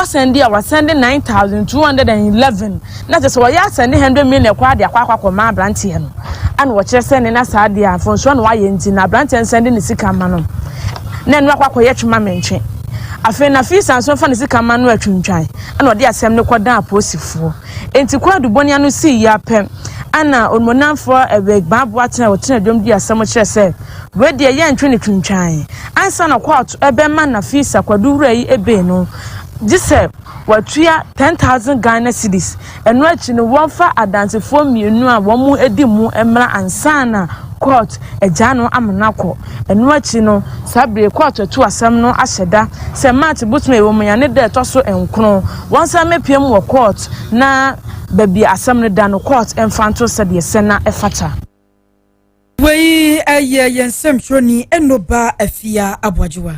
Wɔsɛnde a wɔasɛnde 9,211, na kyerɛ sɛ wɔyɛ asɛnde 100 million koraa de akɔ akɔ akɔma aberanteɛ no. Ɛna wɔkyerɛ sɛ ne na saa deɛ a mfomsoɔ na wayɛ nti na aberanteɛ no sɛnde ne sika ma no, na ɛno akɔ akɔyɛ twema mentwe. Afei Nafisa nso mfa ne sika ma no atwintwan, ɛna ɔde asɛm no kɔdan apolisifoɔ. Enti kwaadubɔne ano sii yi apɛ ɛna onimuonyamfoɔ Eric Baaboa tena ɔtena dwom di asɛm kyerɛ sɛ wei deɛ yɛntwe ne twintwan ansa na kɔɔto ɛbɛma Nafisa kwadu wura yi ebee no, gye sɛ watua 10,000 Ghana cedis. Ɛno akyi no, wɔmfa adansefoɔ mmienu a wɔn adi mu mmra ansa na court agya no ama no akɔ. Ɛno akyi no, saa bere court atu asɛm no ahyɛ da sɛ March bosome ɛwɔ mu yɛne da ɛtɔ so 9, wɔn nsa mɛpie mu wɔ court na baabi asɛm no da no, court mfa nto sɛdeɛ sɛ na ɛfata. Wei ɛyɛ yɛn nsɛmtwerɛni Enoba Afia Aboagyewa.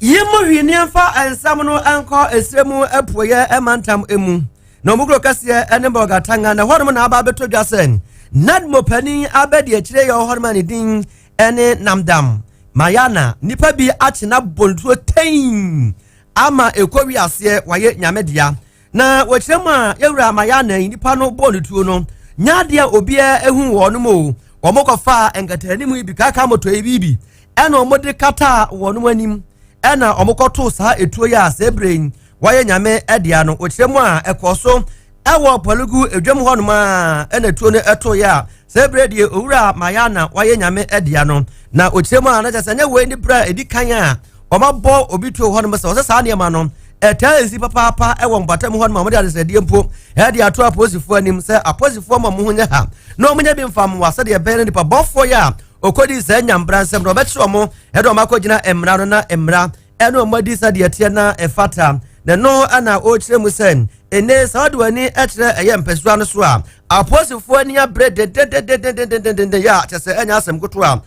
Yɛmmɔ hwii nneɛmfa nsɛm no nkɔ esire mu apueɛ mantam mu na ɔmo kuro kɛseɛ ne Bɔgatanga, na hɔnom na aba abɛtɔ dwa sɛ NADMO panin abɛdi akyire yɛ hɔnom a ne din ne Namdam Mayana, nipa bi akyena bontuo tɛn ama ɛkɔ wiaseɛ wayɛ Nyame dea. Na wɔkyerɛ mu a, yɛwura Mayana yi, nipa no bɔɔ ne tuo no nya adeɛ a obiara ehu wɔn mu o. Wɔn kɔfa nkataanim yi bi kaka moto yi bi ɛna wɔn de kata wɔn anim ɛna wɔn kɔto saa etuo yi a sɛ ebire yi wɔyɛ Nyame ɛdea no. Wɔkyerɛ mu a, ɛkɔ so ɛwɔ Pɔlugu edwam hɔnom a ɛna tuo no ɛto yɛ a sɛ ebire deɛ owura Mayana wɔyɛ Nyame ɛdea no. Na wɔkyerɛ mu a, na kyerɛ sɛ nyɛ wei ne bere a edi kan a wɔn obi tuo hɔnom sɛ ɔsɛ saa nneɛma no ɛtaa esi papaapa ɛwɔ mpɔtam hɔnom a wɔde adesrɛdeɛ mpo ɛde ato apolisifoɔ anim sɛ apolisifoɔ ma mo ho nyɛ ha na wɔn nyɛ bi mfa mmoa sɛdeɛ ɛbɛyɛ no nipa bɔfoɔ yi a okodi saa nyambra nsɛm na ɔbɛkyerɛ wɔn ɛde wɔn akɔgyina mmara no na mmara ɛne wɔn adi sɛdeɛ teɛ na ɛfata. Na no ɛna ɔrekyerɛ mu sɛ ɛnɛ saa ɔde w'ani ɛkyerɛ ɛyɛ mpɛsua no so a, apolisifoɔ ani abere dendendendendendenden yɛ a kyerɛ sɛ ɛnyɛ asɛm koto a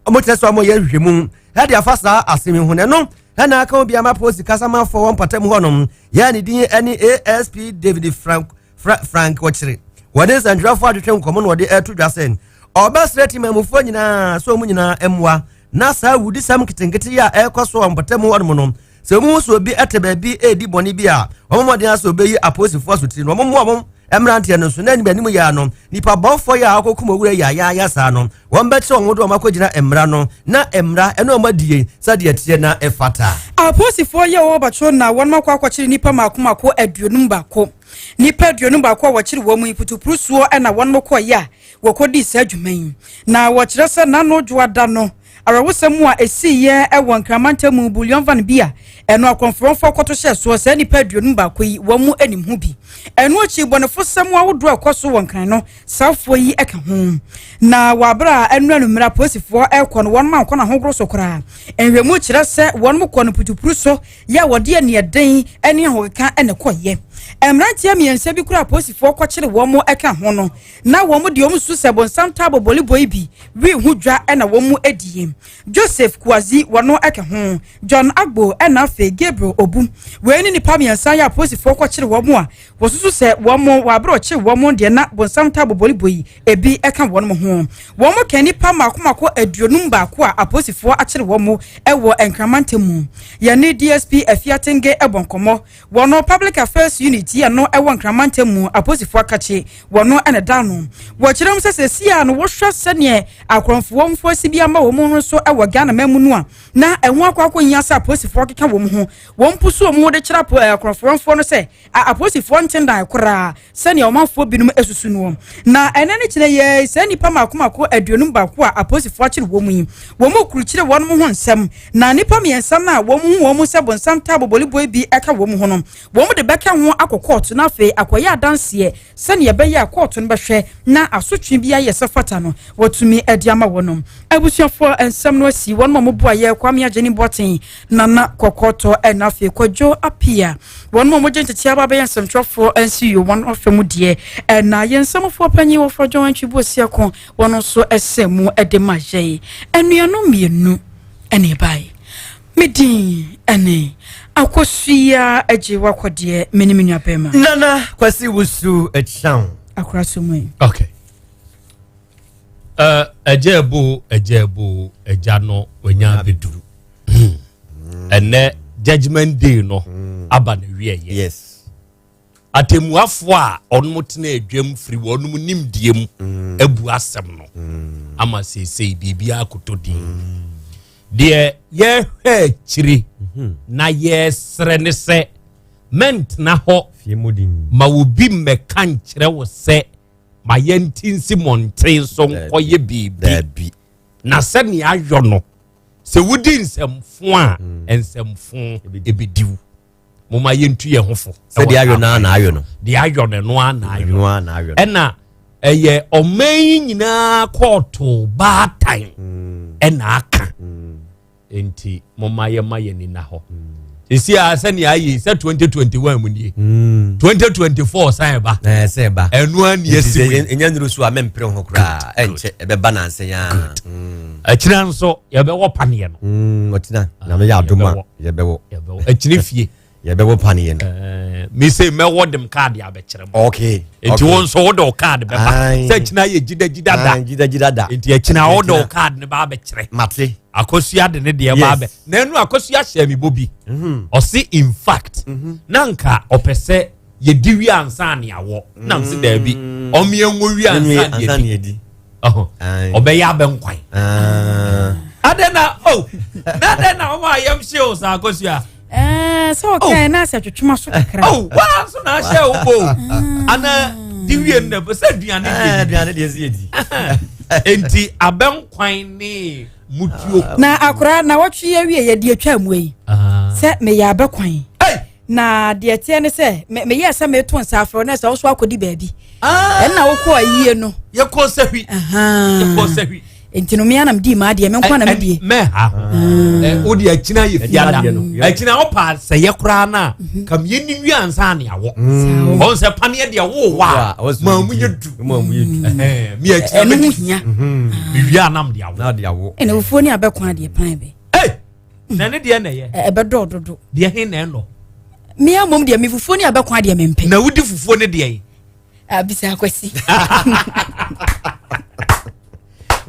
wɔn kyerɛ sɛ wɔn yɛ nhwehwɛmu ɛde afa saa asɛm yi ho. Na ɛno ɛna aka obi ama polisi kasamafoɔ wɔn mpɔtam hɔnom yɛn ne din ɛne ASP David Frank Wɔkyerɛ wɔde nsɛntwerɛfoɔ atwetwe nkɔmɔ na wɔde ɛto dwa sɛ ɔbɛsrɛ temamufoɔ nyinaa sɛ wɔn nyinaa mmoa na saa wudisɛm nketenkete yi a ɛrekɔ so wɔ mpɔtam hɔnom no, sɛ wɔn nso obi ɛte baabi ɛredi bɔne bi a, wɔn mmɔden asɛ obeyi apolisifoɔ asotiri no, wɔn mmoa wɔn mmeranteɛ no nso na anim anim yɛ ano nipa bɔnfoɔ yi a akɔkum owura yi a yɛayɛ saa no, wɔn bɛkyerɛ wɔn de wɔn akɔgyina mmara no na mmara ɛne wɔn adie sɛdeɛ teɛ na ɛfata. Apolisifoɔ yɛ wɔwɔ batwo na wɔn akɔ akɔkyere nipa mako mako 51. Nipa 51 a wɔkyere wɔn mu yi, putupuru soɔ ɛna wɔn kɔɔyɛ a wɔkɔdii saa adwuma yi. Na wɔkyerɛ sɛ n'ano dwoada no, awerɛhosɛm a ɛsiiɛ ɛwɔ Nkramantam mu, bullion van bi a ɛno akɔmforɔmfoɔ kɔto hyɛ soɔ, saa nnipa 51 yi wɔn mu anim ho bi. Ɛno akyi, bɔnefosɛm ahodoɔ a ɛkɔ so wɔ Nkran no, saafoɔ yi ka ho. Na wɔ abere a ɛno anummerɛ apolisifoɔ ɛrekɔ no, wɔn ma nkɔ n'ahogoro so koraa. Nhwɛmu kyerɛ sɛ wɔn kɔ no putupuru so yɛ a wɔde aniɛden ne ahokeka ɛna ɛkɔyɛ. Mmeranteɛ mmiɛnsa bi kora apolisifoɔ kɔkyere wɔn mo ka ho no, na wɔn deɛ wɔn su sɛ bonsam taabo bɔlebɔ yi bi wi ho dwa ɛna wɔn mu adie. Joseph Kwazi wɔn ka ho, John Agbo ɛna afei Gabriel Obu. Wei ne nipa mmiɛnsa yɛ apolisifoɔ kɔkyere wɔn a wɔsusu sɛ wɔn mo wɔ abere ɔkyere wɔn deɛ na bonsam taabo bɔlebɔ yi ebi ka wɔn ho. Wɔn ka nipa mako mako 51 a apolisifoɔ akyere wɔn wɔ Nkramantam mu. Yɛne DSP Afiatenge ɛbɔ nkɔmmɔ. Wɔn Public Affairs Unit yɛ no ɛwɔ Nkramantam mu apolisifoɔ akakye wɔn ɛna da no. Wɔkyerɛ mu sɛ sɛsi a no, wɔhwɛ sɛneɛ akorɔmfoɔ mfoɔ bi ama wɔn ho so ɛwɔ Ghana man mu no a, na ɛho akɔ akɔ sɛ apolisifoɔ keka wɔn ho wɔn mpo so wɔn de kyerɛ akorɔmfoɔ no sɛ apolisifoɔ ntendan koraa sɛnea ɔmanfoɔ binom asusu noɔ. Na ɛnɛ no kyerɛ yɛ sɛ nnipa mako mako 51 a apolisifoɔ akyere wɔn mu yi, wɔn mu kurukyire wɔn ho nsɛm, na nnipa mmiɛnsa no a wɔn ho wɔn mu sɛ bonsam taa bɔbɔlibɔ bi ɛka wɔn ho no, wɔn de bɛka ho akɔ kɔɔto na afei akɔyɛ adanseɛ sɛnea ɛbɛyɛ a kɔɔto no bɛhwɛ na asotwe bi ayɛ sɛ fata no wɔtumi de ama wɔn no. Abusuafoɔ, nsɛm no asi wɔn a wɔboa yɛ Kwame Agyeni Bɔten, Nana Kɔkɔtɔ, ɛna afei Kwadwo Apia, wɔn a wɔgye ntete aba bɛyɛ nsɛmtwerɛfoɔ nsi yio wɔn ɔfɛ mu deɛ, ɛna yɛn nsɛmfoɔ panyin wɔfɔ John Antwi Boasiako, wɔn nso ɛsɛ mu ɛde ma yɛn anuanom mmienu ɛna ɛbae. Me din ɛne Akosua Agye Wakɔdeɛ, me ne me nua bɛrima Nana Kwasi Wusu Akyaw. Akora so mu yi. Okay. Ɛgya ɛbo, ɛgya ɛbo, ɛgya no wanya abɛduru ɛnɛ. Judgment day no aba na wieɛ. Atemmuafoɔ a ɔnom tena adwam firi wɔnom nimdeɛ mu abu asɛm no ama seesei biribiara akotɔ din. Deɛ yɛhwɛ akyiri na yɛsrɛ ne sɛ mɛntena hɔ Fie mu din. ma obi mmɛka nkyerɛ wo sɛ ma yɛnti nsi mmɔnten so nkɔyɛ biribi. Dabi. Na sɛnea ayɔ no sɛ wodi nsɛmfo a, nsɛmfo ɛbɛdi wo. Moma yɛntu yɛn ho fo. Sɛ deɛ ayɔ no ara na ayɔ no. Deɛ ayɔ no, ɛno ara na ayɔ. Ɛno ara na ayɔ no. Ɛna ɛyɛ ɔman yi nyinaa kɔɔto baatan ɛna aka, nti moma yɛma yɛn ni na hɔ sisi a sɛnea ayɛ sɛ 2021 mu nie, 2024 san ɛba. Ɛɛ, sɛ ɛba. Ɛno ara ni esi mu yi. Ɛnyɛ nnuru so a mempere ho koraa, ɛnkyɛ ɛbɛba nansa ya. Akyina nso yɛbɛwɔ paneɛ no. Ɔkyena na meyɛ adom a yɛbɛwɔ. Yɛbɛwɔ akyini fie. Yɛbɛwɔ paneɛ no. Ɛɛ, mise mɛwɔ dem kaadi abɛkyerɛ mu. Nti wo nso wode wo kaadi bɛba sɛ akyina yɛ gyinagyina da. Aye, gyinagyina da. Nti akyina wode wo kaadi no ba abɛkyerɛ. Mate. Akosua de ne deɛ ba abɛ na ɛnu akosua hyɛ mi bɔ bi. Ɔsi in fact na nka ɔpɛ sɛ yɛdi wi ansa ne awɔ na nsi daabi, ɔmo nwo wi ansa ne ansa ne yɛdi. yɛdi. Ɔhɔ. Ɔbɛyɛ abɛnkwan. Adɛ na o na adɛ na ɔmo ayɛm hye o sa akosua. Ɛɛ, sɛ ɔkae na sɛ twetwema so kakra. Oh, waa nso na ahyɛ wo bo ana di wie no na sɛ aduane Ɛɛ, deɛ aduane deɛ sɛ yɛdi. Enti abɛnkwan ne mutuo. Na akora na wɔtwe awie yɛde atwa mu yi sɛ meyɛ abɛkwan na deɛ teɛ ne sɛ meyɛɛ sɛ meto nsa afrɛ na sɛ wo so akɔdi baabi ɛnna wokɔ ayie no. Yɛkɔ sɛhwi, yɛkɔ sɛhwi. Nti no mea na medii maa deɛ menkwa na medie. Mɛha wode akyina yɛ fiada. Akyina deɛ no. Akyina wopa sɛ yɛ koraa no a kam yɛni wie ansa ne awɔ ɔn sɛ paneɛ deɛ wowɔ a ma mu yɛ du. Ma mu yɛ du. Ɛhɛn, me akyina ɛno ho bɛdi hia. Mewie anam de awɔ. Na de awɔ. Ɛna fufuo ne abɛkwan deɛ pan bɛ. Ei, na ne deɛ na ɛyɛ. Ɛbɛdɔɔ dodo. Deɛ he na ɛnɔ? Mea mmom deɛ me fufuo ne abɛkwan deɛ mempɛ. Na wodi fufuo ne deɛ yi? Abisa Akwasi.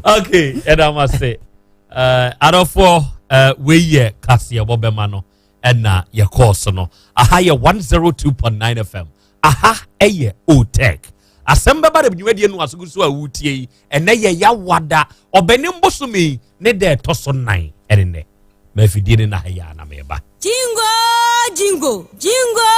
Okay, ɛda mo ase. Adɔfoɔ, wei yɛ kaseɛbɔ bɛma no ɛna yɛkɔɔ so no. Aha yɛ 102.9 FM, aha ɛyɛ Otec asɛm bɛba da dwumadie no asogo so a wotie yi. Ɛnɛ yɛ yawada ɔbɛne mbosome ne da ɛtɔ so 4. Ɛne nɛ mafidie ne na ha yɛ a na meba. Jingo, jingo, jingo,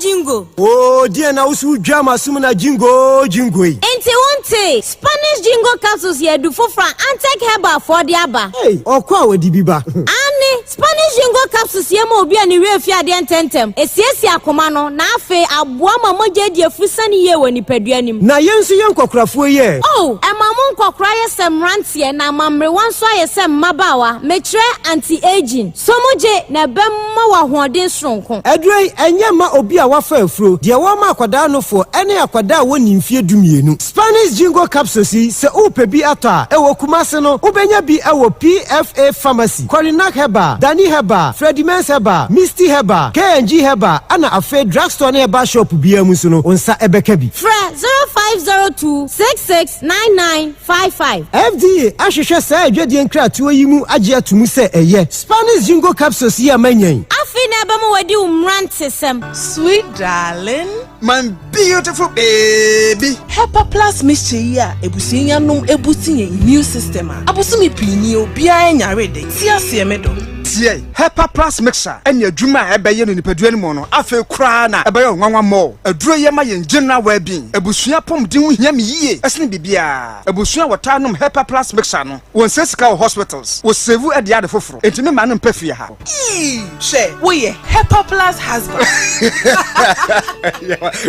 jingo. O deɛ na woso dwa ma som na jingo jingo yi. Nti wonte Spanish jingo capsules yɛ adu foforɔ a Antec Herbal foɔ de aba. Ei, ɔkɔ a wɔde bi ba. Ane, Spanish jingo capsules yɛ ma obi a ne werɛ fi adeɛ ntɛmntɛm, esiesie akoma no, na afei aboa ma mogya adi afu sane yie wɔ nipadua nim. Na yɛn nso yɛ nkɔkorafoɔ yi ɛ? Oh, ɛma mo nkɔkora yɛ sɛ mmeranteɛ na ama mmerewa nso ayɛ sɛ mmabaawa. Mekyerɛ anti-aging. So mo gye na ɛbɛma wɔ ahoɔden soronko. Aduro yi ɛnyɛ ma obi a wafa afuro, deɛ wɔma akwadaa nofoɔ ɛne akwadaa a wɔnni mfeɛ 12. Spanish jingo capsules yi, sɛ wopɛ bi atɔ a, ɛwɔ Kumase no wobɛnya bi ɛwɔ PFA Pharmacy, Korinak Herbal, Dani Herbal, Freddy Mens Herbal, Misty Herbal, KNG Herbal, ana afei drugstore ne herbal shop biara mu nso no wo nsa ɛbɛka bi. Frɛ 0502 669955. FDA ahwehwɛ saa adwadie nkratoɔ yi mu agye ato mu sɛ ɛyɛ. Spanish jingo capsules yi a manyan. Afei na ɛbɛma wadi wo mmerantesɛm. Sweet darling. My beautiful baby. Hepa Plus mixture yi a ebusua yi anom ebuti yɛn immune system a abosome pii ni obiara nyare de ti aseɛ me dɔ. Tie, Hepa Plus mixture ɛne adwuma a ɛbɛyɛ no nipadua no mu no afei koraa na ɛbɛyɛ ɔnwanwa mmɔ. Aduro yɛ ma yɛn general well-being. Abusua pɔmuden ho hia me yie ɛsene biribiara. Abusua a wɔtaa nom Hepa Plus mixture no, wɔn nsɛ sika wɔ hospitals, wɔ save ɛde ade foforɔ. Enti me maa no mpɛ fie ha. Ii, hwɛ, woyɛ Hepa Plus husband.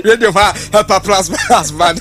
Radio fa Hepa Plus husband.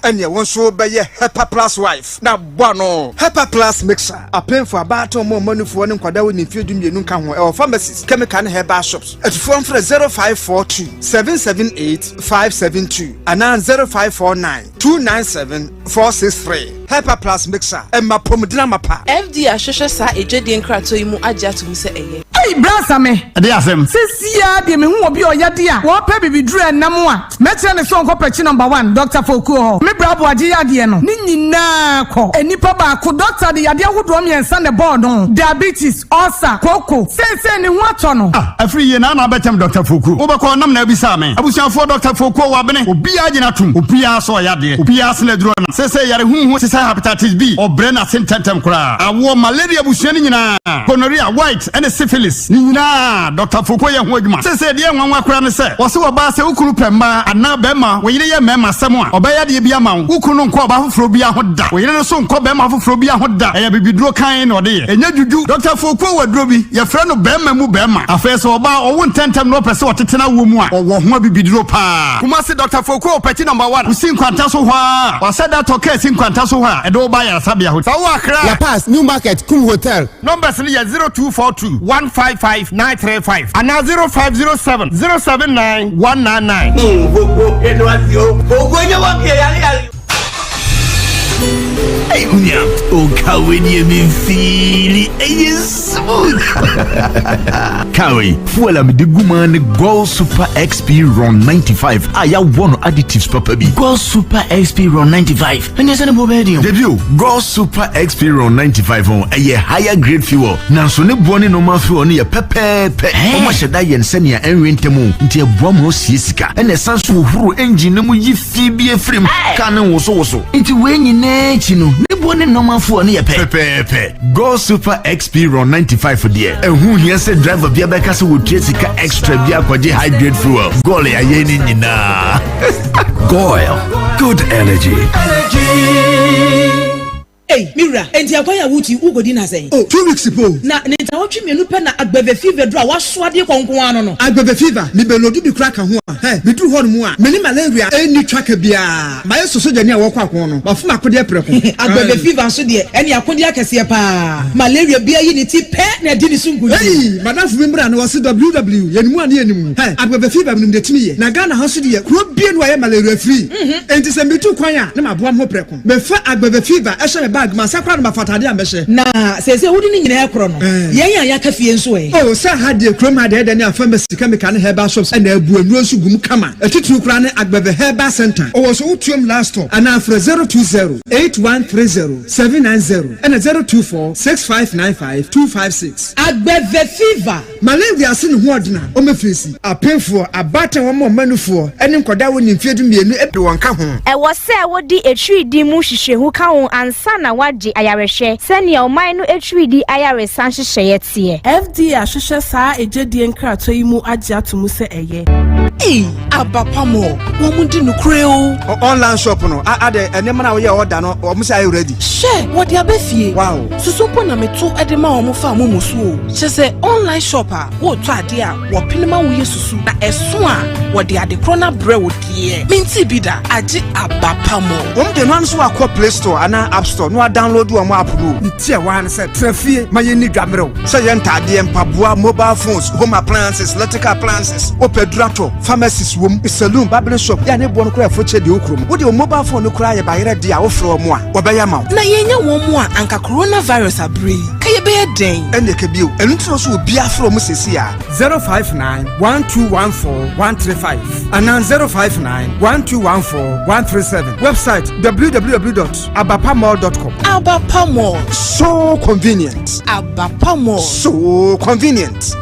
Ɛneɛ wɔn nso bɛyɛ Hepa Plus wife na bɔ ano. Hepa Plus mixture apemfo, abaatan, ɔmo ɔmanufoɔ ne nkwadaa wɔ ne mfeɛ 12 nka ho. Ɛwɔ pharmacies, chemical ne herbal shops. Atufoɔ mfrɛ 0542 778 572 anaa 0549 297 463. Hepa Plus mixture ɛma pɔmuden amapa. FDA ahwehwɛ saa edwadie nkratoɔ yi mu agye ato mu sɛ ɛyɛ. Ei, bra Same. Ɛde asɛm. Sesia deɛ mehu obi a ɔyɛ de a wɔpɛ bibiduro ɛnam a mɛkyerɛ ne sɛ ɔnkɔ pɛkyi number one Dr. Fokuo hɔ. Me bra aboagye yadeɛ no ne nyinaa kɔ. Enipa baako doctor de yadeɛ ahodoɔ mmiɛnsa na ɛbɔɔ no. Diabetes, ulcer, koko. Seesei ne ho atɔ no. Ah, afiri yie na ana abɛkyɛm Dr. Fokuo. Wobɛkɔ nam na abisa me. Abusuafoɔ Dr. Fokuo wabene. Obiara gyina tom. Obiara sɛ ɔyɛ adeɛ. Obiara sene aduro nam. Seesei yare huhu te sɛ hepatitis B. Ɔbrɛ n'ase ntɛntɛm koraa. Awoɔ malaria abusua no nyinaa. Gonorrhea, white ɛne syphilis ne nyinaa Dr. Fokuo yɛ ho adwuma. Seesei deɛ nwanwa koraa ne sɛ wɔse wɔbaa sɛ wo kunu pɛ mmaa anaa bɛrima wo yere yɛ mmarima sɛm a ɔbɛyɛ adeɛ bi ama wo. Wo kunu no nkɔ ɔbaa foforɔ bi ho da. Wo yere no so nkɔ bɛrima foforɔ bi ho da. Ɛyɛ bibiduro kan na ɔde yɛ. Ɛnyɛ juju. Dr. Fokuo wɔ aduro bi yɛfrɛ no bɛrima mu bɛrima. Afei sɛ ɔbaa ɔwo ntɛntɛm na ɔpɛ sɛ ɔtetena wo mu a ɔwɔ ho abibiduro paa. Kumasi Dr. Fokuo pɛkyi number one. Wosi nkwanta so hɔ a wasɛ da tɔ kaa si nkwanta so hɔ a ɛde wo ba ayaresabea hɔ. Sɛ wowɔ Accra. La Paz, New Market, Kum Hotel. Numbers no yɛ 0242 155 935 anaa 0507 079 199. Hey, unya, o kawe ni mi feeli ɛyɛ smooth. Kawe, fuel a mede gu mu ne Goil Super XP Ron 95 a yɛawɔ no additives papa bi. Goil Super XP Ron 95. Ɛne sɛ ne bɔ bɛyɛ den. Dabi o, Goil Super XP Ron 95 ho ɛyɛ higher grade fuel. Nanso ne boɔ ne normal fuel no yɛ pɛpɛɛpɛ. Wɔn ahyɛ da yɛn sɛnea ɛnwe ntɛm o, nti ɛboa ma osie sika. Ɛna ɛsan so wɔhoro engine no mu yi fi bi efirim. Kaa ne wosowoso. Nti wei nyinaa akyi no, ne boɔ ne normal fuel no yɛ pɛ. Pɛpɛɛpɛ. Goil Super XP Ron 95 deɛ, ɛho hia sɛ driver bia bɛka sɛ wɔtua sika extra bi akɔgye high grade fuel. Goil ayɛ ne nyinaa. Goil, good energy. Ei, mewura, enti akwan a wotu wokɔdi na sɛn? Oh, 2 weeks po. Na ne ntawɔtwe 2 pɛ na Agbeve fever duro a wasoa de kɔ nko ano no. Agbeve fever, mebɛlodu bi kora ka ho a, hɛ, meduru hɔ no mu a, mene malaria ɛnni twaka biara. Mayɛ sosogyani a wɔkɔ ako no, mafom akodeɛ prɛko. Agbeve fever nso deɛ, ɛne akodeɛ akɛseɛ paa. Malaria bia yi ne ti pɛ na ɛdi ne so nkonim. Ei, madamfo bi mmra no wɔse ww, yɛnimu a ne yɛnimu. Hɛ, Agbeve fever menim de tumi yɛ. Na Ghana ha nso deɛ, kuro bie no a ɛyɛ malaria free. Enti sɛ metu kwan a, na maboa me ho prɛko. Mefa Agbeve fever ɛhyɛ me bag mansa koraa no mafa atade a mɛhyɛ. Na seesei wode ne nyinaa korɔ no, yɛn a yɛaka fie nso ɛ? Oh, sɛ ha deɛ kurom ha deɛ ɛdɛ ne a pharmacy, chemical ne herbal shops ɛna abu nnuro nso gu mu kama. Atitiriw koraa ne Agbeve Herbal Center. Ɔwɔ so wotuom last stop anaa frɛ 020 8130 790 ɛna 024 6595 256. Agbeve fever. Malaria ase ne ho ɔdena ɔmɛfirisi. Apemfoɔ, abaatan wɔn ɔmanufoɔ ɛne nkɔdaa wɔ ne mfeɛ 12 de wɔn ka ho. Ɛwɔ sɛ wodi atiridii mu hwehwɛhu ka ho ansa na woagye ayarehwɛ sɛnea ɔman no atiridii ayaresa nhyehyɛeɛ teɛ. FDA ahwehwɛ saa egyedie nkratoɔ yi mu agye ato mu sɛ ɛyɛ. Ei, Abapamɔ, wɔn mu di nukure o. Online shop no, ade nneɛma na wɔyɛ ɔda no, wɔn sɛ ayɛ ready. Hyɛ, wɔde aba fie. Wow. Susu mpo na meto de ma wɔn fa mo mu so o. Kyɛ sɛ online shop a wɔretɔ adeɛ a wɔpene ma woyɛ susu na ɛso a wɔde ade korɔ no abrɛ wo deɛ. Menti bi da, agye Abapamɔ. Wɔn de no nso akɔ Play Store anaa App Store na wɔadownload wɔn app no. Ne ti a wɔn sɛ tena fie ma yɛn ni dwamerɛw. Sɛ yɛn ntaadeɛ, mpaboa, mobile phones, home appliances, electrical appliances, wopɛ duratɔ, pharmacies wom, saloon, barbering shop, yɛ a ne boɔ no koraa ɛfo kyɛ deɛ okuro mu. Wode wo mobile phone no koraa yɛ bayerɛ deɛ a wofrɛ wɔn a wɔbɛyɛ ma wo. Na yɛnya wɔn mu a anka coronavirus abere yi, ka yɛbɛyɛ dɛn? Ɛnna ɛka bio, ɛno nti na so obiara frɛ wɔn sɛsi a 059 1214 135 anaa 059 1214 137. Website www.abapamall.com. Abapamall. So convenient. Abapamall. So convenient.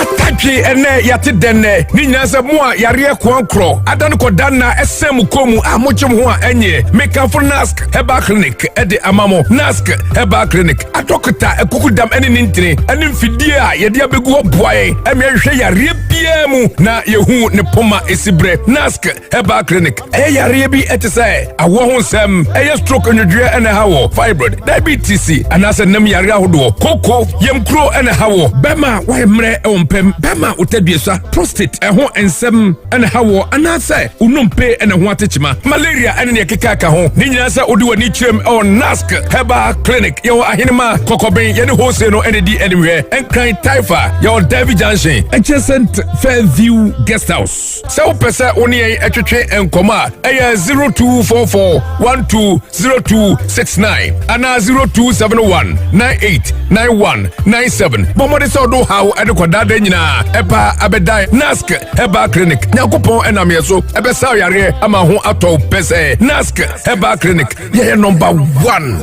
Atadwe ɛnɛ yɛate dɛnɛ ne nyinaa sɛ mo a yareɛ koankorɔ ada no kɔda nna ɛsɛn mo kɔn mu a mogye mo ho a ɛnyɛ mekamfo Nask Herbal Clinic ɛde ama mo. Nask Herbal Clinic adɔkota akukudam ɛne ne ntini ɛne mfidie a yɛde abɛgu hɔ boa yɛn ɛma yɛhwehwɛ yareɛ biara mu na yɛhu ne poma ɛsi berɛ. Nask Herbal Clinic ɛyɛ yareɛ bi ɛte sɛ awoɔ ho nsɛm, ɛyɛ stroke, nwodwoeɛ ɛna ɛha wɔ, fibroid, diabetes anaasɛ nam yareɛ ahodoɔ, koko yamkuro ɛna ɛha wɔ, bɛrima a wayɛ mmerɛ ɛwɔ mpɛm. Bɛrima a wotadua prostate ɛho nsɛm ɛna ha wɔ anaasɛ wo nnompe ɛna ho atekyema, malaria ɛne nea ɛkeka ka ho ne nyinaa sɛ wode w'ani kyerɛm ɛwɔ Nask Herbal Clinic. Yɛwɔ Ahenema Kɔkɔben, yɛne Hose no ɛne di animhwɛ. Nkran Taifa, yɛwɔ Davy Junction adjacent Fairview Guest House. Sɛ wopɛ sɛ wo ne yɛn ɛtwetwe nkɔmmɔ a, ɛyɛ 0244 120269 anaa 0271 989197. Bɔ mmɔde sɛ ɔdo haw ɛde kɔdaada nyinaa ɛpa abɛdan Nask Herbal Clinic. Nyankopɔn ɛnam yɛ so ɛbɛsa yareɛ ama ho atɔ pɛ sɛ Nask Herbal Clinic, yɛyɛ number one.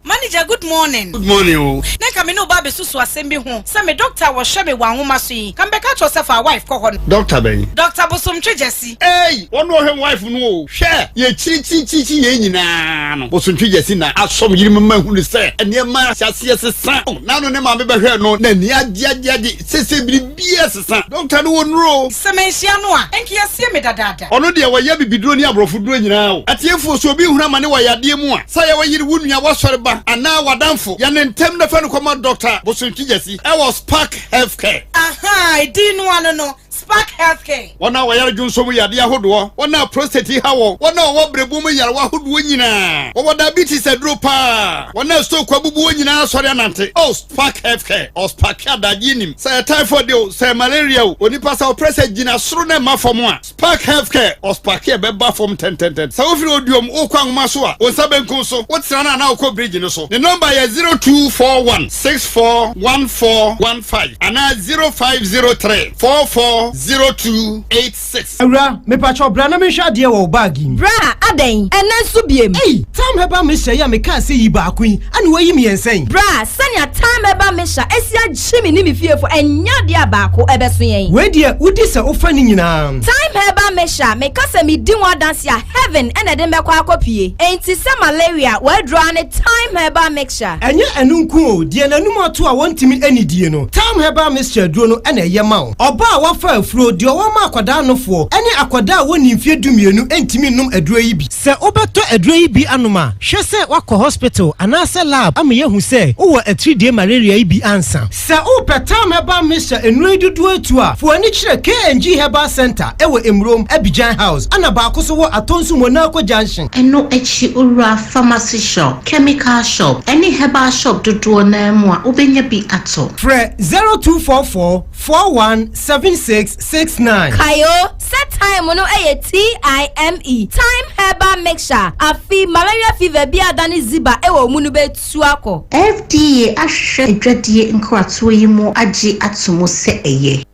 Manager, good morning. Good morning o. Na nka me ne wo ba abɛsusu asɛm bi ho sɛ me doctor a wɔhwɛ me wɔ ahoma so yi, ka mebɛka kyerɛ wo sɛ fa wife kɔ hɔ no. Doctor bɛn? Doctor Bosomtwe Gyasi. Ei! Wɔn na ɔhwɛ me wife no o. Hwɛ! Yɛkyirikyirikyirikyi yɛn nyinaa no, Bosomtwe Gyasi na asɔ me yere mu ma ahunu sɛ nneɛma ahyɛ aseɛ sesa. N'ano ne maame bɛhwɛɛ no, n'ani agye agye agye. Seesei biribiara sesa. Doctor no wɔ nnuro o. Sɛ manhyia no a, nka yɛasie me dadaada. Ɔno deɛ ɔyɛ abibiduro ne aborɔfo duro nyinaa o. Atiefoɔ, sɛ obi hunu amane wɔ yadeɛ mu a, sɛ ɛyɛ wo yere, wo nua, w'asɔre ba, anaa w'adamfo, yɛ no ntɛm na fa no kɔma Dɔkta Bosomtwe Gyasi wɔ Spark Healthcare. Ahaa, edin no ano no, Spark Healthcare. Wɔn a wɔyare dwonsɔ mu yadeɛ ahodoɔ, wɔn a prostate ha wɔn, wɔn a wɔwɔ berɛbo mu nyarewa ahodoɔ nyinaa, wɔwɔ diabetes aduro paa, wɔn a stroke abubu wɔn nyinaa asɔre anante. Oh, Spark Healthcare, ɔsparke adagyeɛ nim. Sɛ ɛyɛ typhoid o, sɛ ɛyɛ malaria o, onipa sɛ ɔprɛ sɛ gyina soro na ɛmma fam a, Spark Healthcare, ɔsparke ɛbɛba fam ntɛntɛntɛm. Sɛ wofiri Oduom wokɔ Anwoma so a, wo nsa benkum so, wotena no anaa wokɔ bridge no so. Ne nɔmba yɛ 0241 641415 anaa 0503 440286. Awura, mepakyɛw bra na menhwɛ adeɛ wɔ wo bag yi mu. Bra, adɛn? Ɛnnɛ nso biem? Ei! Tam Herbal Mixture yi a mekaa sɛ yi baako yi, ɛna woayi mmiɛnsa yi? Bra, sɛnea Tam Herbal Mixture asi agye me ne me fiefo, ɛnyɛ adeɛ a baako ɛbɛso yɛn. Wei deɛ, wodi sɛ wofa ne nyinaa. Thyme Herbal Mixture, meka sɛ medi ho adanse a, heaven na ɛde me bɛkɔ akɔpue. Enti sɛ malaria, w'aduro ara ne Thyme Herbal Mixture. Ɛnyɛ ɛno nko o, deɛ n'anum ato a wɔntumi nnidie no, Thyme Herbal Mixture aduro no na ɛyɛ ma wo. Ɔbaa a wafa afuro, deɛ ɔwɔ ma akwadaa nofoɔ, ne akwadaa a wɔnnii mfeɛ dumienu ntumi nnom aduro yi bi. Sɛ wobɛtɔ aduro yi bi anom a, hwɛ sɛ woakɔ hospital anaasɛ lab ama yɛahu sɛ wowɔ atiridie malaria yi bi ansa. Sɛ wopɛ Tam Herbal Mixture nnuro yi dodoɔ atu a, fa w'ani kyerɛ KNG Herbal Centre wɔ Emurom, Abidjan House, ɛna baako nso wɔ Atonsu Monaco Junction. Ɛno akyi wowura pharmacy shop, chemical shop, ɛne herbal shop dodoɔ no ara mu a, wobɛnya bi atɔ. Frɛ 0244 417669. Kae o, sɛ thyme no yɛ TIME, Thyme Herbal Mixture, afe malaria fever bi a adane ziba wɔ wo mu no bɛtu akɔ. FDA ahwehwɛ adwadie nkratoɔ yi mu agye ato mu sɛ ɛyɛ.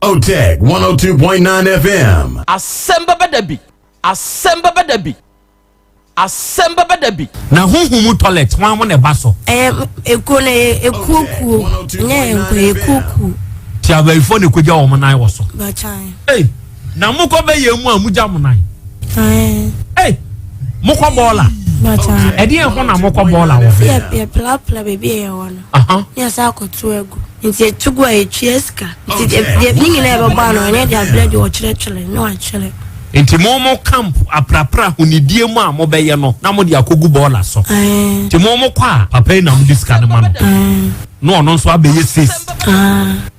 Otec 102.9 FM. Asɛm bɛba da bi, asɛm bɛba da bi. Asɛm bɛba da bi. Na honhom mu toilet hwan mo na ɛba so. Ɛyɛ ekuo no ɛyɛ ekuo kuo ɛnyɛ yɛn nko ɛyɛ ekuo kuo. Ti abayifoɔ na ekogya wɔn nan wɔ so. Bàtàn. Ee na mo kɔ bɛyɛ mu a mo gya mo nan. Ee mo kɔ bɔɔla. Bàtàn. Ɛdeɛ ho na mo kɔ bɔɔla wɔ. Yɛ yɛ pilapila beebi a yɛwɔ no. Ne yɛ san akɔto agu. Nti yɛto gu a yɛtua sika. Nti deɛ ne nyinaa yɛbɛbɔ ano ɛnyɛ deɛ abrɛ deɛ ɔkyerɛkyerɛ ne wakyerɛ. Nti mo mo camp aprapra ahonidie mu a mobɛyɛ no na mode akɔgu bɔɔla so. Nti mo mo kɔ a papa yi na mode sika no ma no na ɔno nso abɛyɛ sis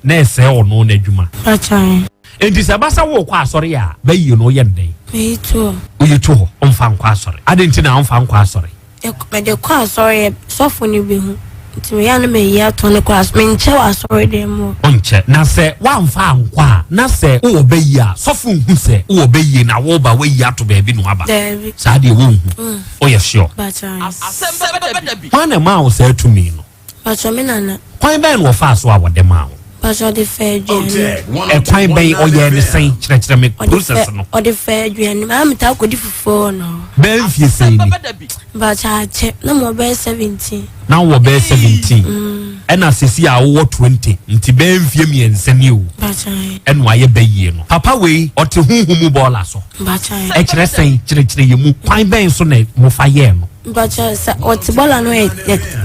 na ɛsɛe ɔno n'adwuma. Nti sɛ ɛba sɛ wokɔ asɔre a bɛyie no woyɛ no dɛn? Meyi to hɔ. Woyi to hɔ, womfa nkɔ asɔre. Adɛn nti na womfa nkɔ asɔre? Mede kɔ asɔre a, sɔfo no behu. Nti meyɛ a na mayi ato no kɔ asɔre. Menkyɛ wɔ asɔredan mu hɔ. Wonkyɛ. Na sɛ woamfa ankɔ a, na sɛ wowɔ bɛ yie a, sɔfo nhu sɛ wowɔ bɛ yie na woreba woayi ato baabi na woaba? Daabi. Saa deɛ wonhu. Woyɛ sure? Hwan na ɛmaa wo saa tumi no? Mpakyɛ me nana. Kwan bɛn na ɔfaa so a wɔde maa wo? Mpakyɛ ɔde fɛ aduane. Ɛkwan bɛn ɔyɛɛ ne sɛn kyerɛkyerɛ me process no. Ɔde fɛ aduane maa mi taa kɔdi fufuo wɔ no. Bɛɛ mfie sɛn ni? Mpakyɛ akyɛ na mo bɛyɛ 17. Na wɔ bɛyɛ 17. Ɛna sisi a wowɔ 20 nti bɛyɛ mfie mmiɛnsa ni o. Mpakyɛ. Ɛna wayɛ bɛyie no. Papa wei ɔte huhu mu bɔɔla so. Mpakyɛ. Ɛkyerɛ sɛn kyerɛkyerɛ yɛ mu kwan bɛn so na mofa yɛɛ no? Mpakyɛ sɛ ɔte bɔla no yɛ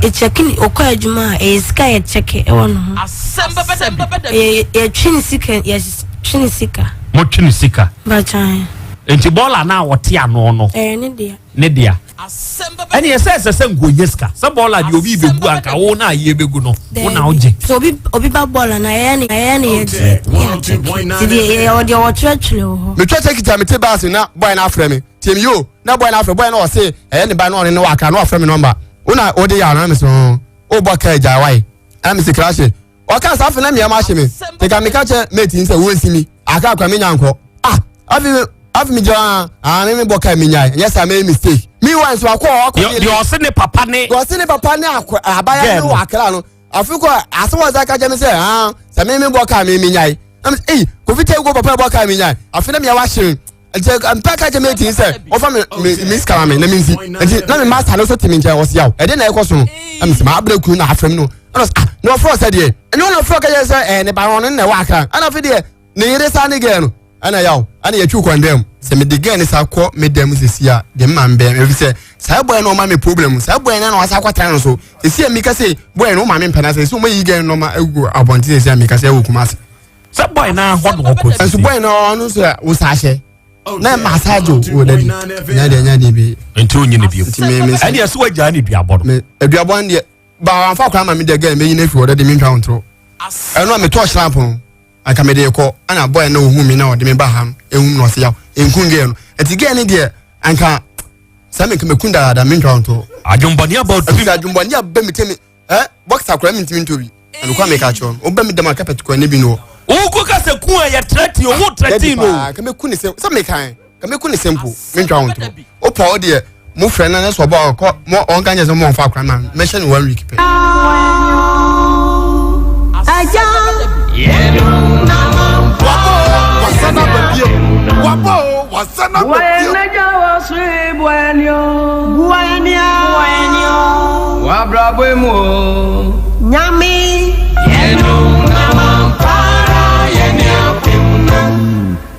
yɛkyɛke ne ɔkɔ adwuma a ɛyɛ sika yɛ kyɛke ɛwɔ ne ho. Asɛm bɛba da bi. Ɛyɛ yɛtwe ne sika yɛtwe ne sika. Motwe ne sika. Mpakyɛ. Nti bɔla no a ɔte ano no. Ɛyɛ ne dea. Ne dea. Ɛne ɛsɛ ɛsɛ sɛ nkonya sika sɛ bɔɔla deɛ obi bɛgu anka wo na ayɛ bɛgu no wo na wogye. Sɛ obi obi ba bɔɔla na yɛyɛ ne yɛyɛ ne yɛgye nti deɛ yɛyɛ ɔdeɛ wɔtwerɛtwerɛ wɔ hɔ. Metwa kyɛ kita mete baase na boy no afrɛ me tie me yo na boy no afrɛ boy no ɔse ɛyɛ ne ba na ɔne ne wɔ akra na ɔfrɛ me nɔmba wo na wode yɛ ano na mesɛ ho wobɔ ka agya wae ɛna mese krahye ɔka saa afei na mmeɛma ahye me teka meka kyɛ mate n sɛ wɔnsi mi akra kora menya nkɔ ah afei afei megyina hɔ a ah me mebɔ ka menyae ɛnyɛ saa mɛyɛ mistake meanwhile nso akɔ ɔkɔ deɛ ɔse ne papa ne deɛ ɔse ne papa ne akɔ abaya ne wɔ akra no afei kɔ asɛm ɔsa ka kyɛ me sɛ ah sɛ me mebɔ ka me menyae na me ei kofi tɛ ko papa bɔ ka menyae afei na meɛ wahye me nti mpa ka kyɛ me ti sɛ ɔfa me me me sika ma me na me nsi nti na me master no so te me nkyɛn ɔsi yaw ɛde na ɛkɔ so no na me sɛ maa abirɛ kunu na afrɛ mi no ɛna ɔsɛ ah na ɔfrɛ ɔsɛ deɛ ɛnyɛ ɔna ɔfrɛ ɔka kyerɛ sɛ ɛɛ ne ba no ɔno na ɛwɔ akra ɛna afei deɛ ne yere saa ne gɛɛ no ɛna yaw ɛna yɛtwi kwan dɛm sɛ mede gɛɛ ne saa kɔ me dɛm sisi a deɛ mma mbɛn efi sɛ saa bɔyɛ no ɔma me problem saa bɔyɛ no na wasa akɔtena no so sisi a mika sɛ bɔyɛ no ɔma me mpɛn ase sɛ ɔma yi gɛɛ no ɔma egu abɔnten sisi a mika sɛ ɛwɔ kumase. Sɛ bɔyɛ no ahɔ na ɔkɔ sisi nso bɔyɛ no ɔno nso a wosa ahyɛ na massage o wɔ dadi nya deɛ nya deɛ bi. Nti o nyi ne bio nti mi mi ɛni ɛsɛ wagyaa ne duabɔ no. Aduabɔ no deɛ ba wɔnfa kwan ma mi deɛ gɛɛ mɛyi no afi hɔ dɛ de mi ntwa wɔn toro ɛno a metɔɔ hyɛn no anka mede kɔ ɛna bɔyɛ no ohun mi na ɔde mi ba ha no ehun na ɔsi yaw nkun gɛɛ no nti gɛɛ no deɛ anka sɛ mi nka mɛ kun dada mi ntwa wɔn toro. Adwumbɔni aba otirim. Adwumbɔni aba mi tɛmi ɛ boxer kora mi ntumi ntɔ bi ɛnukwa mi ka kyerɛ no ɔbɛ mi dɛm a carpet kora ne bi no. Woko ka sɛ kun a yɛ trɛtin o wo trɛtin no. Kame kun ne sɛ sɛ mi kan kame kun ne sɛ mpo mi ntwa wɔn toro o pɔ o deɛ mo fɛ na ne sɔ bɔ ɔkɔ mo ɔnka nyɛ sɛ mo nfa akora ma mɛhyɛ no one week pɛ.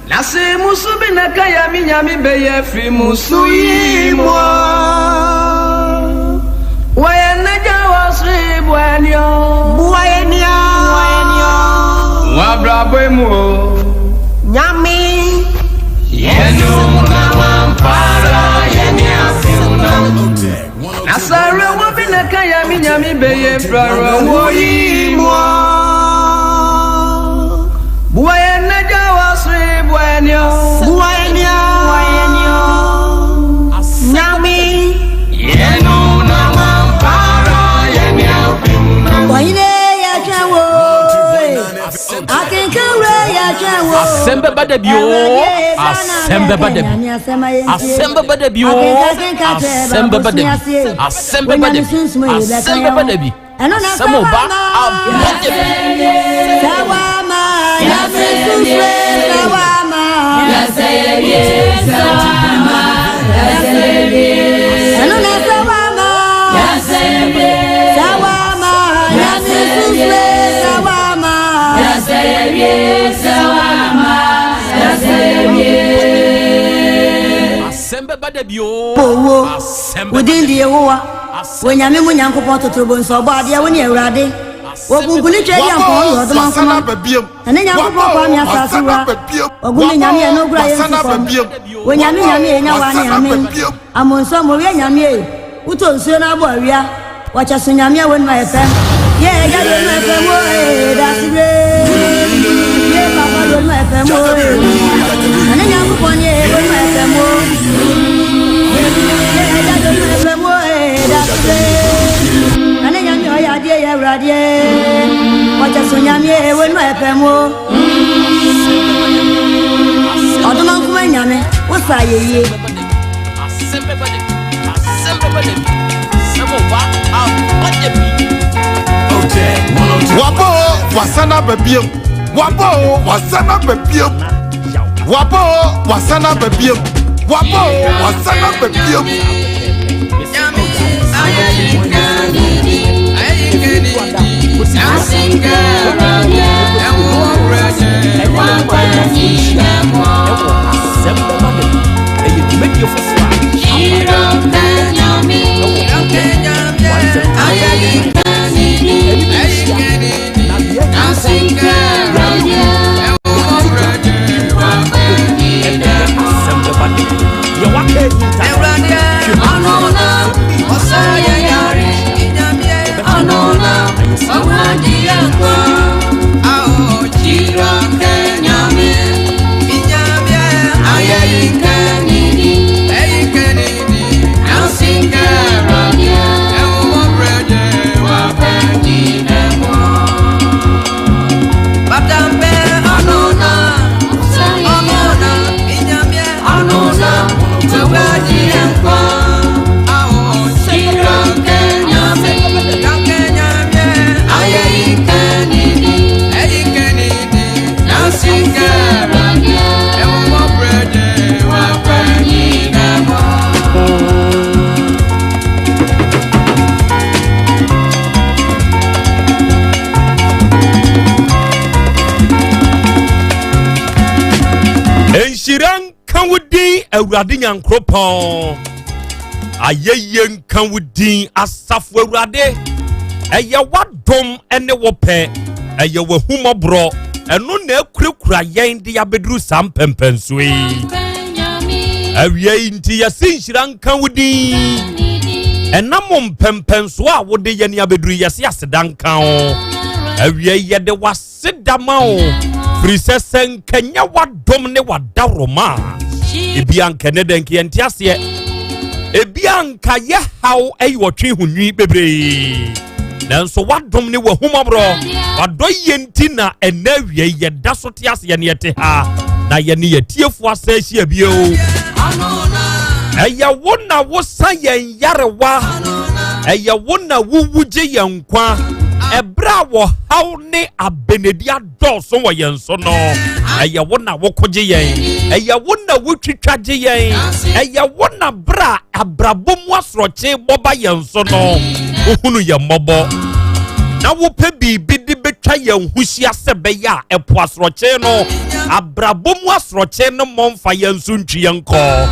Nase musu bi na kaya mi nyame bɛyɛ firi musu yi mu wɔyɛ n'agya wɔ soro buani o buani o wabrabɔ mu o nyame yɛnum na wampara yɛne afew no nasare wo bi na kaya mi nyame bɛyɛ frara wɔ yi mu buayɛ n'agya wɔ soro buani o buani o nyame yɛnum na wampara yɛne afew no Wahine ya twɛn wo akenkanwura ya twɛn wo Asɛm bɛba da bi o asɛm bɛba da bi asɛm bɛba da bi o asɛm bɛba da bi asɛm bɛba da bi asɛm bɛba da bi asɛm ɔba abɔ da bi. Sawama nyame sunsun sawama ɛno na sawama sawama nyame sunsun sawama. Asɛm bɛba da bi o Owuo, asɛm wo bɛba din da de bi. Yehowa, Onyame mu Nyankopɔn totorobɔ nso ɔbɔ adeɛ wo ne Awurade. Wɔkunkuni twɛ di ampɔn yɛ ɔdoma nkoma. Ɛne Nyankopɔn kwame asase wura. Ɔgu me nyame ɛno gura yɛ nsu fam. Onyame nyame enya wa ne amen. Amonso mo wie nyame e. Wotɔ nsuo no abɔ awia. Wɔkyɛ so nyame a wɔnum ayɛ fɛm. Yɛ ɛgya deɛ onum ayɛ fɛm o ee dasibire. Yɛ papa deɛ onum ayɛ fɛm o ee. Ɛne Nyankopɔn ne ee onum ayɛ fɛm o. Yɛ ɛgya deɛ onum ayɛ fɛm o ee dasibire. Ɛne nyame ɔyɛ adeɛ yɛ awuradeɛ. Wɔkyɛ so nyame ee onum ayɛ fɛm o. Ɔdoma nkuma nyame wosa yɛ yie. Asɛm bɛba da bi asɛm bɛba da bi asɛm ɔba abɔ da bi. Wabɔ wasan aba biom. Wabɔ wasan aba biom. Wabɔ wasan aba biom. Wabɔ wasan aba biom. Asɛm bɛba da bi ɛyɛ dwumadie foforɔ a asɛm bɛba da bi deɛ waka ahinta. Nhyira nka wo din Awurade Nyankoropɔn. Ayɛyie nka wo din asafo Awurade. Ɛyɛ w'adom ne wo pɛ, ɛyɛ w'ahummɔborɔ, ɛno na akurakura yɛn de abɛduru saa mpɛmpɛnsoɔ yi. Awia yi nti yɛse nhyira nka wo din. Ɛnam mpɛmpɛnsoɔ a wode yɛn abɛduru yɛse aseda nka wo. Awia yi yɛde w'aseda ma wo firi sɛ sɛ nkɛnyɛ w'adom ne w'adaworoma a ebi anka ne dɛn nka yɛnte aseɛ ebi anka yɛ haw ɛyɛ ɔtwe ho nwi bebree nanso w'adom ne w'ahummɔborɔ w'adɔ yie nti na ɛnɛ awia yi yɛda so te aseɛ ne yɛte ha na yɛne yɛtiefo asa ahyia bio ɛyɛ wo na wosa yɛn yarewa ɛyɛ wo na wowu gye yɛn nkwa ɛberɛ a wɔhaw ne abenedi dɔɔso wɔ yɛn so no ɛyɛ wo na wokogye yɛn ɛyɛ wo na wotwitwa gye yɛn ɛyɛ wo na berɛ a abrabɔ mu asorɔkye bɔba yɛn so no wohunu yɛn mmɔbɔ na wopɛ biribi de bɛtwa yɛn ho hyia sɛ bɛyɛ a ɛpo asorɔkye no abrabɔ mu asorɔkye no mmɔ mfa yɛn so ntwi yɛn kɔ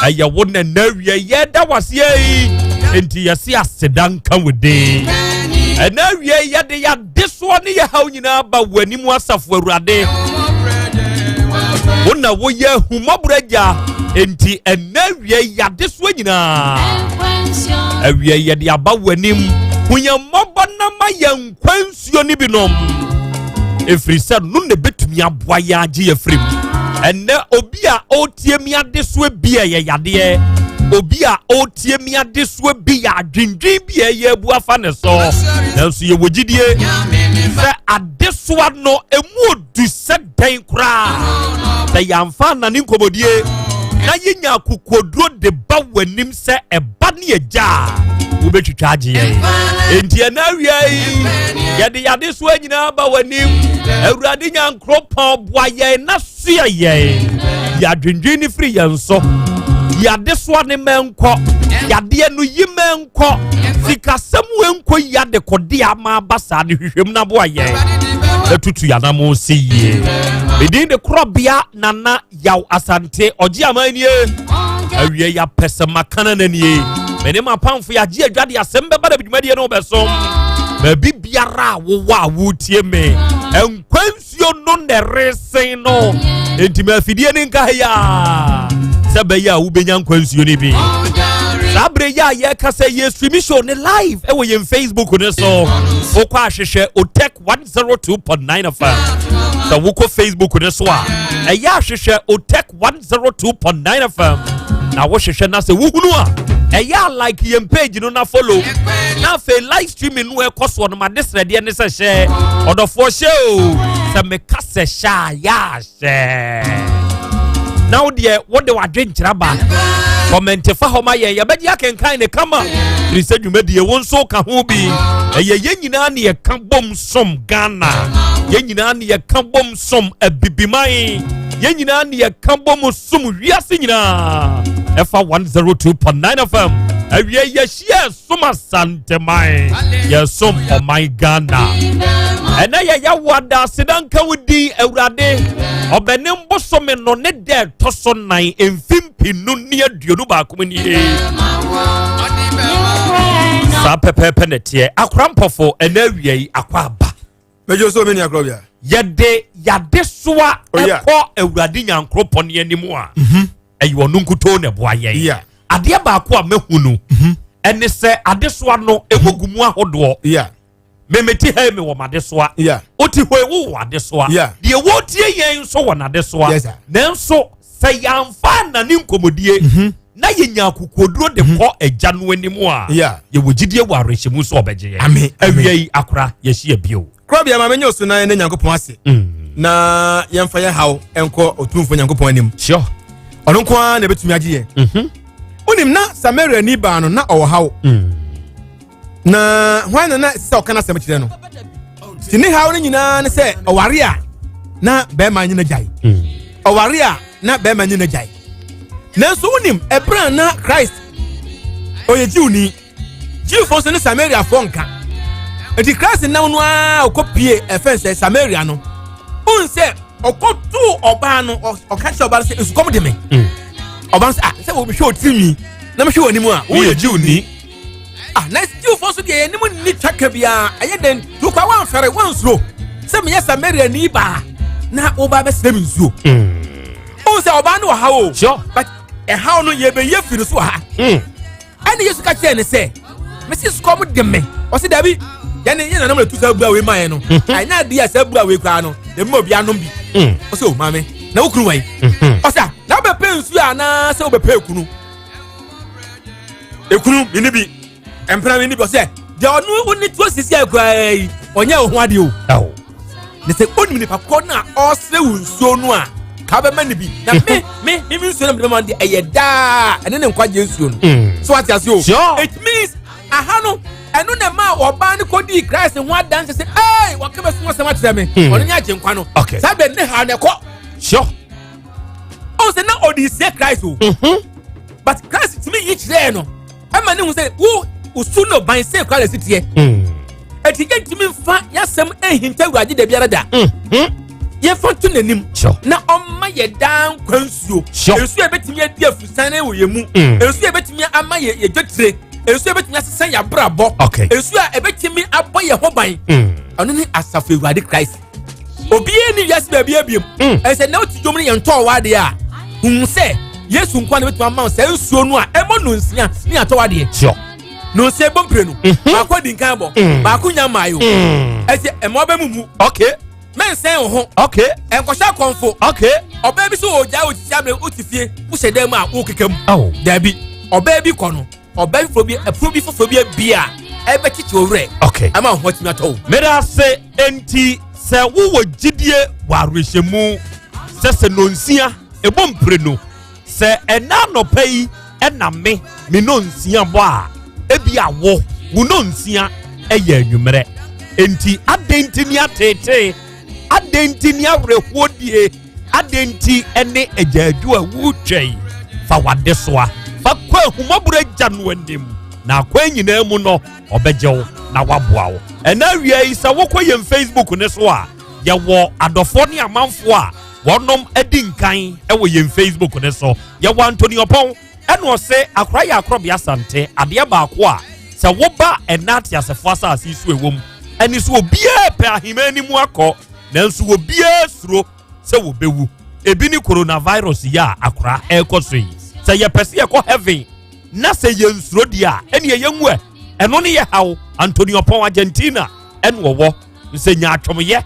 ɛyɛ wo na na awie yɛda waseɛ yi enti yɛse aseda nka wo din ɛna awie yɛde yɛ adesoa ne yɛ haw nyinaa ba w'anim asafo awurade wo na woyɛ ahummɔborɔ agya enti ɛnɛ awia yi adesoa nyinaa awia yi yɛde aba w'anim hu yɛn mmɔbɔ na ma yɛn nkwa nsuo no binom ɛfiri sɛ no na ɛbɛtumi aboa yɛn agye yɛ firi mu ɛnɛ obi a ɔretie mi adesoa bi a ɛyɛ yadeɛ obi a ɔretie mi adesoa bi yɛ adwendwen bi a ɛyɛ abu afa ne so nanso yɛwɔ gyidie sɛ adesoa no emu odu sɛ dɛn koraa sɛ yɛamfa anane nkɔmmɔdie na yɛnya akokoduro de ba w'anim sɛ ɛba ne agya a wobɛtwitwa agye yɛn enti ɛna awia yi yɛde yɛadesoa nyinaa ba w'anim awurade nyankoropɔn boa yɛn na soa yɛn yɛadwendwen no firi yɛn so yɛadesoa ne mɛnkɔ yadeɛ no yi mɛnkɔ sikasɛm wenkɔ yi adekɔde ama aba saa ne hwehwɛm no aboa yɛn na tutu yɛanamo sɛ yie medin de korɔbea nana yaw asante ɔgye aman nie awie yɛ apɛ sɛ makana na nie mene mapamfo yɛagye adwa de asɛm bɛba da dwumadie no wobɛsom baabi biara a wowɔ a wotie me nkwa nsuo no na ɛresen no enti ma afidie no nka ha yi a sɛ bɛyɛ a wobɛnya nkwa nsuo no bi saa berɛ yi a yɛka sɛ yɛ stream show ne live ɛwɔ yɛn facebook no so wokɔ ahwehwɛ otek 102.9 FM sɛ wokɔ facebook no so a ɛyɛ ahwehwɛ otek 102.9 FM na wohwehwɛ na sɛ wohunu a ɛyɛ a like yɛn page no na follow na afei live streaming no ɛkɔ soɔ no ma de srɛdeɛ ne sɛ hyɛ ɔdɔfoɔ hyɛ o sɛ meka sɛ hyɛ a yɛ ahyɛ na wo deɛ wode w'adwenkyerɛ ba kɔmɛnte fa hɔ ma yɛn yɛbɛgye akenkan ne kama firi sɛ dwumadie wo nso ka ho bi ɛyɛ yɛn nyinaa ne yɛka bom som ghana yɛn nyinaa ne yɛka bom som abibiman yɛn nyinaa ne yɛka bom som wiase nyinaa ɛfa 102.9 fm awie yɛhyia som asanteman yɛsom ɔman ghana ɛnɛ yɛyɛ wo adaaseda nka wo din awurade ɔbɛne mbosome no ne dɛ ɛtɔ so nan mfe mpinu ne 21 mu nie saa pɛpɛɛpɛ na ɛteɛ akora mpɔfo ɛnɛ awia yi akɔ aba mɛgye so meni akorɔ bia yɛde yadesoa Oh, yeah. ɛkɔ awurade nyankoropɔn ne anim a ɛyɛ ɔno nkutoo na ɛboa yɛn Yeah. adeɛ baako a mɛhu no ɛne sɛ adesoa no ɛmu gu mu ahodoɔ Yeah. memeti ha yi mewɔ m'adesoa Yeah. wote hɔ yi wowɔ adesoa Yeah. deɛ wɔtie yɛn nso wɔ n'adesoa Yes, sir. nanso sɛ yɛamfa anane nkɔmmɔdie na yɛnya akokoduro de kɔ agya no anim a Yeah. yɛwɔ gyidie wɔ awerɛhyɛmu sɛ ɔbɛgye yɛn Amen. awia yi akora yɛhyia bio korɔbea ma menyɛ osu na ne nyankopɔn ase na yɛmfa yɛn haw nkɔ otumfoɔ nyankopɔn anim sure ɔno nko ara na ɛbɛtumi agye yɛn wonim na samaria ni baa no na ɔwɔ haw na hwan na na ɛsɛ sɛ ɔka n'asɛm kyerɛ no nti ne haw no nyinaa ne sɛ ɔware a na bɛrima nyina gyae. Ɔware a na bɛrima nyina gyae. Nanso wonim ɛberɛ a na Christ ɔyɛ Jewni. Jewfoɔ nso ne Samariafoɔ nka. Nti Christ nam no ara ɔkɔ pie ɛfɛn sɛ Samaria no. Wohu sɛ ɔkɔtoo ɔbaa no ɔka kyerɛ ɔbaa no sɛ nsukɔm de me. Ɔbaa no sɛ ah sɛ wɔhwɛ ɔtirinwi na mehwɛ w'anim a woyɛ Jewni. Ah, na Jewfoɔ nso deɛ yɛne mu nni twaka biara. Ɛyɛ dɛn? Tukwa woamfɛre, woansuro sɛ meyɛ Samariani baa na woba bɛsrɛ me nsuo. Wohu sɛ ɔbaa no wɔ ha o. Sure. But ɛhaw no yɛbɛyɛ firi no so wɔ ha. Ɛne Yesu ka kyerɛɛ ne sɛ, mese sukɔm de me. Ɔse dabi, yɛne yɛn nananom na tu saa abura wei maa yɛn no. Ɛnyɛ adeɛ a saa abura wei koraa no, yɛmma obi anom bi. Ɔse o maame, na wo kunu wɔ yi? Ɔse ah, na wobɛpɛ nsuo anaasɛ wobɛpɛ ekunu? Ekunu mene bi, mpena mene bi. Ɔsɛ deɛ ɔno wone tuo sisi a koraa yi, ɔnyɛ wo ho adeɛ o. Ne sɛ onim nipa korɔ no a ɔresrɛ wo nsuo no a, ka bɛma no bi. Na me me me me nsuo no mede bɛma no deɛ ɛyɛ daa, ɛne ne nkwagyeɛ nsuo no. So ate ase o. It means aha no ɛno na ɛma ɔbaa no kɔdii Christ ho adanse sɛ ee wɔka bɛso asɛm akyerɛ me. Ɔno ne agyenkwa no. Saa bɛ ne ha na ɛkɔ. Sure. Ɔn sɛ na ɔde sie Christ o. But Christ tumi yi kyerɛɛ no ɛma ne hu sɛ wo osu no ban sɛ kora na ɛsi teɛ. Eti yɛntumi nfa yasɛm nhinta Awurade da biara da. Yɛmfa to n'anim na ɔmma yɛ daa nkwa nsuo. Nsuo a ebetumi adi afurusan wɔ yɛn mu. Nsuo a ebetumi ama yɛ yɛ dwetire. Nsuo a ebetumi asesa yɛ abrabɔ. Nsuo a ebetumi abɔ yɛn ho ban. Ɔno ne asafo Awurade Christ. Obiara ni wiase baabi abiem. Ɛsɛ na wote dwom no yɛn ntɔɔ w'adeɛ a, hu sɛ Yesu nkoa na ebetumi ama wo saa nsuo no a ɛmɔ nonsia ne atɔ w'adeɛ. Sure. Nonsia bɔ mpire no. Baako adi nkan bɔ. Baako nya mmaa yi o. Ɛsɛ ɛmɔ bɛ mu mu. Okay. Mɛnsɛn wo ho. Okay. Ɛnkɔhyɛ akɔnfo. Okay. Ɔbaa bi so wɔ ogya otiti abiri wote fie wohyɛ dan mu a wokeka mu. Oh. Dabi. Ɔbaa bi kɔ no. Ɔbaa bi foforɔ bi ɛpono bi foforɔ bi abi a ɛbɛkyekye wo werɛ. Okay. Ama wo ho atumi atɔ wo. Meda ase enti sɛ wowɔ gyidie wɔ awerɛhyɛmu sɛ sɛ nonsia ɛbɔ mprenu sɛ ɛna anɔpa yi ɛna me me nonsia bɔ a ebi a wo wo nonsia ɛyɛ anwummerɛ enti adɛn nti ne ateetee adɛn nti ne awerɛhoɔ die adɛn nti ɛne agyaadwo a wotwa yi fa w'adesoa fa kɔ ahummɔborɔ agya no anim na akwan nyinaa mu no ɔbɛgye wo na waboa wo. Ɛna awia yi sɛ wokɔ yɛn Facebook ne so a, yɛwɔ adɔfoɔ ne amanfoɔ a wɔnom adi nkan wɔ yɛn Facebook ne so. Yɛwɔ Anthony Ɔpɔn ɛna ɔse akora yɛ akorɔbea Asante adeɛ baako a sɛ woba ɛna ateasefoɔ asase so ɛwɔ mu ɛne so obiara pɛ ahemman no mu akɔ nanso obiara suro sɛ wɔbɛwu. Ebi ne coronavirus yi a akora ɛrekɔ so yi. Sɛ yɛpɛ sɛ yɛkɔ heaven na sɛ yɛnsuro deɛ a, ɛneɛ yɛnwu ɛ. Ɛno ne yɛ haw. Antonio Pɔn Argentina ɛna ɔwɔ sɛ nyaatwomyɛ.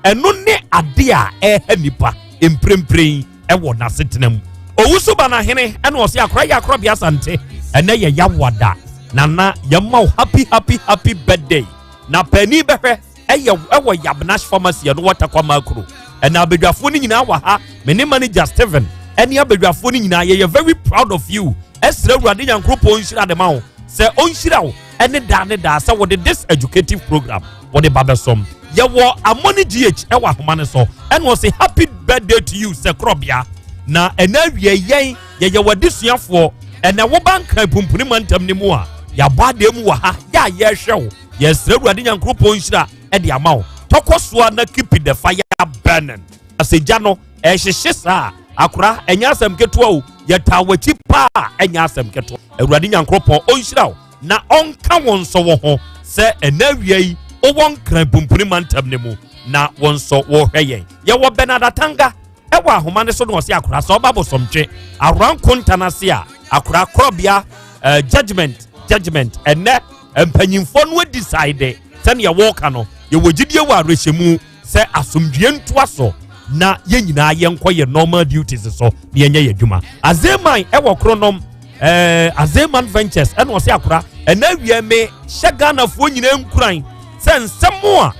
Ɛno ne ade a ɛreha nipa mprempren ɛwɔ n'asetena mu. Owusu Banahene ɛna ɔse akora yɛ akorɔbea Asante ɛnɛ yɛ Yawada. Nana yɛma wo happy happy happy birthday. Na paani bɛhwɛ ɛyɛ ɛwɔ Yabnash Pharmacy ɛno wɔ Tarkwa Makro. Ɛna abadwafoɔ no nyinaa wɔ ha. Me ne manager Stephen ɛne abadwafoɔ no nyinaa yɛyɛ very proud of you. Ɛsrɛ Awurade Nyankoropɔn nhyira de ma wo sɛ ɔnhyira wo ɛne daa ne daa sɛ wɔde this educative program wɔde ba bɛsom. Yɛwɔ Amoni GH ɛwɔ ahoma no so ɛna ɔse happy birthday to you sɛ korɔbea. Na ɛna awie yɛn yɛyɛ w'adesuafoɔ ɛna woba Nkran Pumpuni mantam no mu a yɛabɔ adeɛ mu wɔ ha yɛ a yɛrehwɛ wo. Yɛsrɛ Awurade Nyankoropɔn nhyira de ama wo. Tɔkɔ soa na keep the fire burning. Sɛ gya no ɛhyehye saa akora ɛnyɛ asɛm ketewa o. Yɛtaa w'akyi paa ɛnyɛ asɛm ketewa. Awurade Nyankoropɔn ɔnhyira wo na ɔnka wo nso wo ho sɛ ɛnɛ awia yi wowɔ Nkran Pumpuni mantam no mu na wo nso wohwɛ yɛn. Yɛwɔ Bernard Atanga ɛwɔ ahoma no so na ɔse akora sɛ ɔba bosomtwe awora nkonta no ase a akora korɔbea uh, judgment judgment ɛnɛ mpanyinfoɔ no decide sɛnea wɔreka no yɛwɔ gyidie wɔ awerɛhyɛmu sɛ asomdwie ntoa so na yɛn nyinaa yɛnkɔ yɛ normal duties so na yɛnyɛ yɛ adwuma. Azeman ɛwɔ Kronom ɛɛ Azeman Ventures ɛna ɔsɛ akora ɛna awia me hyɛ Ghanafoɔ nyinaa nkuran sɛ nsɛm a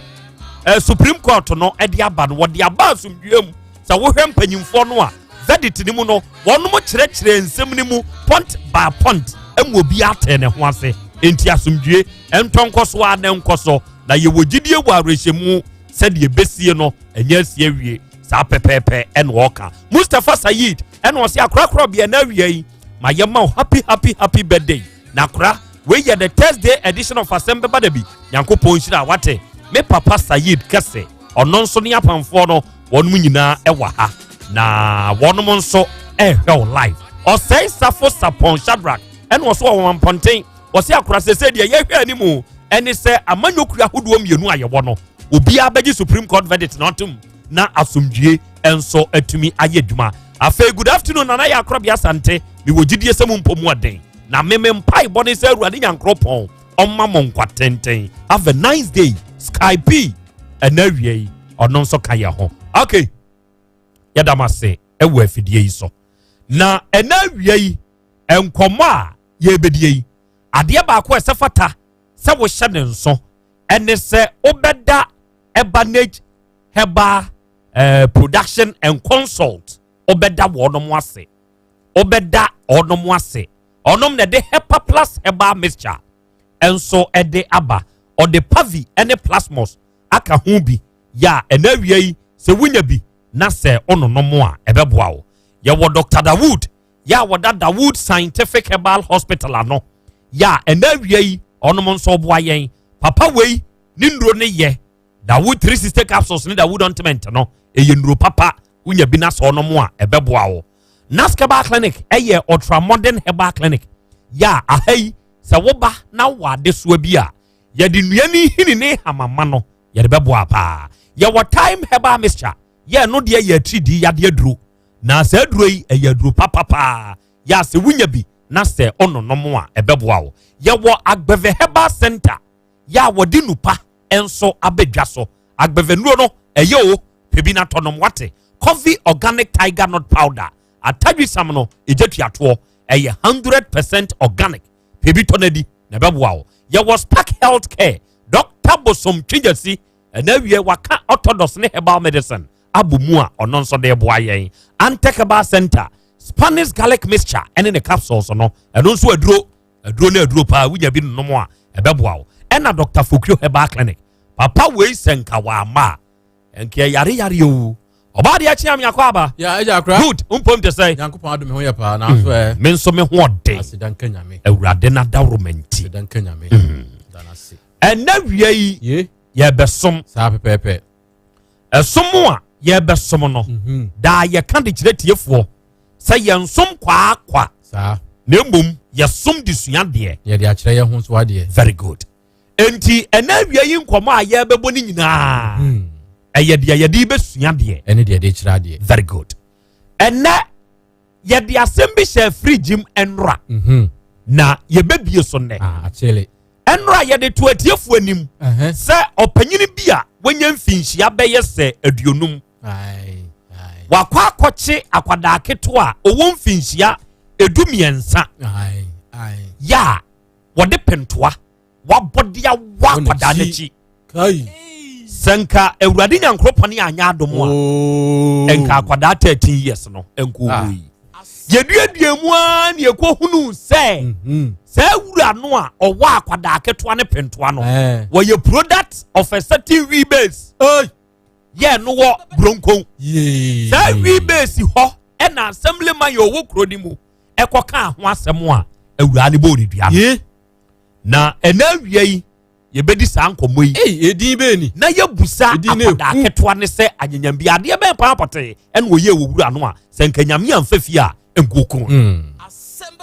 ɛɛ Supreme Court no ɛde aba no wɔde aba asomdwie mu. Sɛ wohwɛ mpanyinfoɔ no a verdict no mu no wɔnom kyerɛkyerɛ nsɛm no mu point by point ɛmu obi atɛ ne ho ase. Enti asomdwie ɛntɔ nkɔ so a na nkɔ so na yɛwɔ gyidie wɔ awerɛhyɛmu sɛdeɛ ɛbɛsie no ɛnyɛ asie awie. Saa pɛpɛɛpɛ ɛna ɔka. Mustapha Sayid ɛna ɔse akorakora bea na awia yi ma yɛma wo happy happy happy birthday. Na kora wei yɛ the Thursday edition of Asɛm Bɛba Da Bi. Nyankopɔn nhyira wate. Me papa Sayid kɛse ɔno nso ne apamfoɔ no wɔnom nyinaa ɛwɔ ha na wɔnom nso ɛhwɛ wo live. Ɔsɛe Safo Sapɔn Shadrack ɛna ɔso wɔ wɔn mpɔnten ɔse akora sese deɛ yɛhwɛ anim ɛne sɛ amanyɔkuo ahodoɔ mmienu a yɛwɔ no obiara bɛgye Supreme Court verdict na ɔtom na asomdwie nso atumi ayɛ adwuma. Afei good afternoon Nana yɛ akorɔbea Asante, mewɔ gyidie sɛ mo mpɔ mu ɔden na meme mpaebɔ ne sɛ Awurade Nyankoropɔn ɔmma mo nkwa tenten. Have a nice day. Sky P ɛna awia yi ɔno nso ka yɛ ho. Okay, yɛda mo ase ɛwɔ afidie yi so. Na ɛna awia yi nkɔmmɔ a yɛbɛdie yi, adeɛ baako a ɛsɛ fata sɛ wohyɛ ne nso ɛne sɛ wobɛda Ebanage Herbal Production and Consult, wobɛda wɔnom ase, wobɛda ɔnom ase. Ɔnom na ɛde Hepa Plus Herbal Mixture nso ɛde aba. Ɔde Pavi ɛne Plasmos aka ho bi yɛ a ɛna awia yi sɛ wonya bi na sɛ ɔnonom a ɛbɛboa wo. Yɛwɔ Dr. Dawood yɛ a wɔda Dawood Scientific Herbal Hospital ano yɛ a ɛna awia yi ɔnom nso ɔboa yɛn. Papa wei ne nnuro ne yɛ Dawood 360 capsules ne Dawood ointment no ɛyɛ nnuro papa, wonya bi na sɛ ɔnom a ɛbɛboa wo. Nask Herbal Clinic ɛyɛ ultra modern herbal clinic yɛ a aha yi sɛ woba na wɔ adesoa bi a yɛde nnua ne hini ne hamama no yɛde bɛboa paa. Yɛwɔ Time Herbal Mixture yɛ no deɛ yɛ atiridii yadeɛ aduro na saa aduro yi ɛyɛ aduro papapaa yɛ a sɛ wonya bi na sɛ ɔnonom a ɛbɛboa wo. Yɛwɔ Agbeve Herbal Center yɛ a wɔde nupa nso abɛdwa so. Agbeve nnuro no ɛyɛ o pɛ bi na tɔnom wate. Coffee Organic Tiger Nut Powder atadwisam no ɛgya tuatoɔ ɛyɛ 100% organic, pɛ bi tɔ no adi na ɛbɛboa wo. Yɛwɔ Spark Health Care, Dr. Bosom Twigyasi ɛna awie waka orthodox ne herbal medicine abɔ mu a ɔno nso de boa yɛn. Antec Herbal Center Spanish garlic mixture ɛne ne capsules no ɛno nso aduro aduro ne aduro paa wonya bi nom a ɛbɛboa wo. Ɛna Dr. Fokio Herbal Clinic papa wei sɛ nka wama a nka yare yare o ɔbaa deɛ akyi ame akɔ aba. Ya ɛgya akora. Good mpom te sɛ. Nyankopɔn adom ho yɛ paa nanso ɛ. Me nso me ho ɔden. Aseda nka Nyame. Awurade n'adaworoma nti. Aseda nka Nyame. Danase. Ɛnɛ wia yi yɛbɛsom. Saa pɛpɛɛpɛ. Ɛsom a yɛbɛsom no daa yɛka de kyerɛ tiefoɔ sɛ yɛnsom kwaakwa. Saa. Na mmom yɛsom de sua adeɛ. Yɛde akyerɛ yɛn ho nso adeɛ. Very good. Enti ɛnɛ awia yi nkɔmɔ a yɛbɛbɔ ne nyinaa ɛyɛ deɛ yɛde bɛsua deɛ. Ɛne deɛ yɛde kyerɛ adeɛ. Very good. Ɛnɛ yɛde asɛm bi hyɛ fridge mu ɛnora na yɛbɛbie so nnɛ. Akyele. Ɛnora yɛde to atiefoɔ anim sɛ ɔpanyini bi a wanya mfinhyia bɛyɛ sɛ 50 wakɔ akɔkye akwadaa ketewa a ɔwɔ mfinhyia 13 yɛ a wɔde pentoa wabɔde awɔ akwadaa n'akyi. Sɛ nka Awurade Nyankoropɔn yɛ anya adom a nka akwadaa 13 years no nka ɔwɔ yi. Yɛduadua mu ara ne yɛkɔhunu sɛ saa wura no a ɔwɔ akwadaa ketewa ne pentoa no wɔyɛ product of a certain wee base yɛ no wɔ Bronkon. Saa wee base hɔ ɛna assembly man yɛ ɔwɔ kuro no mu ɛkɔka ho asɛm a awura ne bɔɔ ne dua no. Na ɛna awia yi yɛbɛdi saa nkɔmmɔ yi. Edin bɛɛ ni. Na yɛbusa akwadaa ketewa ne sɛ anyanyam bi adeɛ bɛn paa pɔtee ɛna ɔyɛ wɔ wura no a sɛ nka Nyame amfa fie a nkokun.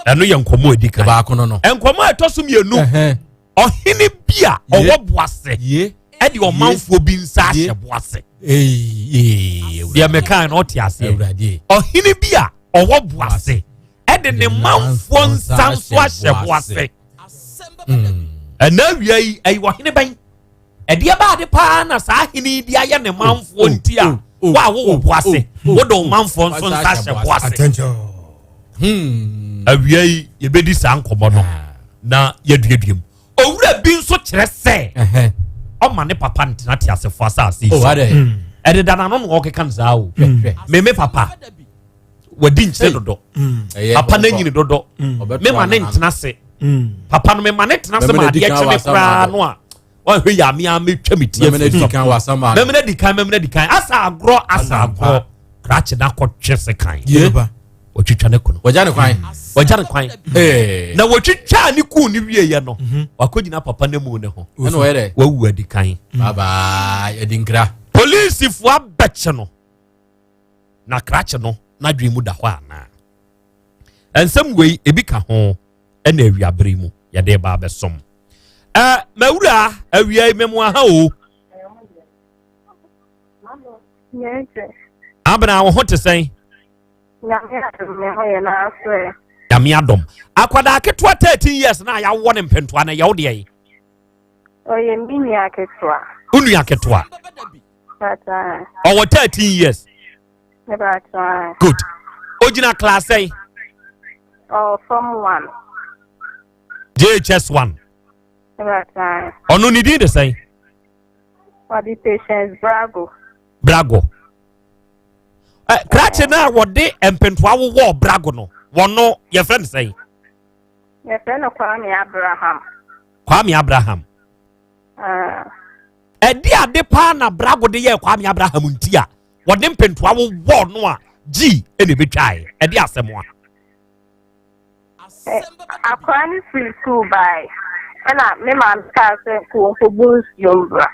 Ɛno yɛ nkɔmmɔ edi kan. Baako no no. Nkɔmmɔ a ɛtɔ so mmienu. Ɔhene bi a ɔwɔ Boase ɛde ɔmanfoɔ bi nsa ahyɛ Boase. Deɛ mɛka no ɔte aseɛ. Ɔhene bi a ɔwɔ Boase ɛde ne manfoɔ nsa nso ahyɛ Boase. Ɛna awia yi ɛyɛ ɔhene bɛn ɛdeɛ baade paa na saa hene yi de ayɛ ne manfoɔ nti a wo a wowɔ Boase wode wo manfoɔ nso nsa ahyɛ Boase. Awia yi yɛbɛdi saa nkɔmmɔ no na yɛduadua mu. Owura bi nso kyerɛ sɛ ɔma ne papa ntena te asefoɔ asase yi so. Ɛdeda n'ano na ɔkeka no saa o. Meme papa wadi nkyerɛ dodo. Papa no anyini dodo. Mema ne ntena ase. Papa no mema ne tena ase ma adeɛ kye me koraa no a. Ɔhwɛ yɛ amea metwa me tie Mɛmena di kan wɔ asɛm a. Mɛmena di kan, mɛmena di kan. Asa agorɔ, asa agorɔ. Krakye na akɔtwe sekan. Ye. Wɔtwitwa ne kono. Wɔgya ne kwan. Wɔgya ne kwan. Na wɔtwitwa ne kuu ne wieɛ no, wakɔgyina papa no mu ne ho. Ɛna wɔyɛ dɛ. Wawu adi kan. Bye bye, yɛdi nkira. Polisifoɔ abɛkye no. Na krakye no n'adwene mu da hɔ anaa? Nsɛm wei ebi ka ho ɛna awiabere mu yɛde ba abɛsom. Ɛ mawura awia yi mɛmo aha o. Abena wo ho te sɛn? Nyame adom. Akwadaa ketewa 13 years na yɛawɔ ne mpentoa na yɛwo deɛ yi. Ɔyɛ me nua ketewa. Wo nua ketewa? Ɔwɔ 13 years. Good. Ogyina class sɛn? Ɔwɔ form 1. JHS 1. Ɔno ne din de sɛn? Wɔde Patience Brago. Brago. Ɛ krakye no a wɔde mpentoa wowɔɔ Brago no, wɔno yɛfrɛ no sɛn? Yɛfrɛ no Kwame Abraham. Kwame Abraham. Ah. Ɛde ade paa na Brago de yɛɛ Kwame Abraham nti a wɔde mpentoa wowɔɔ no a gyi ɛna ebetwae. Ɛde asɛm a. Akwadaa no firi sukuu baeɛ ɛna me maame kaa sɛ kɔ nkɔbu nsuo mbra.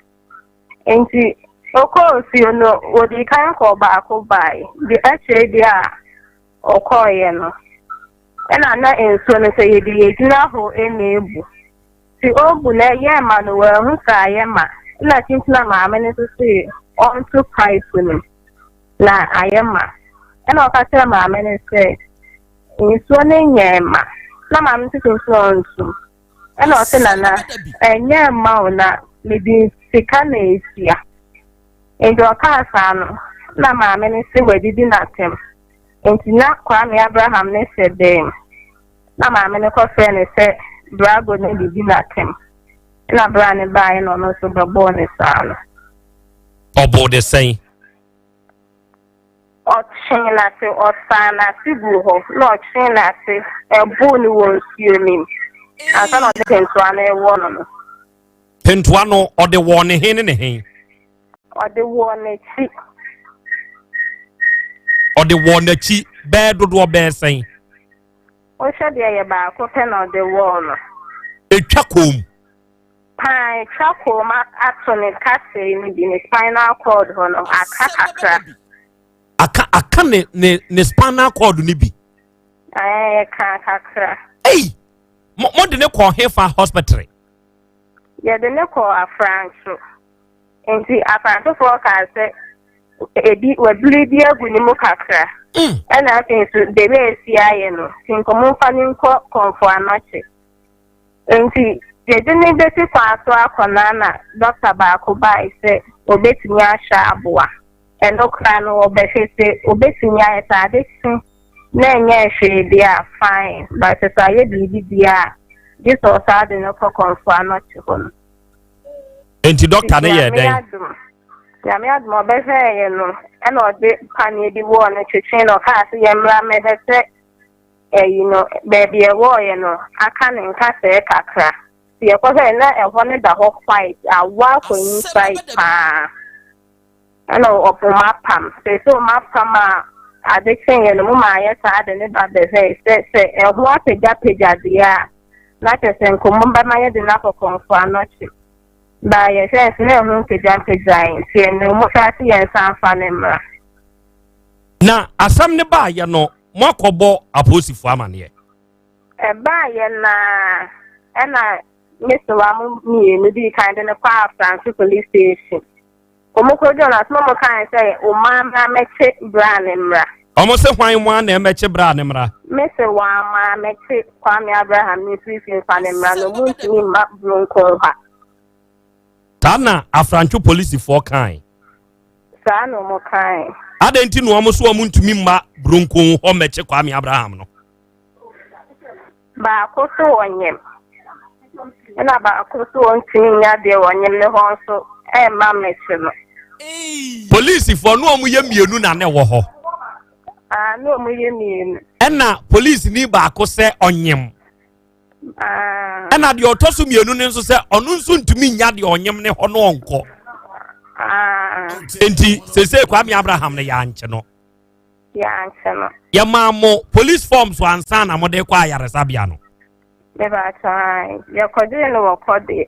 Nti ɔkɔɔ nsuo no, wɔdii kan kɔɔ baako baeɛ. Deɛ akyire deɛ a ɔkɔeɛ no, ɛna na nsuo no sɛ yɛde yɛgyina hɔ na ebu. Nti ɔbu no ɛyɛɛ ma no wanhu sɛ ayɛ ma. Ɛna kyinkyina maame no nso se ɔnto pipe no mu na ayɛ ma. Ɛna ɔka kyerɛɛ maame no sɛ Nsuo no nyɛɛ ma. Na maame no sɛ nsuo ɔnsom. Ɛna ɔse nana ɛnyɛɛ ma o na mede sika na etua. Nti ɔkaa saa no na maame no se wadidi n'atɛm. Nti na Kwame Abraham ne hyɛ dɛm. Na maame no kɔfrɛ no sɛ Brago no didi n'atɛm. Ɛna bra no baeɛ na ɔno nso bɛbɔɔ ne saa no. Ɔbɔɔ ne sɛn? Ɔtwee n'ase, ɔsaa n'ase guu hɔ, na ɔtwee n'ase boo no wɔ nsuo no mu ansa na ɔde pentoa no rewɔ no no. Pentoa no, ɔde wɔɔ ne he ne ne he? Ɔde wɔɔ n'akyi. Ɔde wɔɔ n'akyi bɛɛ dodoɔ bɛɛ sɛn? Wohwɛ deɛ ɛyɛ baako pɛ na ɔde wɔɔ no. Etwa kɔn mu. Paa, etwa kɔn mu ato ne kasɛe no bi, ne spinal cord hɔ no, aka kakra. Aka aka ne ne ne spinal cord no bi. Ɛɛ, ɛka kakra. Ei, mo mo de ne kɔɔ hefa hospital? Yɛde ne kɔɔ Afranso. Nti Afransofoɔ kaa sɛ ebi wabiri bi agu ne mu kakra. Ɛna afei nso beebi a esi ayɛ no, nti nka wɔmfa no nkɔ Kɔmfo Anɔkye. Enti yɛde no besi kwan so akɔ no ara na dɔkta baako bae sɛ obetumi ahwɛ aboa. Ɛno koraa no wɔbɛhwɛ sɛ obetumi ayɛ sɛ ade kye na ɛnyɛɛ hwee deɛ a fine but sɛ ayɛ biribi deɛ a gye sɛ ɔsaa de no kɔ Kɔmfo Anɔkye hɔ no. Enti dɔkta no yɛɛ dɛn? Nyame adom ɔbɛhwɛeɛ no ɛna ɔde paneɛ bi wɔɔ no twetwee na ɔkaa sɛ yɛmmra mmɛhwɛ sɛ Ɛyi no, baabi ɛwɔɔeɛ no, aka ne nkasɛɛ kakra. Nti yɛkɔhwɛɛ na ɛhɔ no da hɔ white, awɔ akɔ inside paa. Ɛna wɔn apam. Seesei wɔn apam a ade kyeeɛ no, mo maa yɛ saa de ne ba bɛhwɛe sɛ sɛ ɛho apagyapagya deɛ a, na kyerɛ sɛ nkɔmmɔ bɛma yɛde no akɔ Kɔmfo Anɔkye. Baa yɛhwɛɛ nso na ɛho mpagyapagyae, nti ɛno mo saa se yɛnsan mfa no mmra. Na asɛm no baayɛ no, moakɔbɔ apolisifoɔ amaneɛ? Ɛbaayɛ no ara, ɛna me sewa mo mmienu dii kan de no kɔɔ Afranso police station. Wɔn kɔduru no, asɛm a wɔkae sɛ, Wo mma mmra mmɛkye bra no mmra. Wɔn se hwan mo ara na ɛmmɛkye bra no mmra? Me sewa mma mmɛkye Kwame Abraham ne mfiri fie mfa no mmra na wɔntumi mma Brunkon ha. Saa na Afrantwo polisifoɔ kae. Saa na wɔn kae. Adɛn nti na wɔn so wɔn ntumi mma Bronkon hɔ mmɛkye Kwame Abraham no? Baako so wɔnyem, ɛna baako so wɔntumi nya deɛ wɔnyem ne hɔ nso ɛmma mmɛkye no. Polisifoɔ no wɔn yɛ mmienu na na ɛwɔ hɔ. Ah, na wɔn yɛ mmienu. Ɛna polisini baako sɛ ɔnyem. Ah. Ɛna deɛ ɔtɔ so mmienu no nso sɛ ɔno nso ntumi nya deɛ ɔnyem ne hɔ no ɔnkɔ. Nti sese Kwame Abraham no yɛankye no. Yɛankye no. Yɛmaa mo police forms ansa na mode kɔ ayaresabea no. Mebakyɛ yɛkɔgyee no wɔ kɔdeɛ.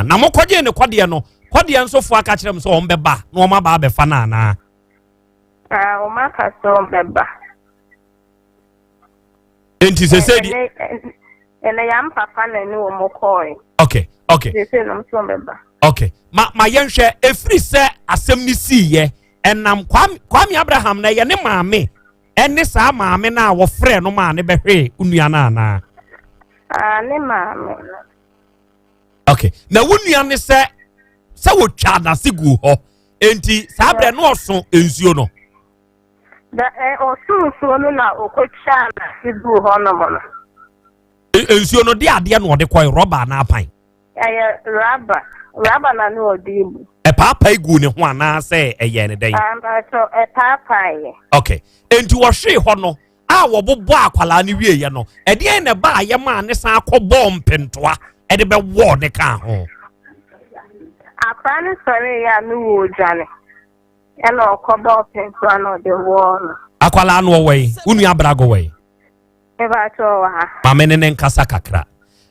Na mokɔgyee no kɔdeɛ no, kɔdeɛ nso foɔ aka kyerɛ m sɛ wɔn bɛba na wɔn aba abɛfa no anaa? Wɔn aka sɛ wɔn bɛba. Nti sese di. Ɛnɛ yɛn papa na ɛne wɔn kɔɔe. Okay, okay. Sese nom so wɔn bɛba. Okay, ma ma yɛnhwɛ efiri sɛ asɛm ne sii yɛ ɛnam Kwame Kwame Abraham na ɛyɛ ne maame ɛne saa maame no a wɔfrɛ no maa ne bɛhwee nua no anaa? Ah, ne maame no. Okay, na wo nua ne sɛ sɛ wɔtwa n'ase guu hɔ enti saa berɛ no ɔso nsuo no. Da ɛ ɔso nsuo no na ɔkɔtwaa n'ase guu hɔnom no. Nsuo no de adeɛ na ɔde kɔe, rɔba anaa pan? Ɛyɛ raba, raba na ne ɔde bu. Ɛpaapae guu ne ho anaasɛ ɛyɛɛ ne dɛn? Ampakyɛ ɛpaapaeɛ. Okay, enti wɔhwee hɔ no a wɔbobɔ akwadaa no wieeɛ no, ɛdeɛn na ɛbaayɛ maa ne san kɔbɔɔ mpentoa ɛde bɛwɔɔ ne kaa ho? Akwadaa no sɔreeɛ a ne wɔ dwane. Ɛna ɔkɔbɔɔ pentoa na ɔde wɔɔ no. Akwadaa no ɔwɔ yi, wo nua abrago wɔ yi. Mebakyɛ ɔwɔ ha. Maame ne ne nkasa kakra.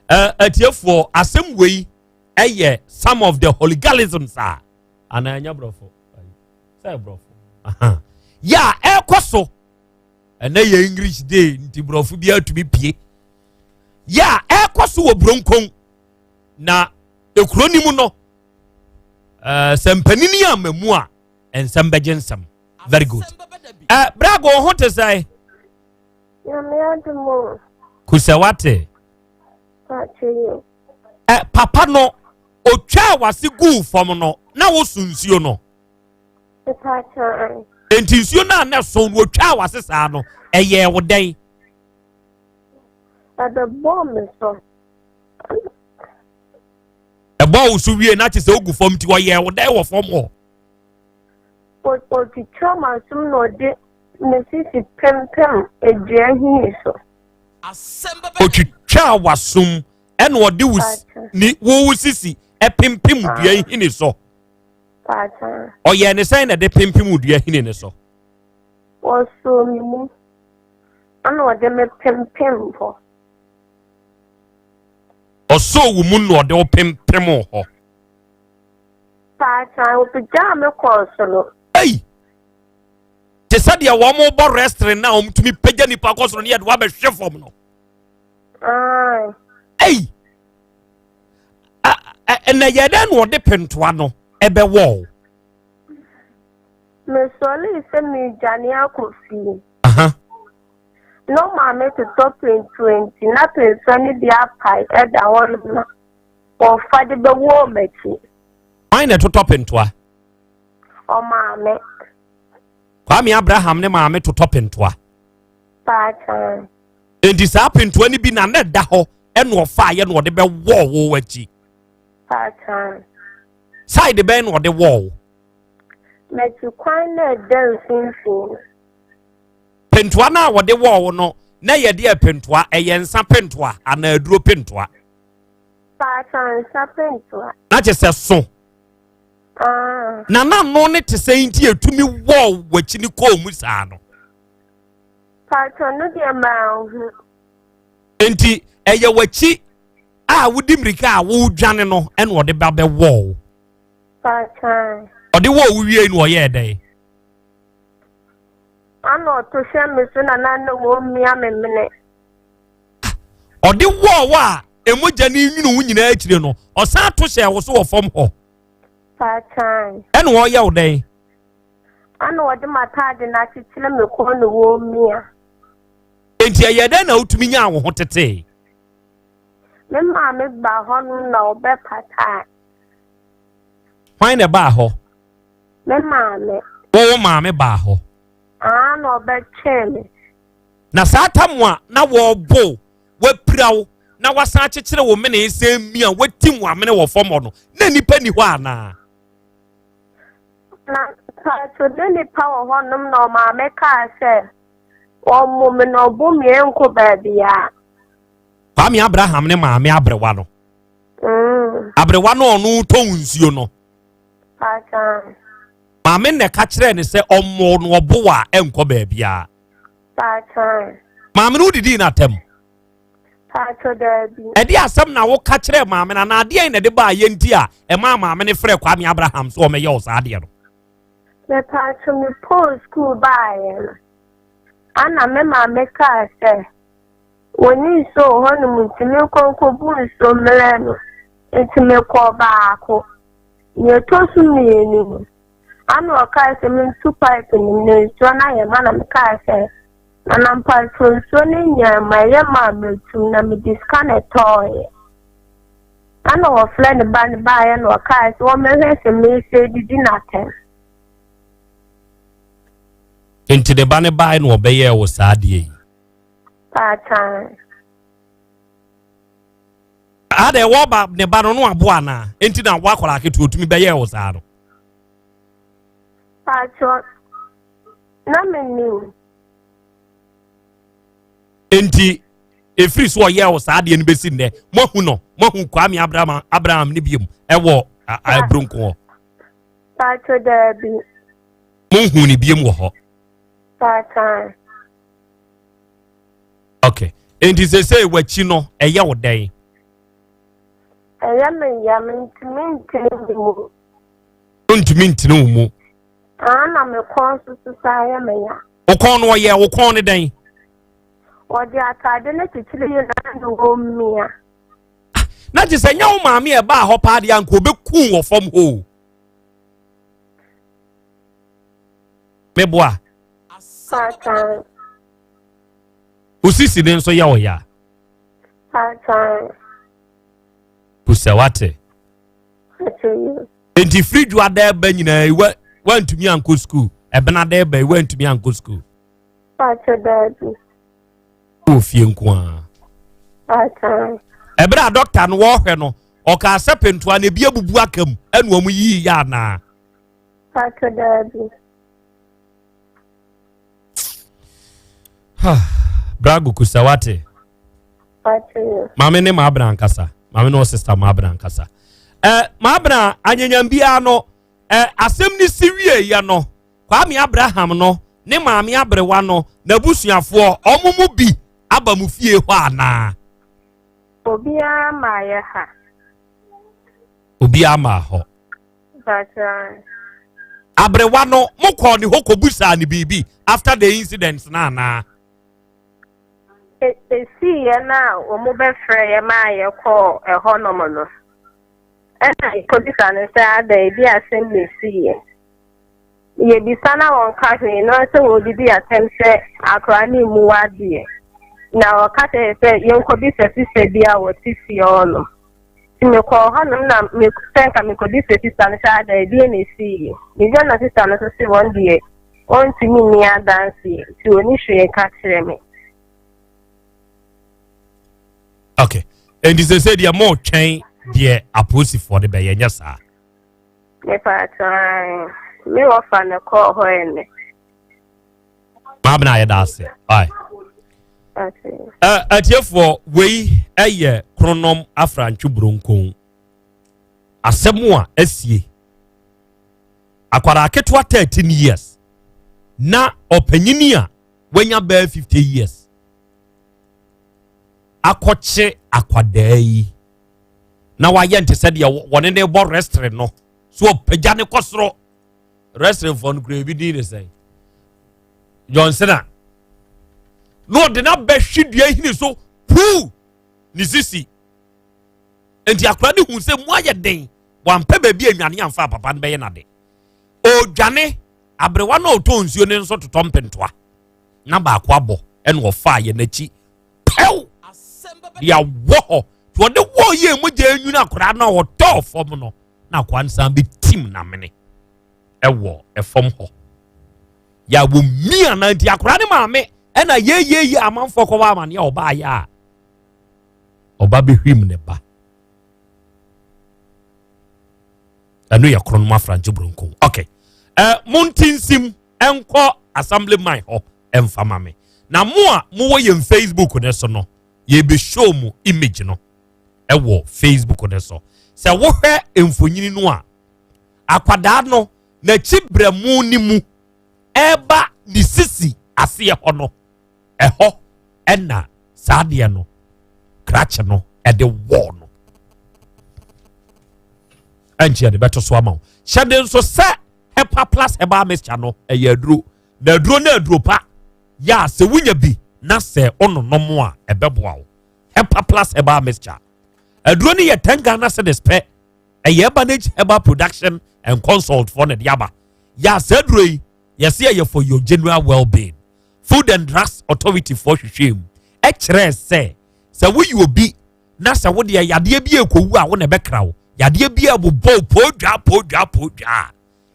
Ɛ atiefoɔ asɛm wei ɛyɛ some of the holigalisms a anaa ɛnyɛ borɔfo sɛ borɔfo yɛ a ɛkɔ so ɛnɛ yɛ English day nti borɔfo bi atumi pie yɛ a ɛkɔ so wɔ buronkon na ekuro ni mu no. Eh, sɛ mpanini ama mu a nsɛm bɛgye nsɛm very good uh, brago ho te sɛ kusɛ wate uh, papa no otwaa wase guu fam no na woso nsuo no nti nsuo no a na ɛso no otwaa wase saa no ɛyɛɛ wo dɛn ɛbɛbɔɔ me so Ɛbɔɔ wo so wie na kyerɛ sɛ ogu fam nti ɔyɛɛ wo dɛn wɔ fam hɔ? Ɔtwitwa m'asom na ɔde ne sisi pempem dua hini so. Ɔtwitwaa w'asom ɛna ɔde wo ne wo sisi ɛpempem dua hini so. Ɔyɛɛ ne sɛn na ɛde pempem dua hini ne so? Ɔsoo me mu ɛna ɔde me pempem hɔ. Ɔsɔɔ wo mu na ɔde wo pempem hɔ. Paakyan, ɔpagyaa me kɔɔ soro. Ei! Te sɛ deɛ wɔn bɔ wrestling na wɔn tumi pagya nipa kɔ soro ne yɛde wabɛhwe fam no. Ei! Ɛnna yɛ dɛn na ɔde pentoa no ɛbɛwɔ o? Mesɔre sɛ meredwane akɔ fie. Na ɔmaame totɔ pentua nti na pentua no bi apae da hɔnom na wɔfa de bɛwɔɔ m'akyi. Hwan na ɛtotɔ pentoa? Ɔmaame. Kwame Abraham ne maame totɔ pentoa. Paakyan. Enti saa pentoa no bi na na ɛda hɔ ɛna ɔfaeɛ na ɔde bɛwɔɔ wo akyi. Paakyan. Side bɛn na ɔde wɔɔ wo? M'akyi kwan na ɛda mfimfini no. Pentoa no a wɔde wɔɔ wo no, na ɛyɛ deɛ pentoa? Ɛyɛ nsa pentoa anaa aduro pentoa? Paatwa nsa pentoa. Na kyɛ sɛ so. Ah. Na n'ano ne te sɛ nti etumi wɔɔ w'akyi ne kɔɔ mu saa no. Paatwa no deɛ maa ho. Nti ɛyɛ w'akyi a wodi mmirika a wodwane no ɛna ɔde ba bɛwɔɔ wo. Paatwa. Ɔde wɔɔ wo wie no ɔyɛɛ dɛn? Ana ɔto hyɛ me so na na na wɔmia me mene. Ɔde wɔɔ wo a emogya ne nwunu wo nyinaa akyire no, ɔsan to hyɛɛ wo so wɔ fam hɔ. Paakyan. Ɛna ɔyɛ wo dɛn? Ana ɔde m'ataade no akyekyere me kɔn na wɔmia. Enti ɛyɛ dɛn na wotumi nyaa wo ho tetee? Me maame baa hɔnom na ɔbɛpataa. Hwan na ɛbaa hɔ? Me maame. Wo wo maame baa hɔ. Aa na ɔbɛtwɛn me. Na saa tam a na wɔrebɔ wapira wo na wasan akyekyere wo mene sɛ mi a watim wamene wɔ fam hɔ no, na nnipa nni hɔ anaa? Na mpacho ne nipa wɔ hɔnom na ɔmaame kaa sɛ wɔmmɔ me na ɔbɔ me ɛnkɔ baabiara. Kwame Abraham ne maame aberewa no. Aberewa no ɔno tɔn nsuo no. Maame na ɛka kyerɛɛ ne sɛ ɔmmɔ no ɔbo a ɛnkɔ baabiara. Maame no wodidii no atɛm. Ɛde asɛm na woka kyerɛɛ maame no anaa adeɛ na ɛde baa yɛ nti a ɛmaa maame no frɛ Kwame Abraham so ɔmɛyɛ wo saa adeɛ no? Mepatwo mepɔɔ sukuu baeɛ no, ana me maame kaa sɛ Wɔnni nsuo wɔ hɔnom nti menkɔ nkɔbu nsuo mmrɛ no. Nti mekɔɔ baako. Nea ɛtɔ so mmienu no, ana ɔkae sɛ mentu pipe no mu na nsuo no ayɛ ma na mekae sɛ, Nana mpakyɛw nsuo no nyɛɛ ma ɛyɛ ma a metum na mede sika na ɛtɔɔeɛ. Ana wɔfrɛ ne ba no baeɛ na ɔkae sɛ wɔmmɛhwɛ sɛ meresɛ didi no atɛm. Nti ne ba no baeɛ na ɔbɛyɛɛ wo saa adeɛ yi? Paatan. Ada ɛwɔ ba ne ba no no aboa anaa nti na wakɔla aketewa otumi bɛyɛ wɔ saa no. Paatwɔ na menim. Nti efiri so ɔyɛ wɔ saa adeɛ no bɛsi nnɛ moahu no moahu Kwame Abraham Abraham ne biom ɛwɔ aburonko hɔ. Paatwɔ daabi. Monhu ne biom wɔ hɔ. Paatan. Ok nti sesei w'akyi no ɛyɛ wo dɛn? Ɛyɛ me ya mentumi ntene me mu. Wontumi ntene wo mu. Aa na me kɔn nso so saa yɛ me ya. Wo kɔn no ɔyɛ wo kɔn no dɛn? Wɔde ataade no kyekyere yɛ na na wɔmia. Ah, na gye sɛ nyɛ wo maame a ɛbaa hɔ paa deɛ anka ɔbɛku wɔ fam hɔ o. Meboa. Paatan. Wo sisi ne nso yɛ wo ya. Paatan. Kusɛ wate. Nti firi dwa da ɛba nyinaa yi wantumi ankɔ sukuu. Ɛbena da ɛba yi wantumi ankɔ sukuu. Paatwa daabi. Wɔ fie nko ara. Paatan. Ɛberɛ a dɔkta no wɔrehwɛ no ɔkaa sɛ pentoa no ebi abubu aka mu ɛna wɔn yii yɛ anaa. Paatwa daabi. Brago kusa wate. Maame ne maabena ankasa. Maame ne ɔsista maabena ankasa. Eh, maabena anyanyam biara no eh, asɛm ne si wie yɛ no Kwame Abraham no ne maame aberewa no n'abusuafoɔ ɔmo mu bi aba mu fie hɔ anaa? Obiara maa yɛ ha. Obiara maa hɔ. Aberewa no mo kɔɔ ne hɔ kɔbusaa ne biribi after the incident no anaa? Esiiɛ no a wɔn bɛfrɛ yɛ maa yɛkɔɔ ɛhɔnom no, ɛna yɛkɔbisa no sɛ adɛn ebi asɛm na esiiɛ. Yɛbisa na wɔnka hwee na sɛ wɔdidi atɛm sɛ akwaraa no mmu adeɛ. Na ɔka kyerɛ sɛ yɛnkɔbisa sista bi a wɔte fie hɔnom. Nti mekɔɔ hɔnom na me sɛ nka mekɔbisa sista no sɛ ada ɛdeɛ na ɛsiiɛ. Mebisa na sista no nso se wɔn deɛ ɔntumi nni adanseɛ nti ɔni hwee ka kyerɛ me. Okay. Nti sɛ sɛ deɛ motwɛn deɛ apolisifoɔ de bɛyɛ nyɛ saa? Mepatwɛn me wɔfa no kɔɔ hɔ ɛnɛ. Maame na yɛda ase. Aye. Atiefoɔ wei ɛyɛ kronom afrantwe buronkon asɛm a asie akwadaa ketewa 13 years na ɔpanyini a wanya bɛɛ 50 years akɔkye akwadaa yi na wayɛ nte sɛ deɛ wɔne ne bɔ wrestling no so ɔpagya ne kɔ soro wrestlingfoɔ no kura ebi din ne sɛn John Cena na ɔde no abɛhwe dua hini so puu ne sisi nti akora no hu sɛ mu ayɛ den wampɛ baabi anwane amfa papa no bɛyɛ nade ɔdwane aberewa no ɔtɔ nsuo no nso totɔ mpentoa na baako abɔ ɛna ɔfaa yɛ n'akyi pɛw de awɔ hɔ nti ɔde wɔ yɛ mogya enwunu akora no a ɔtɔɔ fam no na akoa no san bɛtim n'amene ɛwɔ ɛfam hɔ yɛ a wɔmia na nti akora ne maame ɛna yeyeye amanfoɔ kɔwɔ amaneɛ a ɔbaa yɛ a ɔba bɛhwim ne ba ɛno yɛ korɔ no mu afrangye buronko ok eh, monte nsim ɛnkɔ assembly man hɔ ɛmfa ma me na mo a mowɔ yɛn facebook ne so no. Yɛbɛshow mu image no ɛwɔ Facebook no so. Sɛ wohwɛ mfonyini no a, akwadaa no n'akyi brɛmu ne mu ɛreba ne sisi aseɛ hɔ no, ɛhɔ ɛna saa adeɛ no krakye no ɛde wɔɔ no. Ɛnkyɛ yɛde bɛto so ama wo. Hyɛ de nso sɛ Hepa Plus herbal mixture no ɛyɛ aduro, na aduro no aduro pa yɛ a sɛ wonya bi na sɛ wononom a ɛbɛboa wo. Hepa Plus herbal mixture aduro no yɛ 10 Ghana cedis pɛ. Ɛyɛ Ebanage Herbal Production and Consult foɔ na ɛde aba. Yɛ a saa aduro yi yɛsɛ ɛyɛ for your general well-being. Food and Drugs Authority foɔ hwehwɛ mu ɛkyerɛ sɛ sɛ woyɛ obi na sɛ wode yadeɛ bi ɛkɔwu a wo na ɛbɛkra wo yadeɛ bi a ɛbobɔ poodwa poodwa poodwa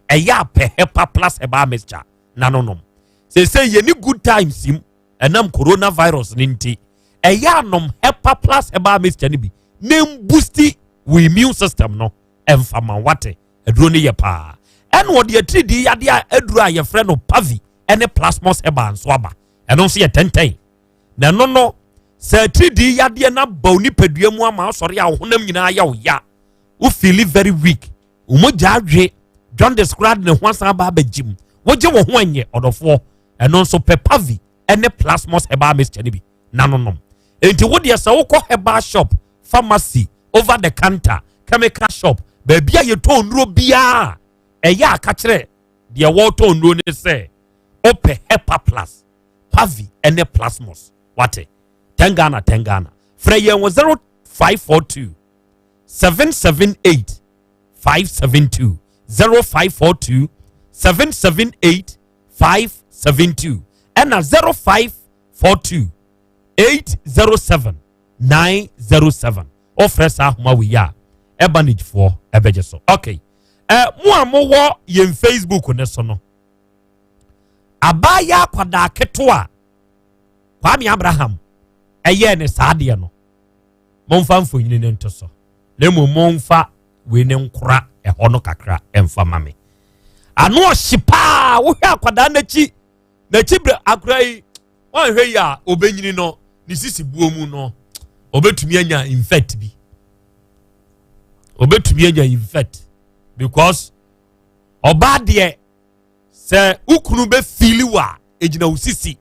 a ɛyɛ apɛ Hepa Plus herbal mixture na no nom. Sɛsɛ yɛni good times mu ɛnam coronavirus ne nti, ɛyɛ anom Hepa Plus herbal mixture no bi na mboosti wo immune system no ɛmfama wate. Aduro no yɛ paa. Ɛna ɔde atiridii yadeɛ a aduro a yɛfrɛ no Pavi ɛne Plasmos herbal nso aba. Ɛno nso yɛ tɛntɛn na ɛno no sɛ atiridii yadeɛ no aba wo nipadua mu ama asɔre a wo honam nyinaa yɛ wo ya, wo feel very weak, wo mogya adwe, jaundice koraa de ne ho asan aba abɛgye mu, wogye wo ho anyɛ ɔdɔfoɔ, ɛno nso pɛ Pavi ɛne Plasmos herbal mixture no bi na no nom. Enti wo deɛ sɛ wokɔ herbal shop, pharmacy, over the counter, chemical shop, baabi a yɛtɔn nnuro biara, ɛyɛ aka kyerɛ deɛ wɔretɔn nnuro ne sɛ wopɛ Hepa Plus, Pavi ɛne Plasmos. Wate? 10 Ghana, 10 Ghana. Frɛ yɛn wɔ 0542 778 572, 0542 778 572, ɛna 0542 807 907. Ɔfrɛ saa ahoma wei a ɛba ɛbɛgye so. Okay, ɛ mo a mowɔ yɛn Facebook ne so no, abaayɛ akwadaa ketewa Kwame Abraham ɛyɛɛ ne saa adeɛ no, momfa mfonyini ne nto so na mmom momfa wei ne nkora ɛhɔ no kakra ɛmfa ma me. Ano ɔhye paa. Wohwɛ akwadaa n'akyi n'akyi brɛ akora yi, wɔnhwɛ yi a obɛnyini no ne sisi buo mu no obɛtumi anya infect bi, obɛtumi anya infect because ɔbaa deɛ sɛ ukunu bɛ feel wɔ a egyina wo sisi,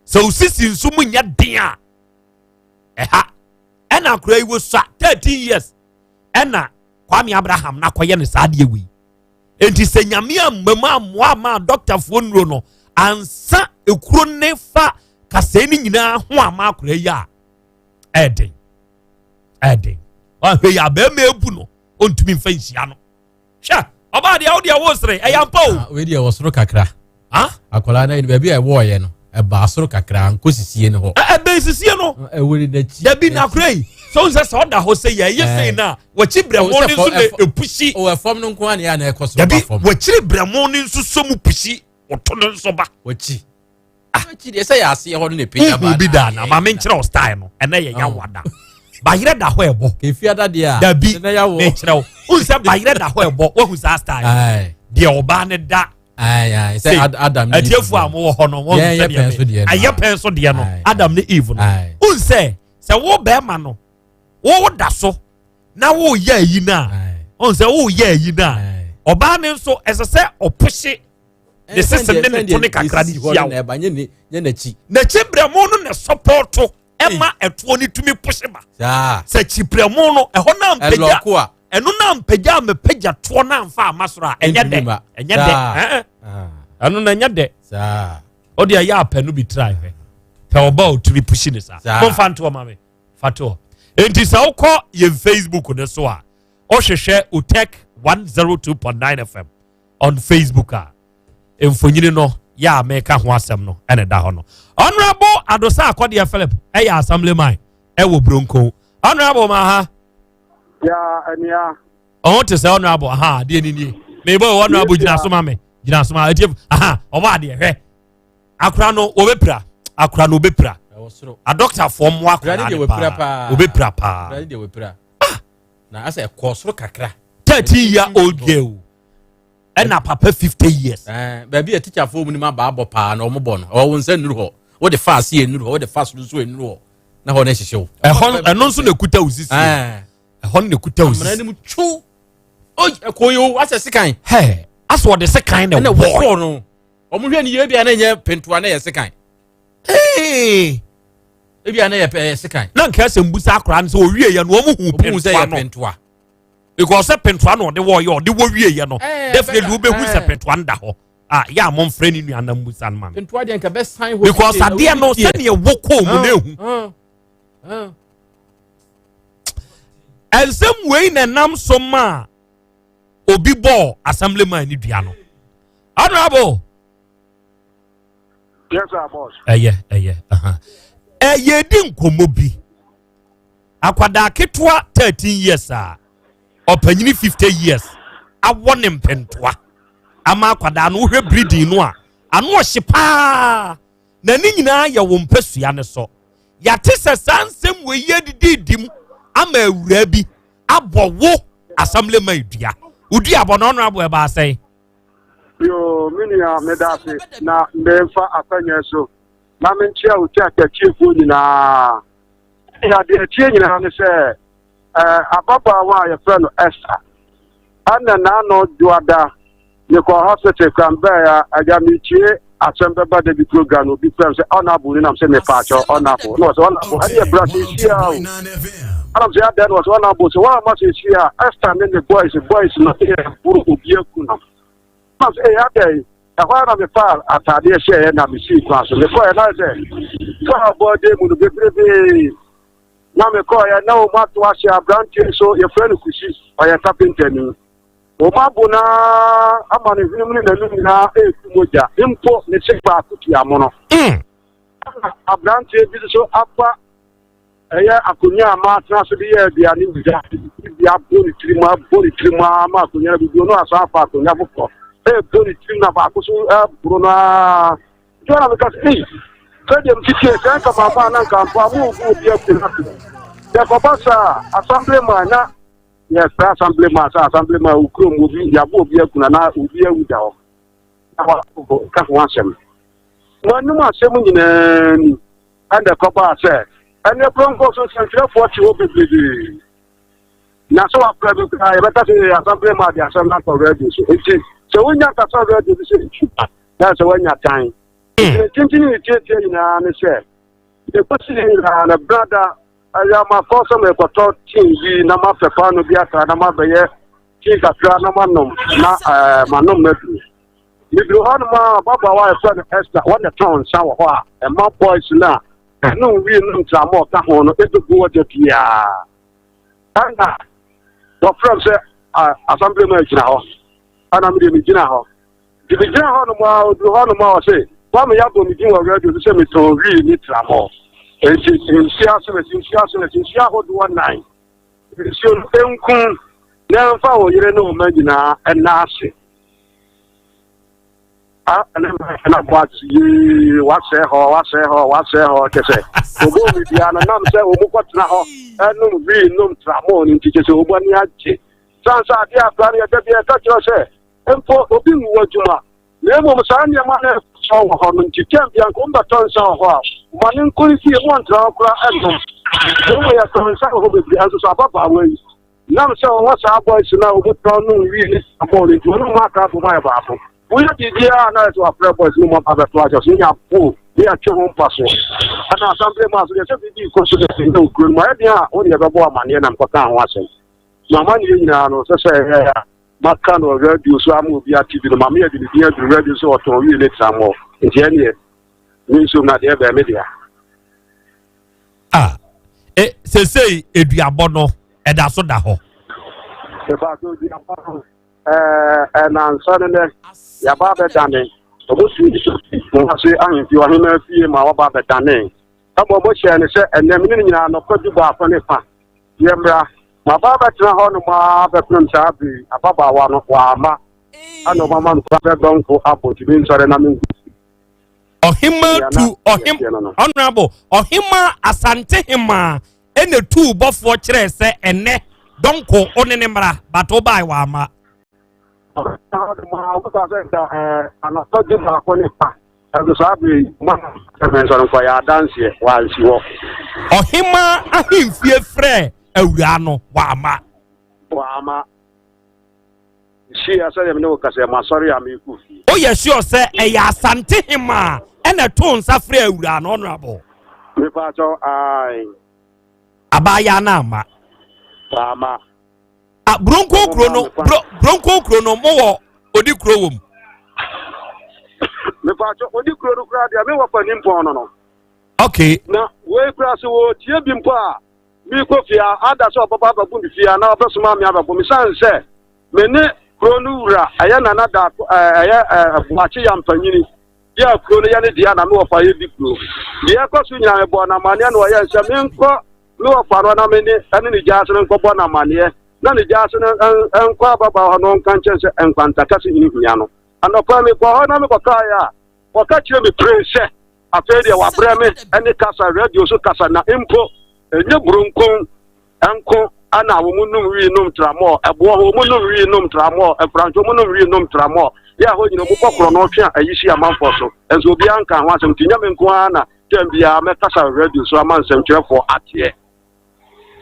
sɛ wo sisi nso mu nyɛ den a ɛha. Ɛna akora yi wɔ sua 13 years ɛna Kwame Abraham n'akɔyɛ ne saa adeɛ wei. Nti sɛ Nyame amam amoa ama dɔktafoɔ nnuro no ansa ekuro ne fa kasɛɛ ne nyinaa ho ama akora yi a, ɛɛden ɛɛden. Wahwɛ yi abɛɛma ebu no ontumi nfa nhyia no. Hwɛ ɔbaa deɛ wodeɛ wo sere ɛyɛ ampa o. Wei deɛ wɔ soro kakra. Akwadaa no baabi a ɛwɔɔyɛ no ɛbaa soro kakra nkɔ sisie no hɔ. Ɛbɛn sisie no. Ɛwɔ n'akyi. Dabi na akora yi sɛ wo sɛ sɛ ɔda hɔ sɛ yɛ ɛyɛ sɛn na wɔkyi brɛmo ne nso na epushi. O ɛfam no nko ara na yɛ na ɛkɔ soro. Dabi, wɔkyiri brɛmo ne nso so mu pushi ɔto no nso ba. Wɔkyi. Wɔkyi deɛ sɛ yɛ aseɛ hɔ no na epagya ba. Nhu bi da na maame nkyerɛ wo style no ɛnɛ yɛ yawa da. Bayerɛ da hɔ ɛbɔ. Kefi ada deɛ a. Dabi, ne kyerɛ wo. N sɛ bayerɛ da hɔ ɛbɔ wahu saa style. Deɛ ɔbaa ne da. Sɛ Adam ne Eve. Atiefo a mowɔ hɔ no wɔn sɛ deɛ ayɛ pɛn so deɛ no Adam ne Eve no. N sɛ sɛ wo bɛrima no wo da so na wo yɛ ayi na ɔn sɛ wo yɛ ayi na ɔbaa ne nso ɛsɛ sɛ ɔpush ne sisi ne ne to ne kakra de hyia wo. N'akyi brɛmo no na support ɛma ɛtoɔ ne tumi push ba. Sɛ kyi brɛmo no ɛhɔ na mpagya ɛno na mpagya a mepagya toɔ na nfa ama soro a ɛnyɛ dɛ, ɛnyɛ dɛ, ɛno na ɛnyɛ dɛ. Ɔde ɛyɛ apɛ no bi try hwɛ pɛ ɔba a otumi push ne saa. Momfa ntoɔ ma me fa toɔ. Nti sɛ wokɔ yɛn Facebook ne so a, ɔhwehwɛ Otec 102.9 FM on Facebook a, mfonyini no yɛ a meka ho asɛm no ɛna ɛda hɔ no. Honorable Adosa Akɔdeɛ Philip ɛyɛ assemblyman ɛwɔ Bronco. Honorable ma ha. Ya ania. Ɔho te sɛ honorable aha adeɛ ni nie mebɔ. Honorable gyina so ma me, gyina so ma ɛtie aha. Ɔbɔ adeɛ hwɛ akora no wɔbɛpira, akora no wɔbɛpira. Adɔktafoɔ mmoa akora no paa, wɔbɛpira paa. Na asɛ ɛkɔ soro kakra. 13 year old girl ɛna papa 50 years. Baabi a tikyafoɔ mu ni ma baa bɔ paa na ɔmo bɔ no, ɔwɔ nsa nnuru hɔ, wode fa ase nnuru hɔ, wode fa soro nso nnuru hɔ. Na hɔ no hyehye wo. Ɛhɔ ɛno nso na ekuta wo sisi. Ɛhɔ no na ekuta wo sisi. Amena no mu twu. Oyi ɛkɔ yi o asɛ sekan. Hɛ asɛ ɔde sekan na ɛwɔ no. Wɔn hwɛ ni yie ebi a na nyɛ pentoa na yɛ sekan. Ee. Ebi a na yɛ pɛ sekan. Na nka ɛsɛ mbusa akora no sɛ owie yɛ no wɔn hu pentoa no. Because sɛ pentoa na ɔde wɔ yɛ ɔde wɔ wie yɛ no. Definitely wobɛhu sɛ pentoa no da hɔ. Ah yɛ a mo nfrɛ ne nua na mbusa no ma me. Pentoa deɛ nka bɛ san hɔ. Because adeɛ no sɛdeɛ ɛwɔ kɔn mu na ehu. Nsɛm wei na ɛnam so maa obi bɔɔ assemblyman ne dua no. Honorable. Yes, sir, boss. Ɛyɛ ɛyɛ ɛyɛ di nkɔmɔ bi. Akwadaa ketewa 13 years a ɔpanyini 50 years awɔ ne mpentoa ama akwadaa no wohwɛ breeding no a ano ɔhye paa na ne nyinaa yɛ wo mpasua no so. Yɛate sɛ saa nsɛm wei yi adididi mu ama awuraa bi abɔ wo assemblyman dua. Wo dua bɔ no honorable ɛbaa sɛn? Yoo, me nua meda ase na memfa akwanya so na menkyia wo tiatatiefoɔ nyinaa. Na deɛ ɛteɛ nyinaa ne sɛ eh, ababaawa a yɛfrɛ no Esther ɛna n'ano dwoada mekɔ hospital kora mbɛɛ a agya metie asɛm bɛba da bi program no obi frɛ m sɛ ɔnabo ne nam sɛ mepaakyɛ ɔnabo na ɔsɛ ɔnabo ɛne ɛbra sɛsi a o ɛnam sɛ adɛn na ɔsɛ ɔnabo sɛ woamma sɛsi a Esther ne ne boys boys no yɛ boro obi aku no na sɛ ɛyɛ adɛn Ɛhɔ ara na mefaa ataadeɛ hyɛeɛ na mesii kwan so. Mekɔeɛ na ayɛ sɛ kaa bɔɔdeɛ mu no bebrebee. Na mekɔeɛ na wɔn ato ahyɛ aberanteɛ so, yɛfrɛ no Kusi, ɔyɛ kapentani. Wɔn abo no ara ama ne hwenem ne n'anum nyinaa retu mogya, mpo ne se baako tua mono. Ɛna aberanteɛ bi nso afa Ɛyɛ akonnwa a matena so de yɛ aduane wɔ gya bi abɔ ne tirim abɔ ne tirim ara ma akonnwa no bubu no asan afa akonnwa foforɔ ɛrebɔ ne tirim na baako so ɛboro no ara nti na meka sɛ ei sɛdeɛ mtetie sɛ nka maama a na nka mpo a mo obi akonnwa so yɛkɔba saa assembly man na yɛfrɛ assembly man sɛ assembly man wo kurom obi yɛabɔ obi akuna na obi awu da hɔ na wɔka ho asɛm mo anom asɛm nyinaa ni Ɛnna ɛkɔbaa sɛ, ɛnne kronkron so nsɛntwerɛfoɔ te hɔ bebrebe. Na sɛ wɔafrɛ me koraa, yɛbɛka sɛ yɛyɛ asɛmpere ma ade asɛm no akɔ radio so. Enti sɛ wonya kasa radio bi sɛ ntu a, na sɛ woanya tan. Enti ne tenten ne ne tietie nyinaa ne sɛ, yɛkɔsi yɛn nyinaa na brada ɛyɛ makɔ sɛ mekɔtɔ tii bi na mapɛ paano bi atra na mabɛyɛ tii kakra na manom na ɛɛ manom maduru. Meduru hɔ nom a, ababaawa a yɛfrɛ no Esther, wɔn na ɛtɔn nsa wɔ hɔ a ɛma boys no a ɛnom wii nom tramɔɔ ka ho no ɛbɛgu hɔ da biara. Ɛna wɔfrɛ m sɛ assembly man gyina hɔ. Ɛna medeɛ megyina hɔ. Nti megyina hɔ nom a, ɔduru hɔ nom a ɔse, Kwame yɛabɔ me din wɔ radio so sɛ metɔn wii ne tramɔɔ. Nti nsuo asomasi, nsuo asomasi, nsuo ahodoɔ nan. Nsuo no nku na ɛmfa wo yere ne wo mma nyinaa ɛna ase. na boate yee wasɛe hɔ wasɛe hɔ wasɛe hɔ kyɛ sɛ ɔbɔ mi bia no nam sɛ ɔmu kɔtena hɔ ɛnom wii nom tramɔɔ no nti kyɛ sɛ ɔbu ani agye san sɛ adeɛ akora no yɛda bi ɛka kyerɛ sɛ mpo obi nwu adwuma na mmom saa nneɛma no ɛsɔ wɔ hɔ no nti tɛm bia nka ɔmbɛtɔ nsa wɔ hɔ a ma ne nkɔ ne fie mu ɔntena hɔ koraa ɛnom na mmom yɛtɔ nsa wɔ hɔ bebree ɛnso so ababaawa yi Nam sɛ wɔwɔ saa boys no a wɔtɔn nom wii ne bɔɔl nti wɔne wɔn aka abom ayɛ baako. Woyɛ biribiara a na ayɛ sɛ wɔafrɛ boys no mu aba abɛto ahyɛ so nya po ne yɛatwe ho mpa so. Ɛna assembly man so deɛ sɛ biribi rekɔ so deɛ ɛnyɛ wo kuro no mu ayɛ den a wo ne yɛbɛbɔ amanneɛ na mekɔkaa ho asɛm. Na amanneɛ nyinaa no sɛ sɛ ɛyɛ a maka no radio so ama obi ate bi no ma meyɛ de ne din aduru radio so ɔtɔn wii ne trammɔ nti ɛneɛ me nso na deɛ ɛbɛn me dea. Ah, e, sesei eduabɔ no ɛda so da hɔ. Ɛbaako eduabɔ no ɛɛ ɛnansa no nɛ yaba abɛdane. Ɔmo si ase ahemfi ɔhema fie ma wɔba abɛdane. Ɛbɔ ɔmo hyɛ ne sɛ ɛnɛ mene ne nyinaa nɔkɔ du baako ne fa. Yɛmmra. Maba abɛtena hɔ nom ara bɛpem saa bere ababaawa no wama. Ɛna ɔmo ama no kwan sɛ dɔnko abɔ nti mensɔre na menko. Ɔhemaa tu ɔhem honourable ɔhemaa Asante hemaa ɛna tuu bɔfoɔ kyerɛɛ sɛ ɛnɛ dɔnko wo ne ne mmra but wo bae wamma. Anɔpa du baako ne fa Nanso saa bere yi, mo a me nsa no nkɔyɛ adanseɛ, wɔansi hɔ. Ɔhemaa ahemfie frɛɛ awuraa no, wamma. Wamma. Hyia sɛdeɛ me ne wo kasa yi, masɔre a merekɔ fie. Woyɛ sure sɛ ɛyɛ Asante hemaa ɛna ɛtoo nsa frɛɛ awuraa no, Honourable? Mepaakyɛw, ae. Abaayaa no amma. Wamma. Ah, Bronco kuro no, bro, Bronco kuro no, mo wɔ odi kuro wɔ mu. Mepaakyɛw, odi kuro no koraa deɛ, me wɔ fa nimpɔn no no. Okay. Na wei koraa sɛ wɔtie bi mpo a, merekɔ fie a, ada sɛ ɔbɛba abɛbo me fie anaa ɔbɛsoma me abɛbo me sane sɛ me ne kuro no wura ɛyɛ Nana Daako ɛyɛ Boakye Yampanyini deɛ a kuro no yɛ ne dea na me wɔfa yɛ di kuro. Deɛ ɛkɔ so nyinaa mebɔɔ no amanneɛ na ɔyɛ sɛ menkɔ me wɔfa no na me ne ɛne ne gyaase no nkɔbɔ no amanneɛ na ne gyaase no nkɔ ababaa hɔ na ɔnka nkyɛn sɛ nkwantakɛse hene hia no. Anɔpa mekɔɔ hɔ na mekɔkaeɛ a wɔka kyerɛ me pire sɛ Afei deɛ wabrɛ me ne kasa, radio so kasa, na mpo ɛnyɛ buronkon nko na wɔn nom wii nom tramɔɔ, ɛboɔ ho wɔn nom wii nom tramɔɔ, mfrantwo wɔn nom wii nom tramɔɔ, yɛ a hɔ nyina wɔn bɔ korɔ no twe a ayi si amanfoɔ so, nso obiara nka ho asɛm, nti nyɛ me nko ara na tɛm biara mɛkasa radio so ama nsɛmtwerɛfoɔ ateɛ.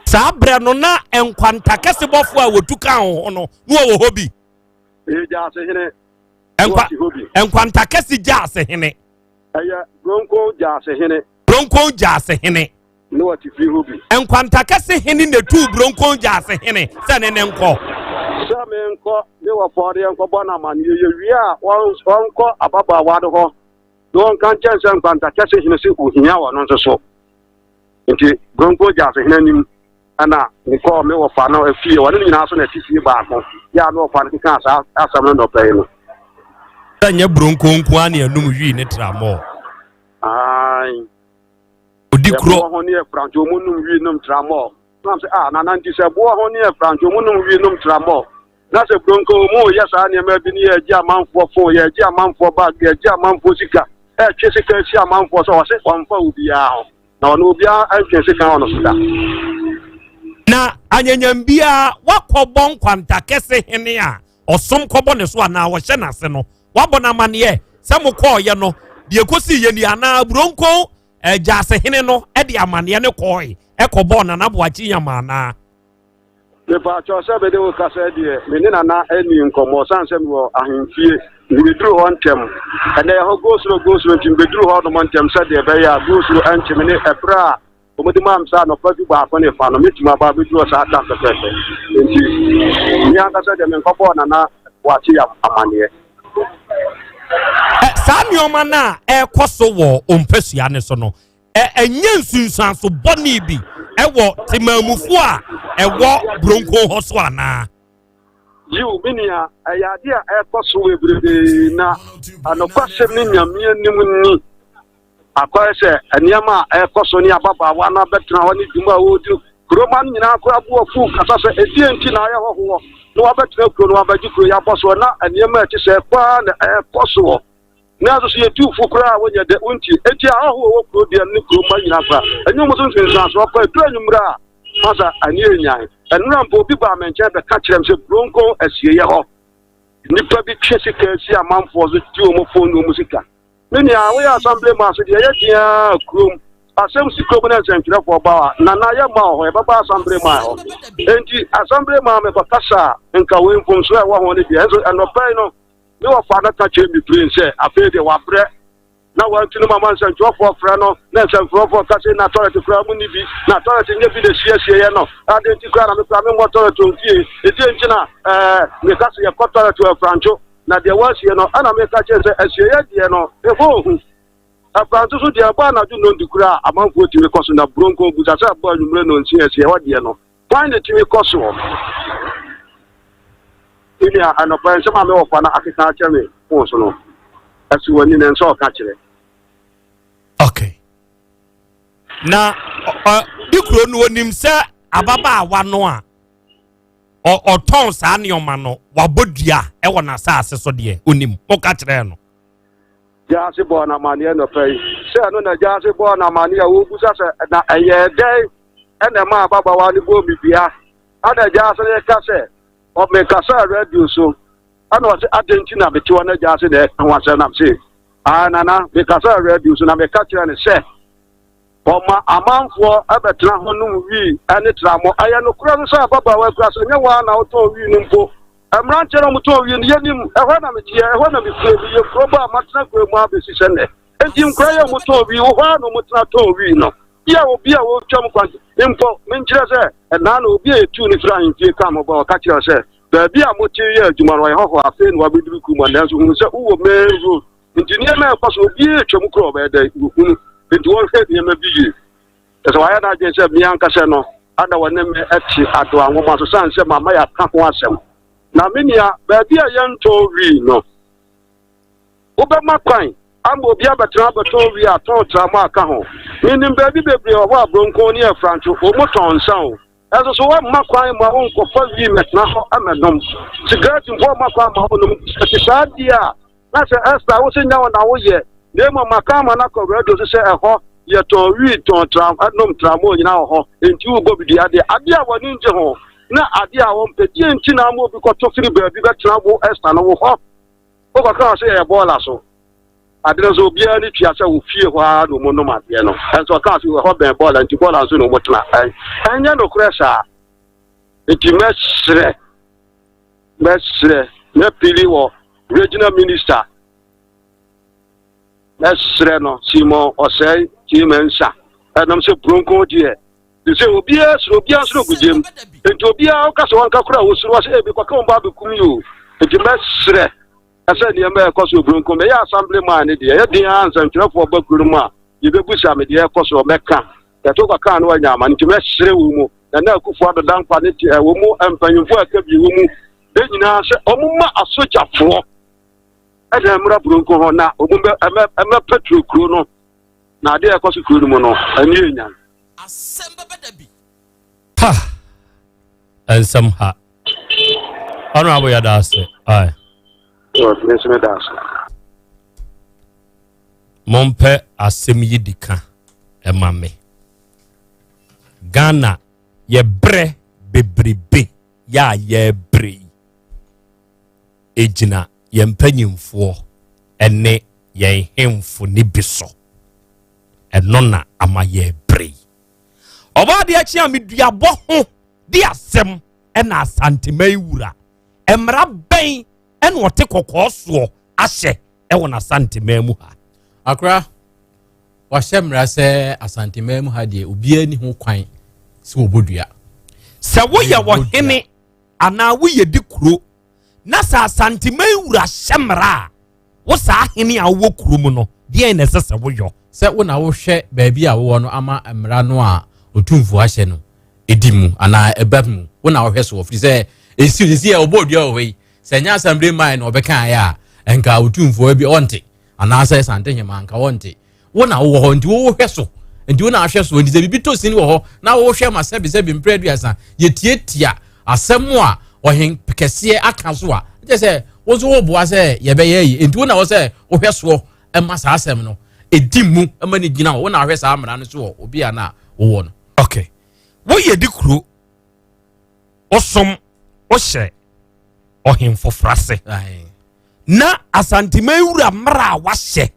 Saa berɛ no na nkwanta kɛse bɔfoɔ a wɔtu kaa wo ho no, na wɔwɔ hɔ bi. Ɛyɛ Gyaasehene. Nkwa, nkwanta kɛse Gyaasehene. Ɛyɛ Bronkon Gyaasehene. Bronkon Gyaasehene. Ne wɔte fie hɔ bi. Nkwanta kɛse hene na etuu Bronkon Gyaasehene sɛ ne ne nkɔ. Sɛ menkɔ ne wɔfɔɔdeɛ nkɔbɔ no amaneɛ, yɛwie a wɔnkɔ ababaawa no hɔ na wɔnka nkyɛn sɛ nkwanta kɛse hene se ohia wɔn nso so. Nti Bronkon Gyaasehene anim ɛna mekɔɔ me wɔfa no fie, wɔne no nyinaa so na ɛte fie baako, yɛ a me wɔfa no kekaa saa asɛm no nɔpɛ yi no. Sɛ nyɛ bronko nko ara ne anum wii ne tramɔɔ. Ae. Odi kuro. Ɛboɔ ho ne ɛfranto ɔmo num wii nom tramɔɔ. Nam sɛ ah nana nti sɛ boɔ ho ne ɛfranto ɔmo num wii nom tramɔɔ. Na sɛ bronko ɔmo yɛ saa nneɛma bi ne yɛgye amanfoɔ fon, yɛgye amanfoɔ bag, yɛgye amanfoɔ sika, ɛtwe sika si amanfoɔ sɛ ɔse ɔmfa obiara ho. Na ɔno obiara ntwe sekan wɔ no so da. Na anyanyam biara wakɔbɔ nkwanta kɛse hene a ɔsom kɔbɔ ne so anaa ɔhyɛ n'ase no, wabɔ no amanneɛ sɛ mokɔɔeɛ no, deɛ ɛkɔsii yɛ ni anaa Buronkon gyaase hene no de amanneɛ no kɔɔe kɔbɔɔ Nana Boakye Nyama anaa? Mepaakyɛw sɛ mede wo kasa deɛ, me ne Nana anni nkɔmmɔ ɔsan sɛ mewɔ ahemfie nti meduru hɔ ntɛm. Ɛnɛ ɛhɔ go slow go slow nti mebɛduru hɔ nom ntɛm sɛdeɛ ɛbɛyɛ a go slow ɛnkye me ne ɛberɛ a wɔde maa me sɛ anɔpa du baako ne fa no mɛtumi aba abɛduru hɔ saa tam pɛpɛɛpɛ. Nti me ankasa deɛ menkɔbɔɔ Nana Boakye Yam amanneɛ. Saa nneɛma no a ɛrekɔ so wɔ mpasua no so no, ɛnyɛ nsunsuanso bɔne bi wɔ temamufo a ɛwɔ Bronco hɔ so anaa? Yiw, me nua, ɛyɛ ade a ɛrekɔ so bebrebe, na nokwasɛm ne Nyame anim ni. Akɔyɛ sɛ nneɛma a ɛrekɔ so ne ababaawa no abɛtena hɔ ne dwuma a wɔredi no, kuroma no nyinaa koraa bo afuw kasa sɛ, ɛdeɛn nti na ayɛ hɔhoɔ na wabɛtena kuro no wabɛgye kuro yi abɔ soɔ, na nneɛma a ɛte sɛɛ koraa na ɛrekɔ soɔ. Nanso sɛ yɛtu fo koraa a, wɔnyɛ dɛ, wontie. Enti ahɔho a wɔwɔ kuro deɛ no ne kuro mma nyinaa koraa, ɛnyɛ wɔn so nsunsuansoɔ kɔ. Ɛduru anwummerɛ a, masa ani renyan. Ɛnora mpo, obi baa me nkyɛn bɛka kyerɛɛ me sɛ Bronco asieeɛ hɔ, nnipa bi twe sika si amanfoɔ so gye wɔn fon ne wɔn sika. Me nua, woyɛ assembly man so deɛ, ɛyɛ den ara kurom. Asɛm si kurom na nsɛntwerɛfoɔ ba a, Nana yɛmma wɔ hɔ, yɛbɛba assembly man hɔ. Enti assembly man mekɔkasa a, nka wei mfomsoɔ a ɛwɔ ho no deɛ, nso ɛnɔpa yi no, Ne wɔfa no ka kyerɛɛ Miprin sɛ afei deɛ wabrɛ na wantu no mama nsɛntwerɛfoɔ frɛ no na nsɛntwerɛfoɔ ka sɛ na tɔrɛt koraa mu nni bi na tɔrɛt nyɛ bi na ɛsiesieɛ no adeɛ nti koraa na me koraa memmɔ tɔrɛt wɔ fie ɛdeɛ nti na ɛɛ meka sɛ yɛkɔ tɔrɛt wɔ afrantwo na deɛ wɔasie no ɛna meka kyerɛ sɛ asieɛ deɛ no ɛhɔ ohu afrantwo so deɛ ɛbɔ anadwo nnɔndu koraa amanfoɔ tumi kɔ so na buronko busa sɛ ɛbɔ anwummerɛ nnɔnsia asieɛ hɔ deɛ no Hwan na etumi kɔ soɔ? Me nua, anɔpa yi nsɛm a me wɔfa no akeka akyerɛ me fon so no, ɛso w'ani na ɛnsɛ ɔka kyerɛ. Okay. Na ɔ di kuro no onim sɛ ababaawa no a ɔtɔn saa nneɛma no wabɔ dua ɛwɔ n'asaase so deɛ onim ɔka kyerɛ no. Gyaase bɔɔ no amaneɛ nɔpa yi sɛ ɛno na gyaase bɔɔ no amaneɛ a wɔbusa sɛ na ɛyɛɛ dɛn ɛna ɛmaa ababaawa no bɔɔ me dua. Ɛna agya ase reka sɛ, mekasaa radio so, ɛna ɔse adɛn nti na mete hɔ na agya ase na ɛka ho asɛm na mese Ah, Nana, mekasa radio so na meka kyerɛ no sɛ ɔma amanfoɔ bɛtena hɔ nom wii ne tramɔ. Ɛyɛ nokorɛ no sɛ ababaawa kura sɛ nyɛ waa na wotɔn wii no mpo. Mmeranteɛ na wɔtɔn wii no, yɛnim. Ɛhɔ na meteɛ, ɛhɔ na mefie. Meyɛ kuro ba a matena kuro mu abɛsi sɛ nnɛ. Enti nkora yɛ wɔtɔn wii, wɔ hɔ ara na wɔtena tɔn wii no. Yɛ obi a wɔtwam kwan mpo, menkyerɛ sɛ ɛnaa na obi a yɛtuu no firi ahemfie ka mo ba ɔka kyerɛ sɛ baabi a mote yɛ adwuma no ɔyɛ hɔhoɔ afei na wabɛduru kurom hɔ nanso hunu sɛ wowɔ main road nti nneɛma a ɛkɔ so obiara atwam kora ɔbɛyɛ dɛn wɔhunu nti wɔnhwɛ nneɛma bi yie. Kyɛ sɛ wayɛ n'adwene sɛ me ankasa no ada wɔne me te adoa nwoma so sane sɛ mama yɛaka ho asɛm. Na me nua, baabi a yɛntɔn wii no, wobɛma kwan ama obi abɛtena abɛtɔn wii atɔn tramo aka ho. Menim baabi bebree wɔ hɔ a Bronkon ne Afrantwo, wɔn tɔn nsa o. Ɛnso so wɔmma kwan ma wonkɔfa wii mmɛtena hɔ mmɛnom. Sigaret mpo wɔmma kwan ma wonnom. Ɛte saa deɛ a, na sɛ Esther wo se nyɛ wo na woyɛ, na mmom maka ama no akɔ radio so sɛ ɛhɔ yɛtɔn wii tɔn tra nom tramol nyinaa wɔ hɔ, enti wobɔ bi dua deɛ, adeɛ a w'ani ngye ho na adeɛ a wompɛ, deɛ nti na ama obi kɔto firi baabi bɛtena wo Esther no wo hɔ? Wokɔka wɔ sɛ yɛyɛ bɔɔla so. Ade no nso obiara ne tua sɛ wo fie hɔ ara na wɔnom adeɛ no. Ɛnso ɔkaa sɛ ɛhɔ bɛn bɔɔla nti bɔɔla nso na wɔtena. Ɛnyɛ nokorɛ saa. Nti mɛsrɛ, mɛsrɛ, mɛpili wɔ regional minister, mɛsrɛ no Simon Ɔsɛe Kyima Nsa ɛnom sɛ Bronco deɛ te sɛ obiara suro obiara soro gu gyam nti obiara woka sɛ wɔnka koro a wɔsuro wɔ sɛ ebi kɔka wɔn ba abɛkum yi o. Nti mɛsrɛ ɛsɛ nneɛma a ɛkɔ so Bronco. Meyɛ assembly man ne deɛ ɛyɛ den ara nsɛntwerɛfoɔ ba kuro no mu a yɛbɛbusa me deɛ ɛkɔ so mɛka yɛto kɔka no wanya ama no. Nti mɛsrɛ wɔ mu Nana Akufo Addo Dankwa ne te wɔ mu mpanyimfoɔ a ɛka bi wɔ mu nyinaa sɛ wɔn ma asogyafoɔ ɛna mmra Bronco hɔ na wɔn bɛ ɛmɛ ɛmɛ petro kuro no na adeɛ a ɛkɔ so kuro no mu no ɛne yɛ nyan. Ha! Nsɛm ha. Honorable yɛda ase. Aye. Me nso meda ase. Mompɛ asɛm yi di ka ɛma me. Ghana yɛbrɛ bebrebe yɛ a yɛbrɛ yi ɛgyina yɛn mpanyimfoɔ ɛne yɛn hemfo ne bi so. Ɛno na ama yɛbrɛ yi. Ɔbaa deɛ akyi a meduabɔ ho de asɛm ɛna Asanteman wura mmara bɛn ɛna ɔte kɔkɔɔ soɔ ahyɛ ɛwɔ n'Asanteman mu ha. Akora wahyɛ mmara sɛ Asanteman mu ha deɛ obiara ni ho kwan sɛ wɔbɔ dua. Sɛ woyɛ ɔhene anaa woyɛ di kuro na sɛ Asanteman wura hyɛ mmara a, wo saa hene a wowɔ kuro mu no, deɛn na ɛsɛ sɛ woyɔ? Sɛ wo na wohwɛ baabi a wowɔ no ama mmara no a Otumfoɔ ahyɛ no di mu anaa ɛba mu, wo na wohwɛ soɔ, firi sɛ ɛsi sisi a ɔbɔɔ dua wɔ hɔ yi, sɛ ɛnyɛ asɛmble man na ɔbɛkaeɛ a, nka Otumfoɔ bi ɔnte, anaasɛ Santehema nka ɔnte. Wo na wowɔ hɔ nti wohwɛ so, nti wo na ahwɛ so, nti sɛ biribi tɔ sin wɔ hɔ na wohwɛ ma sɛbesɛbe mprɛ aduasa yɛtiatia asɛm a ɔhen kɛseɛ aka so a, kyerɛ sɛ wo nso woboa sɛ yɛbɛyɛ yi, nti wo na wɔ sɛ wohwɛ soɔ ma saa asɛm no ɛdi mu ma no gyina hɔ, wo na ahwɛ saa mmara no so wɔ obi a na wowɔ no. Okay, woyɛ di kuro, wosom, wohyɛ ɔhen foforɔ ase na Asanteman wura mmara a wahyɛ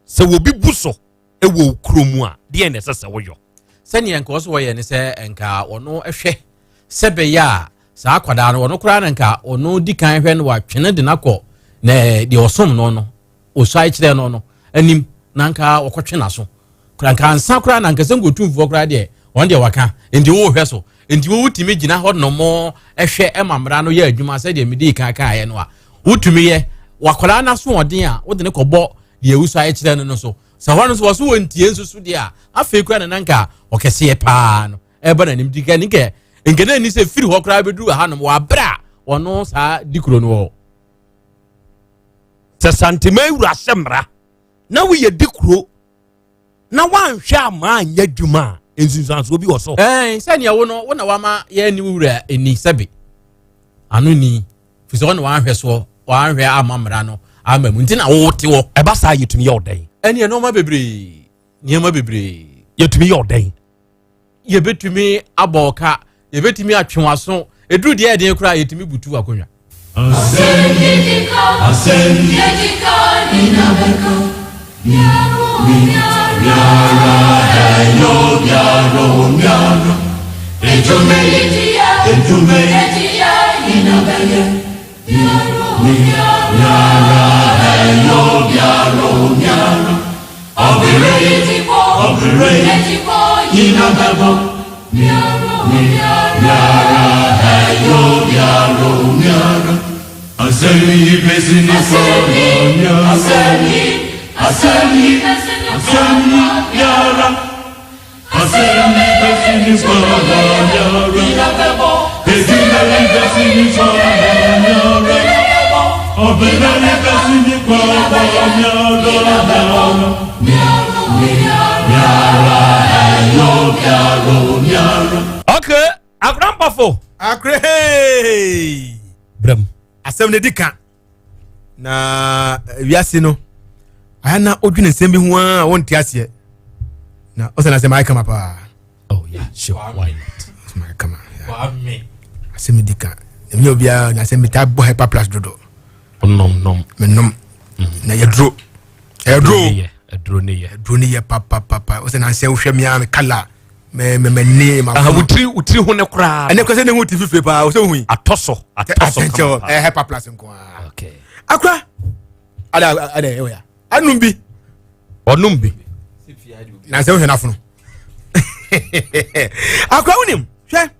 sɛ wɔbi bu so wɔ wo kuro mu a, deɛn na ɛsɛ sɛ woyɔ? Sɛdeɛ nka ɔsɛ wɔyɛ ne sɛ nka ɔno hwɛ sɛ bɛyɛ a saa akwadaa no ɔno koraa na nka ɔno di kan hwɛ no watwene de no akɔ na deɛ ɔsom no no ɔsuae kyerɛ no no anim na nka ɔkɔtwe n'aso kora nka ansa koraa na nka sɛ nkotumfoɔ koraa deɛ wɔn deɛ waka nti wohwɛ so nti wotumi gyina hɔ nom hwɛ ma mmara no yɛ adwuma sɛdeɛ mede kan kaeɛ no a wotumi yɛ wakwadaa no asoɔden a wode ne kɔbɔ deɛ wusuae kyerɛ no no so sɛ hɔ no so wɔso wɔntie nso so deɛ a afei koraa na nanka ɔkɛseɛ paa no ɛba n'anim di ka ne nkɛ nkɛ na ani sɛ firi hɔ koraa bɛduru hanom wɔ aberɛ a ɔno saa di kuro no wɔ sɛ Santema wura hyɛ mmara na woyɛ di kuro na woanhwɛ ama anyɛ adwuma a, nsunsuansoɔ bi wɔ so. Ɛn sɛnea wo no wo na wama yɛn wo wura ani sɛbe ano ni fi sɛ ɔne wanhwɛ soɔ wanhwɛ ama mmara no ama mu nti na wote hɔ. Ɛba saa yɛtumi yɛ ɔdɛn? Ɛneɛ nneɛma bebree nneɛma bebree. Yɛtumi yɛ ɔdɛn? Yɛbɛtumi abɔ ɔka, yɛbɛtumi atwe w'aso, ɛduru deɛ ɛden koraa yɛtumi butu akonnwa. Okay, akorampafo. Akore hey. Brem. Asɛm no di ka. Na eh, wiase no ayɛ na odwene nsɛm bi ho a wonte aseɛ. Na ɔsɛ na asɛm ayɛ kama paa. Oh yeah, sure. Why not? Asɛm ayɛ kama. Asɛm di ka. Ɛnyɛ obiara na asɛm metaa bɔ hyper plus dodo. Nom nom. Menom. Mm. Na yɛduro. Ɛduro. Ɛduro ne yɛ. Ɛduro ne yɛ papapapa. Ɔsɛ na nsɛm wohwɛ me a me kala. mɛ mɛ mɛ ne ma. Ah, wotiri wotiri ho ne koraa. Ɛnɛ kɔsɛ ne ho ti fifire paa o sɛ ohun yi. Atɔ so atɔ so kama paa. Ɛhɛ hyper plus nko ara. Okay. Akora ada ada ɛwɔ ya anum bi. Ɔnum bi. Na sɛ wohwɛ n'afono. Akora wonim hwɛ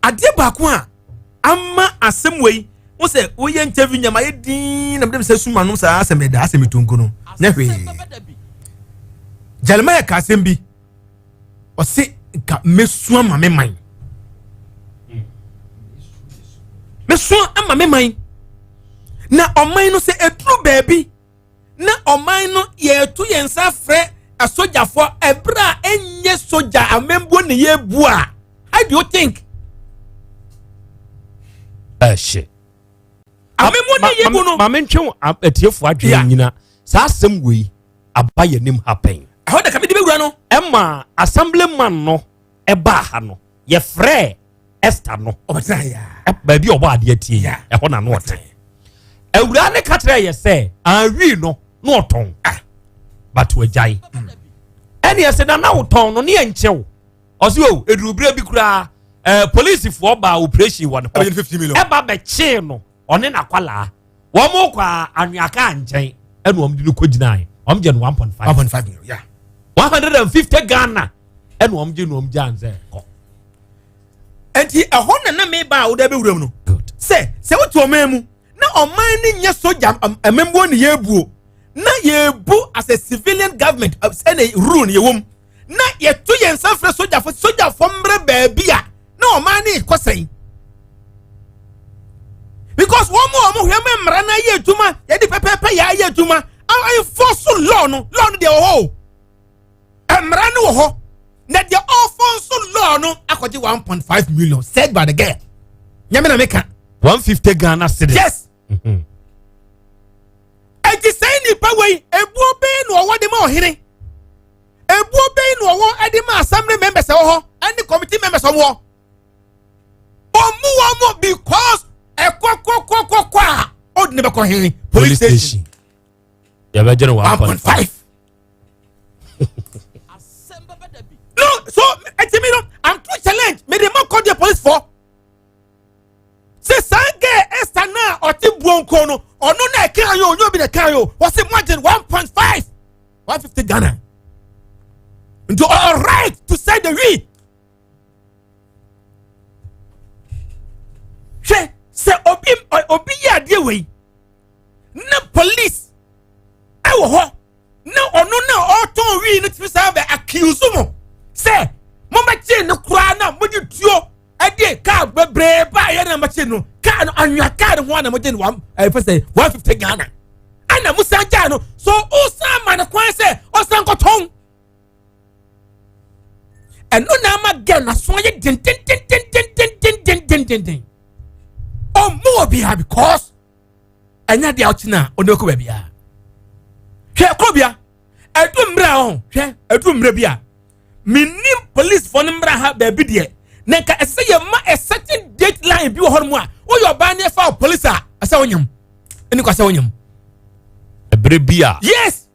adeɛ baako a ama asɛm wei wo sɛ woyɛ interview nyama yɛ din na mede sɛ suma nom saa asɛm ɛda asɛm ɛtonko no nyɛ hwee. Jeremiah ka asɛm bi. ɔse nka mɛsua ma me man mɛsua ama me man na ɔman no sɛ ɛduru baabi na ɔman no yɛto yɛn nsa frɛ asogyafoɔ ɛberɛ a ɛnyɛ sogya amambuo ne yɛbu a how do you think ɛhyɛ amambuo ne yɛbu no maame ntwe atiefoɔ adwene nyina saa asɛm wei aba yɛn anim ha pɛn. Ɛhɔ na kame de bɛwura no. Ɛma assemblyman no ɛbaa ha no, yɛfrɛɛ Esther no. Ɔbɛtena ha yaa. Baabi a ɔbɔ adeɛ tie yi, ɛhɔ na no ɔte. Awuraa no ka kyerɛɛ yɛ sɛ, anwii no na ɔtɔn. Ah, but wagyae. Ɛne ɛsɛ na na wotɔn no ne ɛnkyɛw. Ɔse o, ɛduru berɛ bi koraa, ɛɛ polisifoɔ baa operation wɔ ne hɔ. Ɛba bɛkyee no, ɔne n'akwalaa. Wɔn kɔ a anwea kaa nkyɛn ɛna wɔn de no kɔ gyinae. Wɔn gye no 1.5. 1.5 million, yeah. 150 Ghana ɛna wɔn gye no wɔn gye ansɛ kɔ. Nti ɛhɔ na na meba a wode bɛwura mu no. Sɛ sɛ wote ɔman mu na ɔman no nyɛ sogya amammuo ne yɛbuo na yɛbu as a civilian government ɛna rule no yɛwɔ mu na yɛto yɛn nsa frɛ sogyafo sogyafo mmerɛ baabi a na ɔman no rekɔ sɛn because wɔn mu a wɔn hwɛ mu mmara no ayɛ adwuma yɛde pɛpɛɛpɛ yɛ ayɛ adwuma enforce law no law no deɛ wɔ hɔ o mmara no wɔ hɔ na deɛ ɔfɔ nso law no akɔgye 1.5 million said by the girl nyame na meka 150 Ghana cedis. Yes. Eti sɛn nipa wei ebuo bɛn na ɔwɔ de ma ɔhene ebuo bɛn na ɔwɔ de ma assembly members ɛwɔ hɔ ɛne committee members ɔwɔ ɔmu wɔn mo because ɛkɔkɔkɔkɔkɔ a ɔde ne bɛkɔ he police station yɛbɛgye no 1.5 no so ɛti mi no i'm too challenge mi de ma kɔ deɛ police for sɛ saa gɛɛ Esther no a ɔte buonko no ɔno na ɛka yɛ ɔnyɛ obi na ɛka yɛ o wɔsi margin 1.5 150 Ghana nti all right to sell the weed hwɛ sɛ obi obi yɛ adeɛ wei na police ɛwɔ hɔ na ɔno na ɔtɔn wii no tumi saa bɛ accuse mo sɛ mobɛkyee no koraa na mode tuo ɛde kaa bebree baayɛ na mobɛkyee no kaa no anwea kaa no ho a na mogye no one ɛfɛ sɛ 150 Ghana ɛna mo san gyaa no so wosan ma no kwan sɛ ɔsan kɔtɔn ɛno na ama gɛ n'aso ayɛ dendendendendendendendendenden ɔmmu obiara because ɛnyɛ deɛ ɔkyena a ɔde kɔ baabi a hwɛ kɔ bia ɛdu mmerɛ a ɔho hwɛ ɛdu mmerɛ bi a menim policefoɔ no mmerɛ ha baabi deɛ na nka ɛsɛ yɛ ma a certain date line bi wɔ hɔ nom a woyɛ ɔbaa ne ɛfa police a ɛsɛ wonyam ɛne kɔ sɛ wonyam ɛberɛ bi a yes.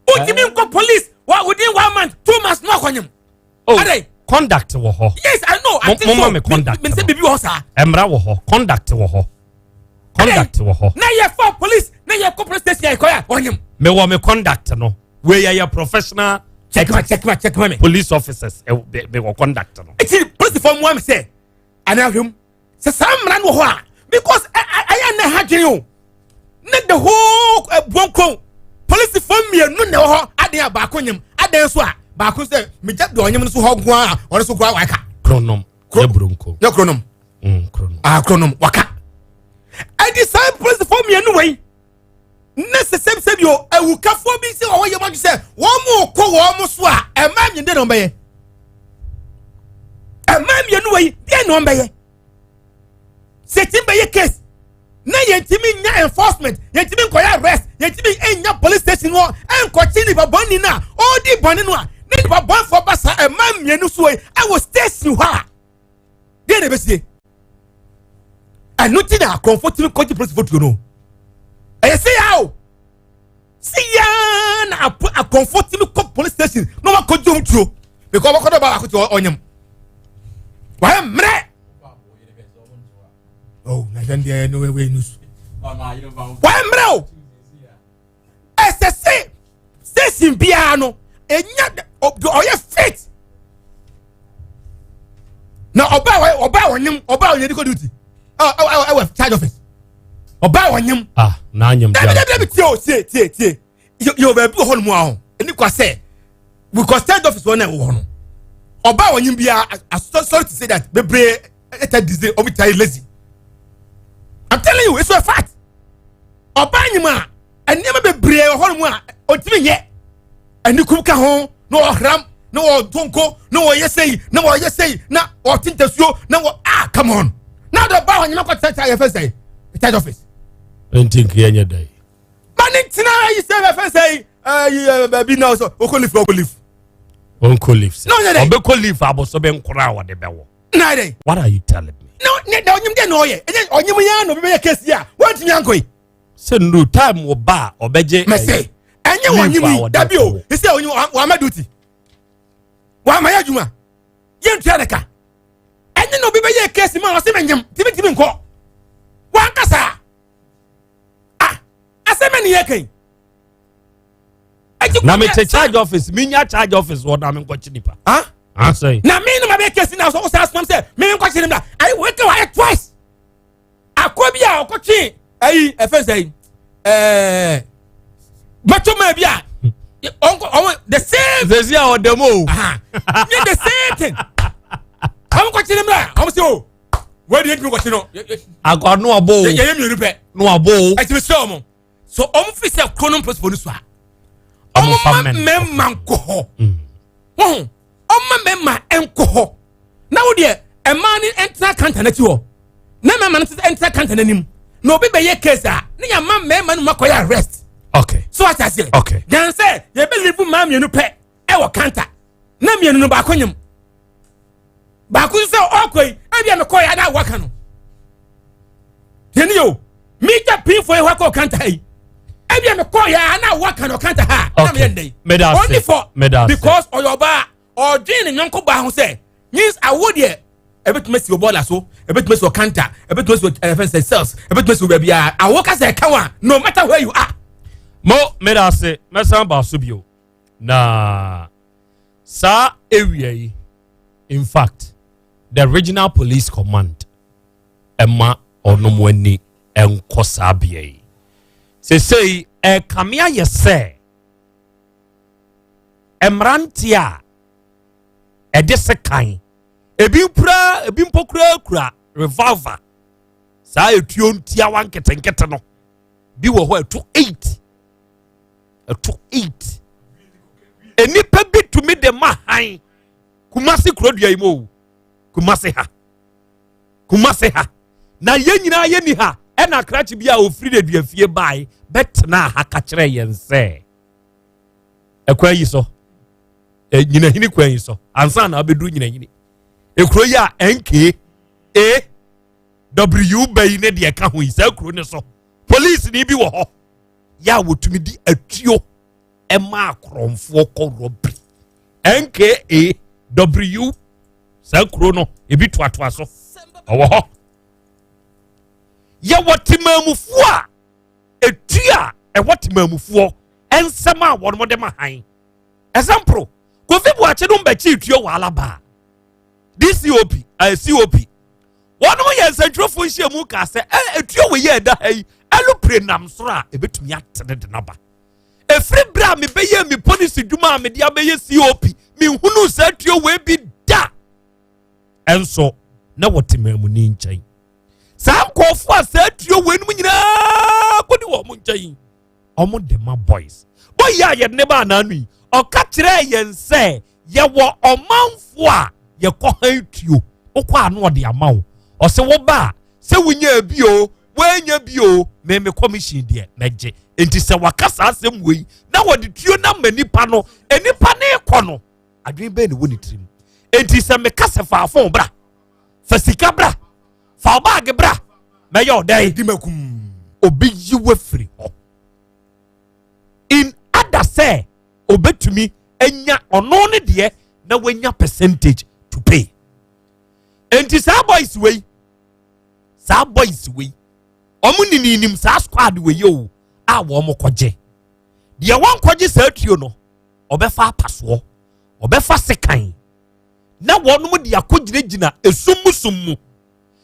Wotumi nkɔ police wa within one month 2 months na wakɔnyem. Oh, conduct wɔ hɔ. Yes, I know. I think so. So Me conduct. Me sɛ bibi wɔ hɔ saa. Mmara wɔ hɔ, conduct wɔ hɔ, conduct wɔ hɔ. Na yɛ fɔ police na yɛ kɔ police station yɛ kɔ yɛ ɔnyem. Me wɔ me conduct no. Wei yɛ yɛ professional. Check ma, check ma, check ma me. Police officers ɛ me wɔ conduct no. Eti police fɔ mu am sɛ ana ahwɛ mu sɛ saa mmara no wɔ hɔ a, because ɛyɛ na ha dwen o, ne the whole buonkon polisifoɔ mmienu na ɛwɔ hɔ adan a baako nyim adan so a baako sɛ megya deɛ ɔnyim no so hɔ nko a ɔno so koraa waka. Kronom yɛ buronko. Yɛ kronom. Kronom. Ah, kronom waka. Ɛdi saa polisifoɔ mmienu wei ne sɛ sɛbisɛbi o, awukafoɔ bi sɛ wɔwɔ yɛm adwe sɛ wɔn mo kɔ wɔn mo so a, ɛmaa mmienu deɛ na wɔn bɛyɛ, ɛmaa mmienu wei deɛ na wɔn bɛyɛ sɛ ti bɛyɛ case na yɛntumi nya enforcement, yɛntumi nkɔyɛ arrest, yɛntumi nya police station hɔ nkɔkye nipa bɔnni no a ɔredi bɔnne no a, ne nipa bɔnfoɔ ba saa ɛmaa mmienu so yi ɛwɔ station hɔ a, deɛ na ɛbɛsie? Ɛno ti na akorɔmfoɔ tumi kɔgye polisifoɔ tuo no. Ɛyɛ se ya o, se ya na akorɔmfoɔ tumi kɔ police station na wɔn akɔgye wɔn tuo, because wɔkɔ dɔ baako te ɔnyam wɔayɛ mmerɛ. Oh, na sɛn deɛ no wei news wɔayɛ mmerɛ o. Ɛsɛ se station biara no enya ɔyɛ fit na ɔbaa ɔbaa ɔnyam, ɔbaa ɔnyam de kɔ duty ɛ ɛ ɛwɔ charge office, ɔbaa ɔnyam. Ah, n'anyam. Dabi, dabi, dabi, tie o, tie, tie, tie. Yɛ wɔ baabi wɔ hɔ nom a ho ɛni kwa sɛ because charge office wɔn na ɛwɔ hɔ no, ɔbaa ɔnyam biara, sorry to say that, bebree ɛta dize ɔmo ta lazy. I'm telling you, it's a fact. Ɔbaa nyam a, nneɛma bebree wɔ hɔ nom a ɔntumi nyɛ. Anikum ka ho na ɔhram na ɔtonko na ɔyɛ sɛyi na ɔyɛ sɛyi na ɔte ntasuo na wɔ, ah, come on, na ɔde ɔbaa ɔnyama kɔ tena yɛ fɛ sɛyi charge office. Nti nkeɛ nyɛ dɛ. Ma ne ntena ayi sɛ yɛ fɛ sɛyi ɛyi baabi na ɔsɔ ɔkɔ leave, ɔkɔ leave. Ɔnkɔ leave sɛ Na ɔnyɛ dɛ. Ɔbɛkɔ leave abosobe nkora a wɔde bɛwɔ. Na yɛ dɛ. What are you telling me? Na ne na ɔnyim dɛ na ɔyɛ ɛnyɛ ɔnyim yɛn na obi bɛyɛ case yi a wɔntumi ankɔ yi. Sɛ nuru time wɔ ba a ɔbɛgye. Mɛsɛ ɛnyɛ wɔn nyim yi, dabi o, sɛ ɔnyim wama duty, wama yɛ adwuma, yɛn tua ne ka. Ɛnyɛ na obi bɛyɛ case ma ɔsɛ mɛ nyim timi timi nkɔ wankasa ah, asɛm ɛni yɛ kɛn. Na me te charge office, me nya charge office wɔ na me nkɔkye nipa. Ah, asɛn. Na me na ma bɛ case na ɔsɛ asomam sɛ me nkɔkye ne mla ayi wɔ kɛ wɔ ayɛ twice akɔ bi a ɔkɔtwe ayi ɛfɛ sɛ yi bɛtɔ maa bi a ɔnkɔ ɔmo the same. Sɛsi a ɔdɛm o. Nye the same thing, ɔmo kɔkye ne mla, ɔmo sɛ o wọ́n di yɛn kɔkye no. Akɔ no abo o. Yɛ yɛ mmienu pɛ. No abo o. Ɛti mi sɛ ɔmo so ɔmo fi sɛ kuro no mposifo no so a, ɔmo ma mmarima nkɔ hɔ wɔn, ɔmo ma mmarima nkɔ hɔ na wo deɛ mmaa no ntena kanta n'akyi hɔ na mmarima no ntena kanta n'anim, na obi bɛyɛ case a, ne yɛ ma mmarima no ma kɔyɛ arrest. So ati aseɛ? Dan sɛ yɛbɛ live mmaa mmienu pɛ ɛwɔ kanta na mmienu no baako nyim, baako nso sɛ ɔkɔ yi ebi a mekɔ yɛ ada waka no yɛn ni o mita pinfo yi hɔ akɔ kanta yi ebi a mekɔ yɛ ana waka no kanta ha na meyɛ ndɛ yi only for because ɔyɛ ɔbaa, ɔdwen ne nyɔnko baa ho sɛ means awo deɛ ebetumi asi wɔ bɔɔla so, ebetumi asi wɔ kanta, ebetumi asi wɔ ɛfɛn sɛ cells, ebetumi asi wɔ baabi a awo kasa ɛka wa, no matter where you are. Mo meda ase, mɛsan ba so bio na saa ewia yi. In fact, the regional police command ɛma ɔnom ani ɛnkɔ saa bea yi sesei. Ɛkame ayɛ sɛ mmeranteɛ a ɛde sekan ebi kura, ebi mpo kura kura revolver, saa etuo ntiawa nketenkete no bi wɔ hɔ, ɛto eight, ɛto eight. Nnipa bi tumi de ma han Kumase kurodua yi mu o, Kumase ha, Kumase ha na yɛn nyinaa yɛ ni ha. Ɛna akrakye bi a ofiri de dua fie bae bɛtena ha ka kyerɛ yɛn sɛ ɛkwan yi so, nyinahini kwan yi so ansa na abɛduru nyinahini ekuro yi a nka a w ba yi ne deɛ ɛka ho yi, saa kuro ne so polisi ni bi wɔ hɔ yɛ a wɔtumi di atuo. ɛma akorɔmfoɔ kɔ robbery nka w saa kuro no ebi toatoa so ɔwɔ hɔ yɛwɔ temamufoɔ a etu a ɛwɔ temamufoɔ nsɛm a wɔn de ma han example kofi buakye no mbɛkyi tuo wɔ alaba dcop ɛɛ cop wɔn yɛ nsɛntwerɛfoɔ nhyia mu kaa sɛ ɛ etuo wɔ yɛ ɛda ha yi ɛlopere nam soro a ebetumi atene de naba efiri bere a mebɛyɛ mi polisi dwuma a mede abɛyɛ cop mehunu saa tuo wɔ bi da ɛnso na wɔte maamuni nkyɛn saa nkurɔfoɔ a saa tuo wɔ enum nyinaa kɔdi wɔn nkyɛn wɔn de ma boys boy a yɛde ne ba anaanu yi ɔka kyerɛ yɛn sɛ yɛwɔ ɔmanfoɔ a yɛkɔ han tuo wokɔ ano ɔde ama wo ɔsɛ wo ba a sɛ wonya bi o woanya bi o mɛmɛ commission deɛ mɛgye nti sɛ waka saa asɛm wei na wɔde tuo na ma nipa no nipa ne kɔ no adwene bɛyɛ ne wɔ ne tirim nti sɛ meka sɛ fa phone bra fa sika bra fa baage bra mɛyɛ ɔdɛn obi yi wo afiri hɔ in other sɛ obetumi anya ɔno ne deɛ na wanya percentage to pay nti saa boys wei saa boys wei wɔn nininim saa squad wei o a wɔn kɔgye deɛ wɔn kɔgye saa tuo no ɔbɛfa apasoɔ ɔbɛfa sekan na wɔn de akɔgyinagyina esum mu sum mu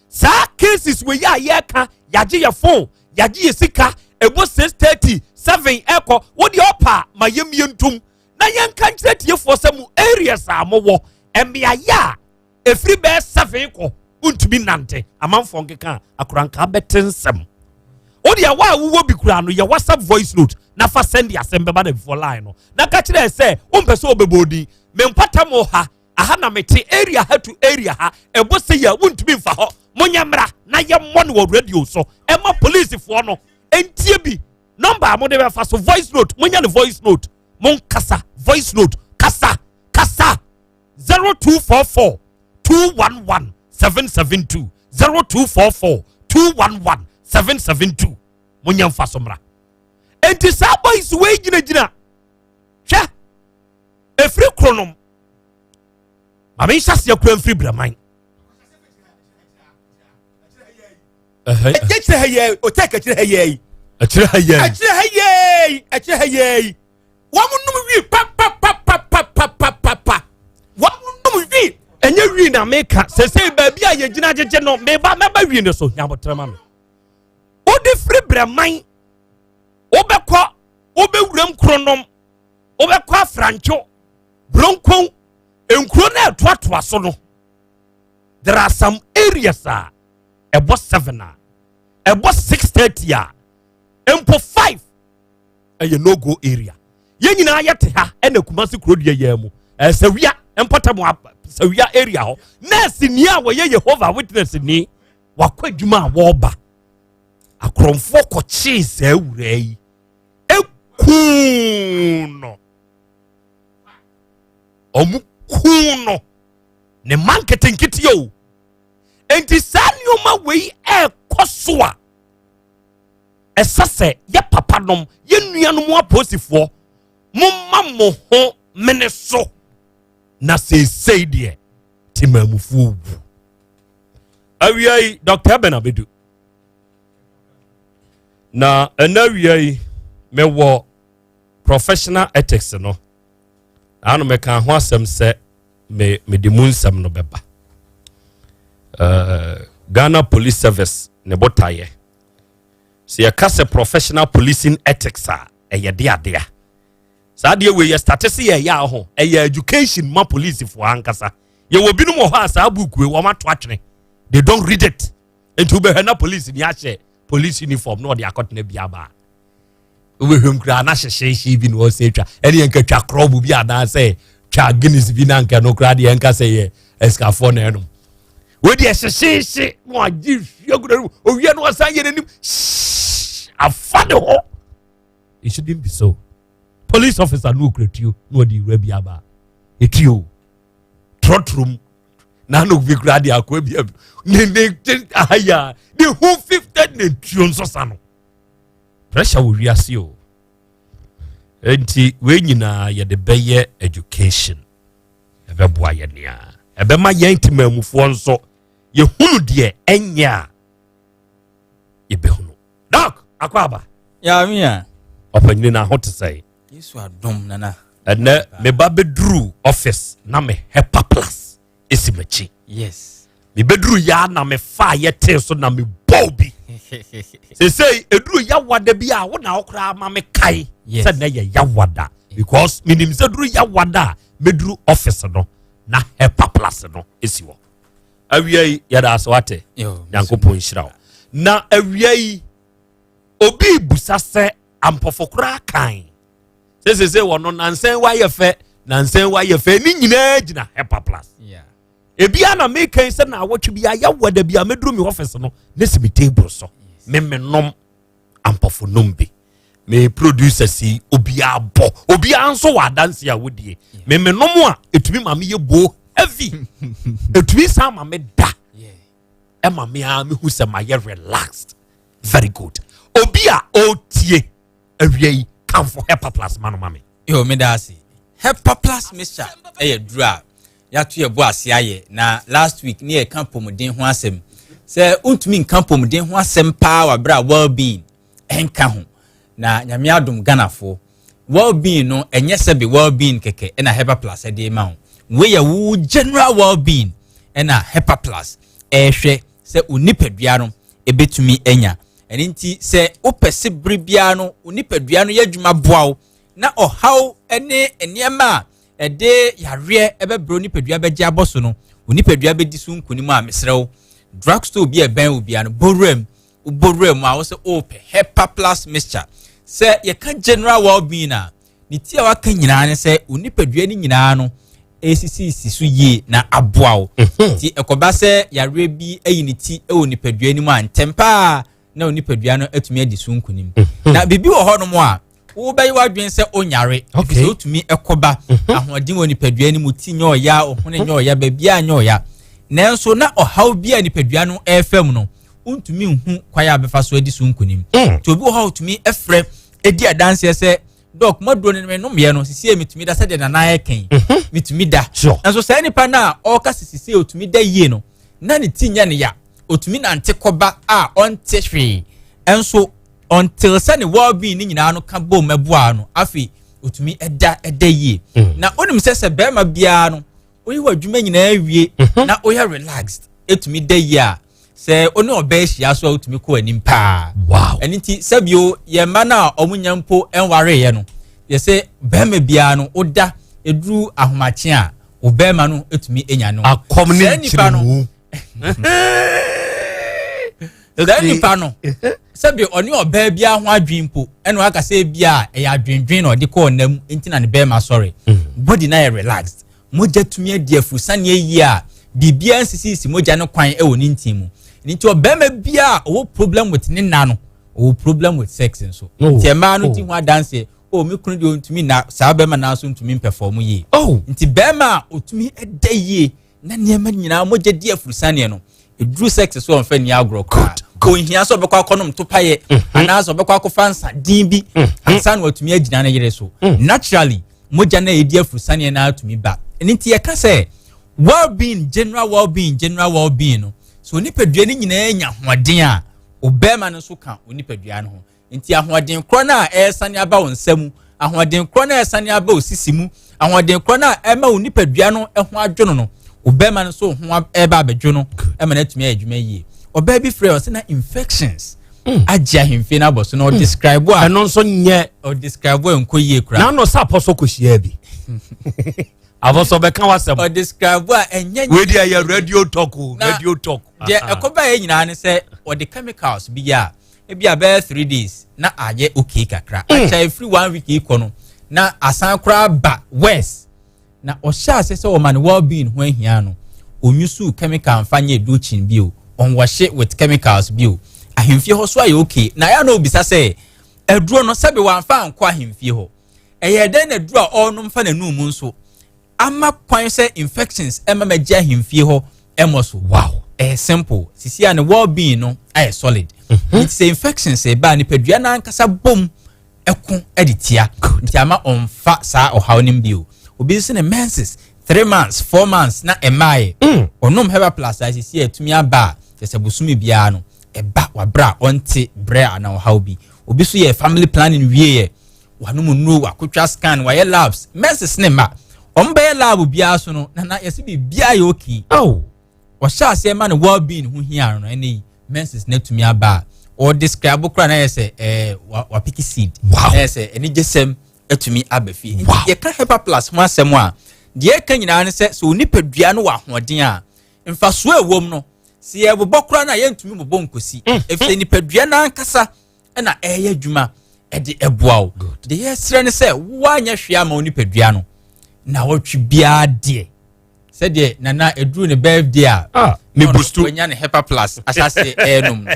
saa cases wei a yɛreka yagye yɛ phone yagye yɛ sika ebo 6:30 7 ɛkɔ wodi ɔpa ma yɛmie ntum na yɛnka nkyerɛ tiefoɔ sɛ mu areas a mowɔ mmeayɛ a ɛfiri bɛɛ 7 kɔ wontumi nante amanfoɔ nkeka a akorankaa bɛte nsɛm wode ɛwɔ a wowɔ bi kura no yɛ whatsapp voice note na fa send asɛm bɛba na before line no na ka kyerɛ sɛ wompɛ sɛ wobɛbɔ odin mempɔtam wo ha aha na mete area ha to area ha ɛbɔ sɛ yɛ wontumi mfa hɔ monyɛ mmra na yɛmmɔ no wɔ radio so ɛma polisifoɔ no ɛntie bi number a mode bɛfa so voice note monyɛ no voice note monkasa voice note kasa kasa 0244 211 772 0244 211 772 monyɛ mfa so mmra enti saa boys wei gyinagyina hwɛ ɛfiri kronom ma menhyɛ aseɛ kura mfiri braman ɛkyerɛ ha yɛ ɔtɛ kɛkyerɛ ha yɛ yi ɛkyerɛ ha yɛ ɛkyerɛ ha yɛ yi ɛkyerɛ ha yɛ yi wɔn nom wi papapapapapapa wɔn nom wi. Ɛnyɛ wi na meka sese baabi a yɛgyina gyegye no meba mɛba wi no so nyabotrɛ ma me wode firi brɛman wobɛkɔ wobɛwuram kronom wobɛkɔ afrantwo bronkon nkuro no ɛtoatoa so no there are some areas a ɛbɔ 7 a ɛbɔ 6:30 a mpo 5 ɛyɛ no go area yɛn nyinaa yɛte ha ɛna kumasi kuro deɛ yɛn mu ɛsɛwia mpɔtam sɛwia area hɔ nɛɛse ni a wɔyɛ yehova witness ni wakɔ adwuma a wɔreba akorɔmfoɔ kɔkyee saa wura yi ekuu no ɔmo kuu no ne mma nketenkete o nti saa nneɛma wei ɛɛkɔ so a ɛsɛ sɛ yɛ papa nom yɛ nuanom apolisifoɔ momma mo ho mene so na seesei deɛ temamufoɔ wu awia yi dr ben abedu na ɛna awia yi mewɔ professional ethics no ano meka ho asɛm sɛ me mede mu nsɛm no bɛba uh, ghana police service ne botaeɛ sɛ yɛka sɛ professional policing ethics a ɛyɛ de adea saa adeɛ wei yɛ starte sɛ yɛyɛ a ho ɛyɛ education ma polisifoɔ ankasa yɛwɔ binom wɔ hɔ a saa book wei wɔn ato atwene they don't read it nti wobɛhwɛ na police ni ahyɛ police uniform na ɔde akɔtena bi aba wobɛhwɛ mu koraa na hyehyɛhye bi na ɔsɛ twa ɛne yɛnka twa krɔbo bi anaasɛ twa guinness bi na nka no koraa deɛ ɛnka sɛ yɛ asikafoɔ na ɛnom wei deɛ hyehyehye na wagye hwie agu n'anim owia no wasan yɛ n'anim afa ne hɔ it shouldn't be so police officer no okura tuo na ɔde wura bi aba etuo trɔtrɔ mu na ano bi kura de akɔ bi ne ne aya ne ho fifty ne tuo nso sa no pressure wɔ wiase o. Nti wei nyinaa yɛde bɛyɛ education. Ɛbɛboa yɛn nea ɛbɛma yɛn temamufoɔ nso yɛhunu deɛ ɛnyɛ a yɛbɛhunu. Doc, akɔ aba. Yamia. Ɔpanyini na ho te sɛ. Yesu adom nana. Ɛnɛ me ba bɛduru office na me Hepa Plus ɛsi m'akyi. Yes. Mebɛduru ya na mefa yɛtee so na mebɔɔ bi. Sesei ɛduru yawada bi a wo na wo koraa ma mekae sɛ nɛ yɛ yawada because menim sɛ duru yawada a mɛduru office no na Hepa Plus no ɛsi hɔ. Awia yi yɛda ase wate. Nyankopɔn nhyira wo. Na awia yi obi busa sɛ ampɔfo koraa kan sɛ sese wɔno nansɛn wayɛ fɛ nansɛn wayɛ fɛ ne nyinaa gyina Hepa Plus. Ebia na meka yi sɛ na awɔtwe bi ayɛ wɔ da bi a mɛduru me office no ne si me table so me menom ampɔfo nom bi me producer si obiara bɔ obiara nso wɔ adanse a wodie me menom a etumi ma me yɛ bo heavy etumi san ma me da ɛma me a mehu sɛ ma yɛ relaxed. Very good. Obi a ɔretie awia yi kamfo Hepa Plus ma no ma me. Yo, me da ase. Hepa Plus mixture ɛyɛ duro a yɛato yɛ bo ase ayɛ na last week ne yɛka pɔmuden ho asɛm sɛ wontumi nka pɔmuden ho asɛm paa wɔ abere a well-being ɛnka ho. Na Nyame adom, Ghanafoɔ, well-being no ɛnyɛ sɛbe well-being kɛkɛ ɛna Hepa Plus ɛde ma wo. Wei yɛ wo general well-being ɛna Hepa Plus ɛrehwɛ sɛ wo nipadua no ɛbɛtumi anya. Ɛno nti sɛ wopɛ se bere biara no wo nipadua no yɛ adwuma boa wo na ɔhaw ne nneɛma a ɛde yareɛ ɛbɛbrɛ nipadua bɛgye abɔ so no, wo nipadua bɛdi so nkonim a, mesrɛ wo, drugstore bi a ɛbɛn wo bia no, bɔwura mu. Wobɔwura mu a, wo sɛ wopɛ Hepa Plus mixture. Sɛ yɛka general well-being a, ne ti a waka nyinaa ne sɛ wo nipadua no nyinaa no esisisi so yie na aboa wo. Nti ɛkɔba sɛ yareɛ bi ayi ne ti wɔ nipadua no mu a, ntɛm paa na wo nipadua no atumi adi so nkonim. Na biribi wɔ hɔnom a wobɛyɛ w'adwene sɛ onyare, ɛfiri sɛ wotumi ɛkɔba ahoɔden wɔ nipadua no mu, ti nyɛ ɔya, ɔhone nyɛ ɔya, baabiara nyɛ ɔya, nanso na ɔhaw bi a nipadua no ɛrefa mu no, wontumi nhu kwan a bɛfa so adi so nkonim. Nti obi wɔ hɔ a wotumi ɛfrɛ ɛdi adanseɛ sɛ, "Doc, maduro no menomyɛ no sisie metumi da sɛdeɛ nana ayɛ kɛn, metumi da." Nanso saa nipa no a ɔreka sɛ sisie otumi da yie no, na ne ti nyɛ ne ya, otumi nante kɔba a ɔnte hwee, ɛnso until sɛ ne well-being ne nyinaa no ka bom ɛboa no, afei otumi ɛda ɛda yie. Na onim sɛ bɛrima biara no oyi wɔ adwuma nyinaa wie na oyɛ relaxed, etumi da yie a, sɛ ɔne ɔbaa ahyia so a, wotumi kɔ anim paa. Ɛno nti sɛbio yɛn mma no a ɔmo nya mpo ɛnwareeɛ no, yɛsɛ bɛrima biara no woda eduru ahomakye a, wo bɛrima no etumi enya no. Akɔm ne Saa nipa no nkyerɛmu. Saa nipa no, sɛbi ɔne ɔbaa biara ho adwene mpo ɛna waka sɛ ebi a ɛyɛ adwendwen na ɔde kɔɔ nam nti na ne bɛrima sɔre. Body na yɛ relaxed, mogya tumi adi afurusaneɛ yie a biribiara nsisisi mogya no kwan wɔ ne ntin mu. Nti ɔbɛrima biara a ɔwɔ problem with ne nna no, ɔwɔ problem with sex nso. Nti mmaa no ti ho adanseɛ o, mi kunu deɛ ɔntumi na saa bɛrima naa so ntumi mpɛfɔm yie. Nti bɛrima a ɔtumi da yie na nneɛma nyinaa mogya di afurusaneɛ no, eduru sex so ɔnfɛ ni agorɔ koraa. Ohia sɛ ɔbɛkɔ akɔnom topayɛ anaasɛ ɔbɛkɔ akɔfa nsa din bi ansa na watumi agyina ne yere so. Naturally mogya no a yɛdi afurusaneɛ no atumi ba. Ɛno nti yɛka sɛ well-being, general well-being, general well-being no so, onipadua no nyinaa nya ahoɔden a, ɔbɛrima no nso ka onipadua no ho. Nti ahoɔden korɔ no a ɛresane aba wo nsa mu, ahoɔden korɔ no a ɛresane aba wo sisi mu, ahoɔden korɔ no a ɛma wo nipadua no ho adwo no, ɔbɛrima no nso ho ɛreba abɛdwo no ɛma no atumi ayɛ adwuma yie. Ɔbaa bi frɛ ɔsɛ na infections agye ahemfie no abɔ so na ɔdescribe a ɛno nso nyɛ ɔdescribe a nkɔ yie koraa. N'ano sɛ apɔsɔ kɔhyia bi, abɔsɔ bɛka wasɛm. Ɔdescribe a ɛnyɛ Wei deɛ yɛ radio talk o, radio talk. Deɛ ɛkɔba yɛ nyinaa ne sɛ ɔde chemicals bi yɛ a, ebi a bɛyɛ 3 days na ayɛ okay kakra. Akyɛ efiri one week yi kɔ no na asan koraa ba worse. Na ɔhyɛ ase sɛ ɔma ne well being ho ahia no, onyusu chemical nfa nyɛ douching bi o, ɔnwɔhye with chemicals bi o, ahemfie hɔ so ayɛ okay. Na ayɛ na obisa sɛ aduro no sɛbi wamfa ankɔ ahemfie hɔ, ɛyɛ dɛn na aduro a ɔrenom fa n'anum mu nso ama kwan sɛ infections ɛma ma gye ahemfie hɔ ɛmɔ so? Ɛyɛ simple. Sisi a ne well being no ayɛ solid. Nti sɛ infections ɛba a, nipadua n'ankasa bom. ɛko de tia, nti ama ɔmfa saa ɔhaw no bio. Obi nso ne menses 3 months, 4 months na ɛmaaeɛ, ɔnom Hepa Plus a, sisi a ɛtumi aba a, kyɛ sɛ bosome biara no ɛba wabrɛ a ɔnte brɛ anaa ɔhaw bi. Obi nso yɛ family planning wieɛ, wanom nnuro, wakotwa scan, wayɛ labs, menses ne mma. Ɔmo bɛyɛ lab biara so no, nana yɛsɛ biribiara yɛ okay. Ɔhyɛ aseɛ ma no well being ho hia no, ɛne yi menses na tumi aba a, ɔdescribe koraa na yɛ sɛ wapick seed. Na yɛ sɛ anigyesɛm atumi aba fie. Nti yɛka Hepa Plus ho asɛm a, deɛ ɛka nyinaa ne sɛ, sɛ onipadua no wɔ ahoɔden a, mfasoɔ a ɛwɔ mu no, sɛ yɛbobɔ koraa no a, yɛntumi bobɔ nkosi, ɛfisɛ nipadua no ankasa ɛna ɛyɛ adwuma ɛde ɛboa wo. Deɛ yɛsrɛ ne sɛ, woanyɛ hwee ama wo nipadua no na wɔtwe biara deɛ, sɛdeɛ nana ɛduru ne birthday a, me na ɔno boost. wanya ne Hepa Plus ahyase ɛɛnom no,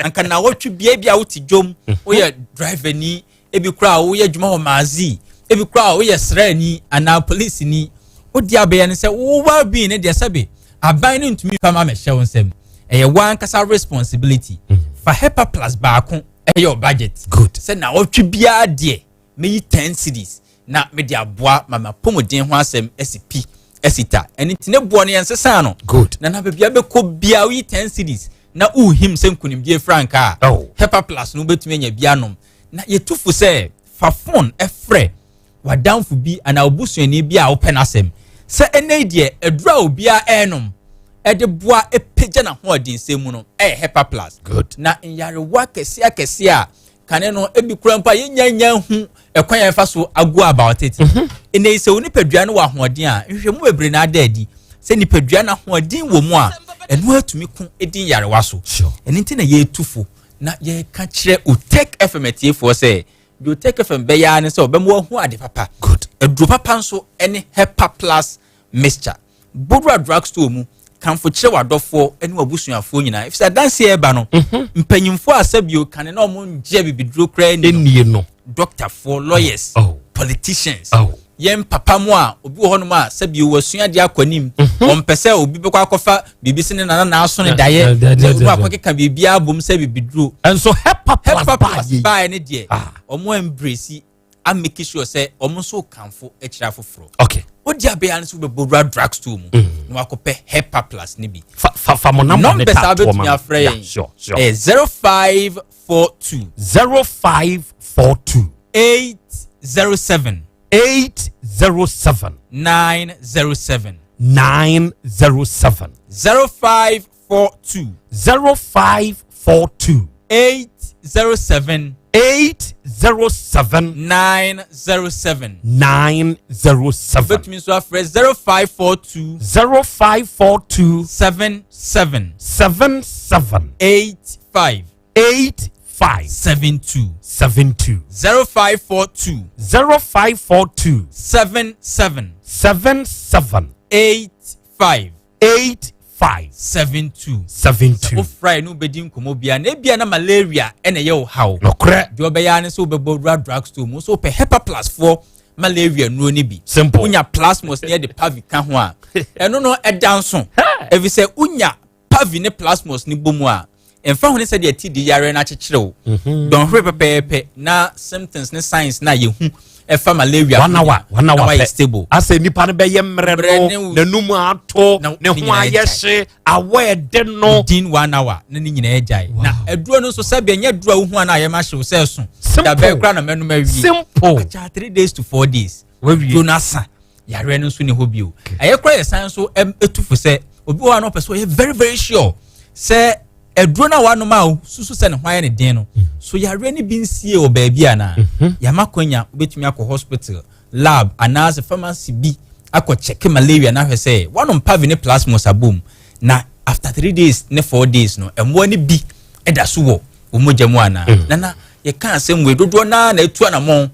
anka na wɔtwe bia bi a wote dwom, woyɛ driver ni, ebi koraa woyɛ adwuma wɔ maazi, ebi koraa woyɛ sraani anaa polisini, wodi abɛyɛ no sɛ wo well being ne deɛ, sɛbe aban no ntumi fa ma mɛhyɛ wo nsɛm, ɛyɛ wankasa responsibility. Fa Hepa Plus baako ɛyɛ o budget. Sɛ na wɔtwe biara deɛ, meyi 10 cedis na mede aboa ma mapɔmuden ho asɛm asi pi asi ta. Ɛno nti ne boɔ no yɛnsesa no. Na baabi a bɛkɔ biara, woyi 10 cedis na wohim sɛ nkonimdie frankaa a, Hepa Plus no wobɛtumi anya bi anom. Na yɛtu fo sɛ fa phone ɛfrɛ w'adamfo bi anaa obusuani bi a wopɛ n'asɛm sɛ ɛnɛ yi deɛ, aduru a obiara ɛrenom ɛde boa ɛpagya n'ahoɔdensɛm mu no ɛyɛ Hepa Plus. Na nyarewa akɛseɛ akɛseɛ a kane no ebi kura mpo a yɛnya hu ɛkwan yɛn fa so ago about it, ɛnɛ yi sɛ wo nipadua no wɔ ahoɔden a, nhwehwɛmu bebree na ada adi sɛ nipadua no ahoɔden wɔ mu a, ɛno atumi ko di nyarewa so. Ɛno nti na yɛretu fo na yɛreka kyerɛ Otec FM atiefoɔ sɛ deɛ Otec FM bɛyɛ ara ne sɛ ɔbɛma wahu ade papa. Aduro papa nso ne Hepa Plus mixture. Bowura drugstore mu, kamfo kyerɛ w'adɔfoɔ ne w'abusuafoɔ nyinaa, efisɛ adanseɛ ɛba no, mpanyinfoɔ a sɛbio kane na ɔmo ngye abibiduro koraa ni nie no, doctorfoɔ, lawyers, politicians, yɛn papa mu a obi wɔ hɔnom a sɛbio wasua deɛ akɔ anim, ɔmpɛ sɛ obi bɛkɔ akɔfa biribi sɛ ne nana naaso ne daeɛ na obi akɔkeka biribi abom sɛ bibiduro. Nso Hepa Plus. Hepa Plus baeɛ ne deɛ, ɔmo embrace amake sure sɛ ɔmo nso kamfo akyerɛ afoforɔ. Wodi abɛya no nso, wobɛbɔ wura drug store mu na wakɔpɛ Hepa Plus ne bi. Fa fa fa mo number ne numbers a ta toɔ wobɛtumi ma me. afrɛ Yeah, yɛn sure. ɛyɛ 0542 0542 807 807 907. 907. 0542 0542 807 807 907. 907. Wobɛtumi nso afrɛ 0542 0542 77 77 85 85 72. 72. 0542 0542 77 77 85 85 72. 72. Wofra no, wobɛdi nkɔmmɔ bia na ebia na malaria ɛna ɛyɛ wo haw. Deɛ ɔbɛyɛ ara ne sɛ wobɛbɔ wura drug store mu so wopɛ Hepa Plus foɔ malaria nnuro no bi. Wonya Plasmos ne yɛde Pavi ka ho a, ɛno no ɛda nso, ɛfiri sɛ wonya Pavi ne Plasmos ne bɔ mu a, ɛmfa ho ne sɛdeɛ ti di yare no akyekyere wo dɔnhwere pɛpɛɛpɛ na symptoms ne signs na yɛhu ɛfa malaria one hour, one hour na wayɛ pɛ. stable. Asɛ nipa no bɛyɛ mmerɛ Mmerɛ no, ne n'anum ato, ne ho nyinaa ayɛ hye, awɔ ɛde no. Within one hour na ne nyinaa agyae. Na aduro no nso, sɛbea nyɛ aduro a wohu a na ayɛ ma hyew sɛ ɛso Simple. dabɛn koraa na mɛnum awie. Simple. Akyɛ 3 days to 4 days, Wawie. aduro no asa, yareɛ no nso ne hɔ bio. Ɛyɛ koraa yɛ san so ɛtu fo sɛ obi wɔ hɔ a na ɔpɛ sɛ ɔyɛ very very sure sɛ aduro no a wanom a susu sɛ ne ho ayɛ ne den no so, yareɛ no bi nsie wɔ baabi anaa, yɛama kwanya wobɛtumi akɔ hospital lab anaasɛ pharmacy bi akɔ check malaria na ahwɛ sɛ wanom Pavi ne Plasmos abom na after 3 days ne 4 days no, mmoa no bi ɛda so wɔ wɔn mogya mu anaa. Nana yɛka asɛm wei dodoɔ naa na etu anamɔn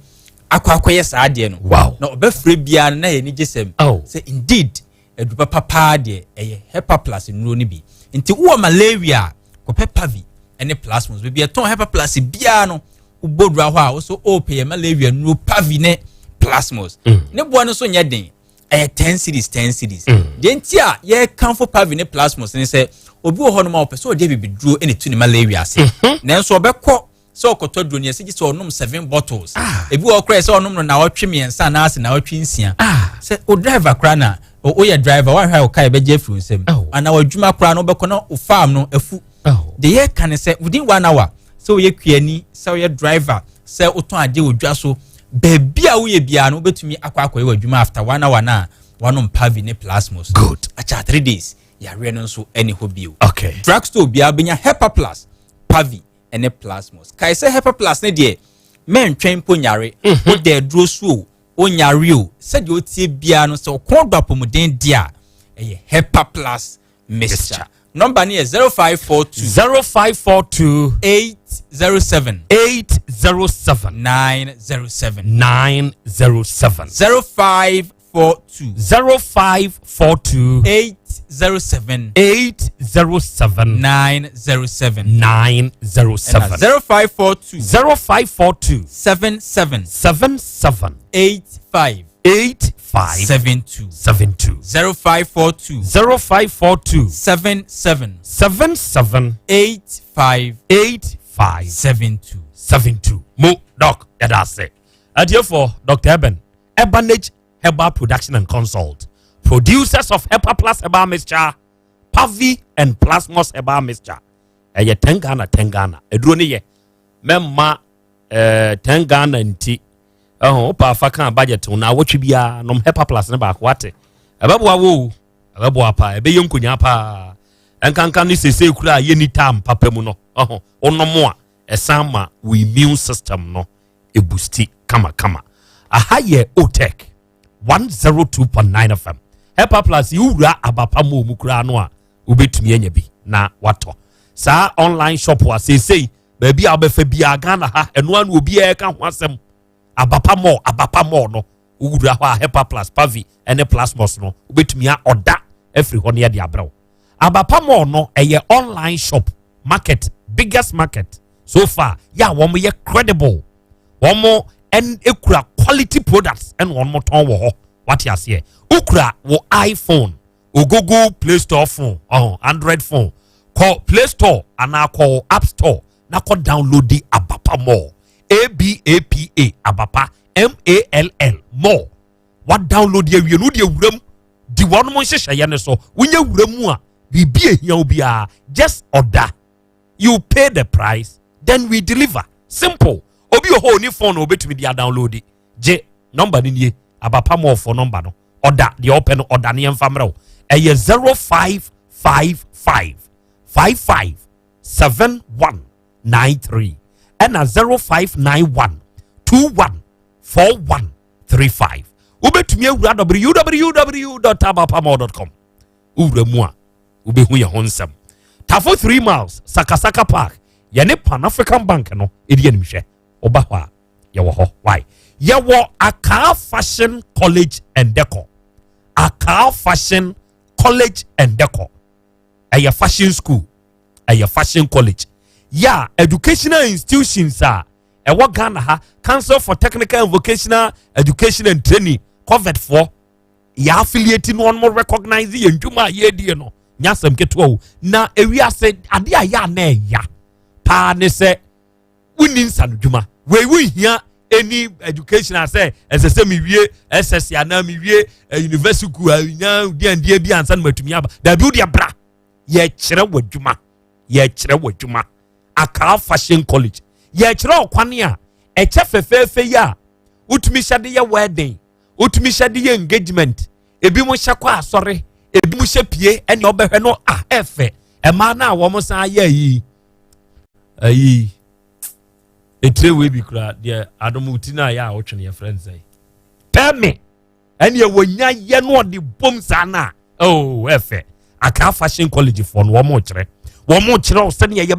akɔ akɔyɛ saa adeɛ no. Na ɔbɛfrɛ biara no na yɛ anigye sɛm sɛ indeed aduru papa paa deɛ ɛyɛ Hepa Plus nnuro no bi. Nti wowɔ malaria a, kɔpɛ Pavi ne Plasmos. Baabi ɛtɔn Hepa Plus biara no, wobɔ dura hɔ a, wosɛ ɔɔpɛ yɛ malaria nnuro Pavi ne Plasmos. Ne boɔ no nso nyɛ den, ɛyɛ 10 cedis, 10 cedis. Deɛ nti a yɛkamfo Pavi ne Plasmos ne sɛ obi wɔ hɔnom a ɔpɛ sɛ ɔde abibiduro ne tu ne malaria ase, nanso ɔbɛkɔ Sɛ ɔkɔtɔ aduro no, yɛsɛ gye sɛ ɔnom seven bottles. Ah. Ebi wɔ koraa sɛ ɔnom no naawɔtwe mmiɛnsa anaasɛ naawɔtwe nsia. Ah. Sɛ o driver koraa na woyɛ driver woahwɛ a wo kaa yɛbɛgye afiri wo nsam. Oh. Anaa w'adwuma koraa no wobɛkɔ na wo farm no afu. Oh. Deɛ yɛka ne sɛ within one hour sɛ woyɛ kuani, sɛ woyɛ driver, sɛ wotɔn adeɛ wɔ dwa so, baabi a woyɛ biara no wobɛtumi akɔ akɔyɛ w'adwuma after one hour no a wanom Pavi ne Plasmos. Good. Akyɛ 3 days yareɛ no nso ɛne hɔ bio. Okay. Drugstore biara bɛnya Hepa Plus, Pavi ne Plasmos. Kae sɛ Hepa Plus ne deɛ mɛntwɛn mpo nyare. Wode aduro so o, wonyare o, sɛdeɛ wotie biara no sɛ ɔkɔn dɔ apɔmuden deɛ a ɛyɛ Hepa Plus mixture. Number no yɛ 0542 0542 807 807 907 907. 0542 0542 807 807 907 907. 0542 0542 77 77 85 85 72. 72. 0542 0542 77 77 85 85 72. 72. Mo doc, yɛda ase. Atiefoɔ, Dr Eben, Ebanage Herbal Production and Consult, producers of Hepa Plus herbal mixture, Pavi and Plasmos herbal mixture. Ɛyɛ 10 Ghana, 10 Ghana. Aduro ne yɛ mɛmma 10 Ghana nti ɛho wopa afa ka budget ho na awɔtwe biara nom Hepa Plus ne baako ate. Ɛbɛboa wo o, ɛbɛboa paa, ɛbɛyɛ nkonyaa paa. Ɛnkanka ne sese kura a yɛni tam papa mu no, ɛho wonom a ɛsan ma wo immune system no eboosti kamakama. Aha yɛ Otec 102.9 FM. Hepa Plus yi, wowura Abapa mu mu koraa no a, wobɛtumi anya bi na watɔ. Saa online shop a seesei baabi a wobɛfa biara Ghana ha, ɛno ano obiara ka ho asɛm, Abapa Mall. Abapa Mall no, wowura hɔ a, Hepa Plus, Pavi ɛne Plasmos no, wobɛtumi a ɔda afiri hɔ no yɛde abrɛw. Abapa Mall no ɛyɛ online shop market, biggest market so far yɛ a wɔn yɛ credible, wɔn ɛn ekura quality products ɛna wɔn tɔn wɔ hɔ. Wate aseɛ? Okura wɔ iPhone o, Google Play Store phone, ɔhɔn Android phone, kɔ Play Store anaa kɔ App Store na kɔ download di Abapa Mall, Abapa, Abapa Mall Mall. Wa download awie no, wode awuram di wɔn mo nhyehyɛeɛ no so. Wonyɛ wura mu a, biribi ehia wo biara, just order, you pay the price, then we deliver. Simple. Obi wɔ hɔ oni phone na obetumi de adownload. Gye number no nie, Abapa Mallfoɔ number no. Ɔda deɛ ɔpɛ no, ɔda ne yɛmfa mmerɛ wo. Ɛyɛ 0555 55 7193 ɛna 0591 21 4135. Wobɛtumi awura www.abapamall.com. Wowura mu a, wobɛhu yɛn ho nsɛm. Tafo 3 Miles, Sakasaka Park, yɛne Pan African Bank no ɛdi animhwɛ. Woba hɔ a, yɛwɔ hɔ. Why yɛwɔ Akaa Fashion College and Decor. Akaa Fashion College and Decor ɛyɛ fashion school, ɛyɛ fashion college yɛ a educational institutions a ɛwɔ Ghana ha. Council for Technical and Vocational Education and Training, COVET foɔ, yɛ affiliate no, wɔn recognize yɛn ndwuma a yɛredie no. Nyɛ asɛm ketewa o. Na ewiase adeɛ a yɛ a na ɛya paa ne sɛ wonni nsanodwuma wei, wonhia any education asɛ ɛsɛ sɛ mewie SSC anaa mewie university school a nya deɛndeɛ bi ansa na matumi aba. Dabi, wodeɛ bra, yɛkyerɛ wɔ adwuma, yɛkyerɛ wɔ adwuma. Akaa Fashion College, yɛkyerɛ ɔkwan a ɛkyɛ fɛfɛɛfɛ yi a wotumi hyɛ de yɛ wedding, wotumi hyɛ de yɛ engagement, ebi mo hyɛ kɔ asɔre, ebi mo hyɛ pie. Ɛnea ɔbɛhwɛ no a ɛfɛ, ɛmaa no a wɔn san ayɛ ayi ayi etire wei bi kura deɛ adom ti na ayɛ a ɔtwe no, yɛfrɛ no sɛ pɛmi. Ɛnea wɔnya yɛ no, ɔde bom saa na oh, ɛfɛ. Akaa Fashion College foɔ no, wɔn kyerɛ wo sɛnea yɛ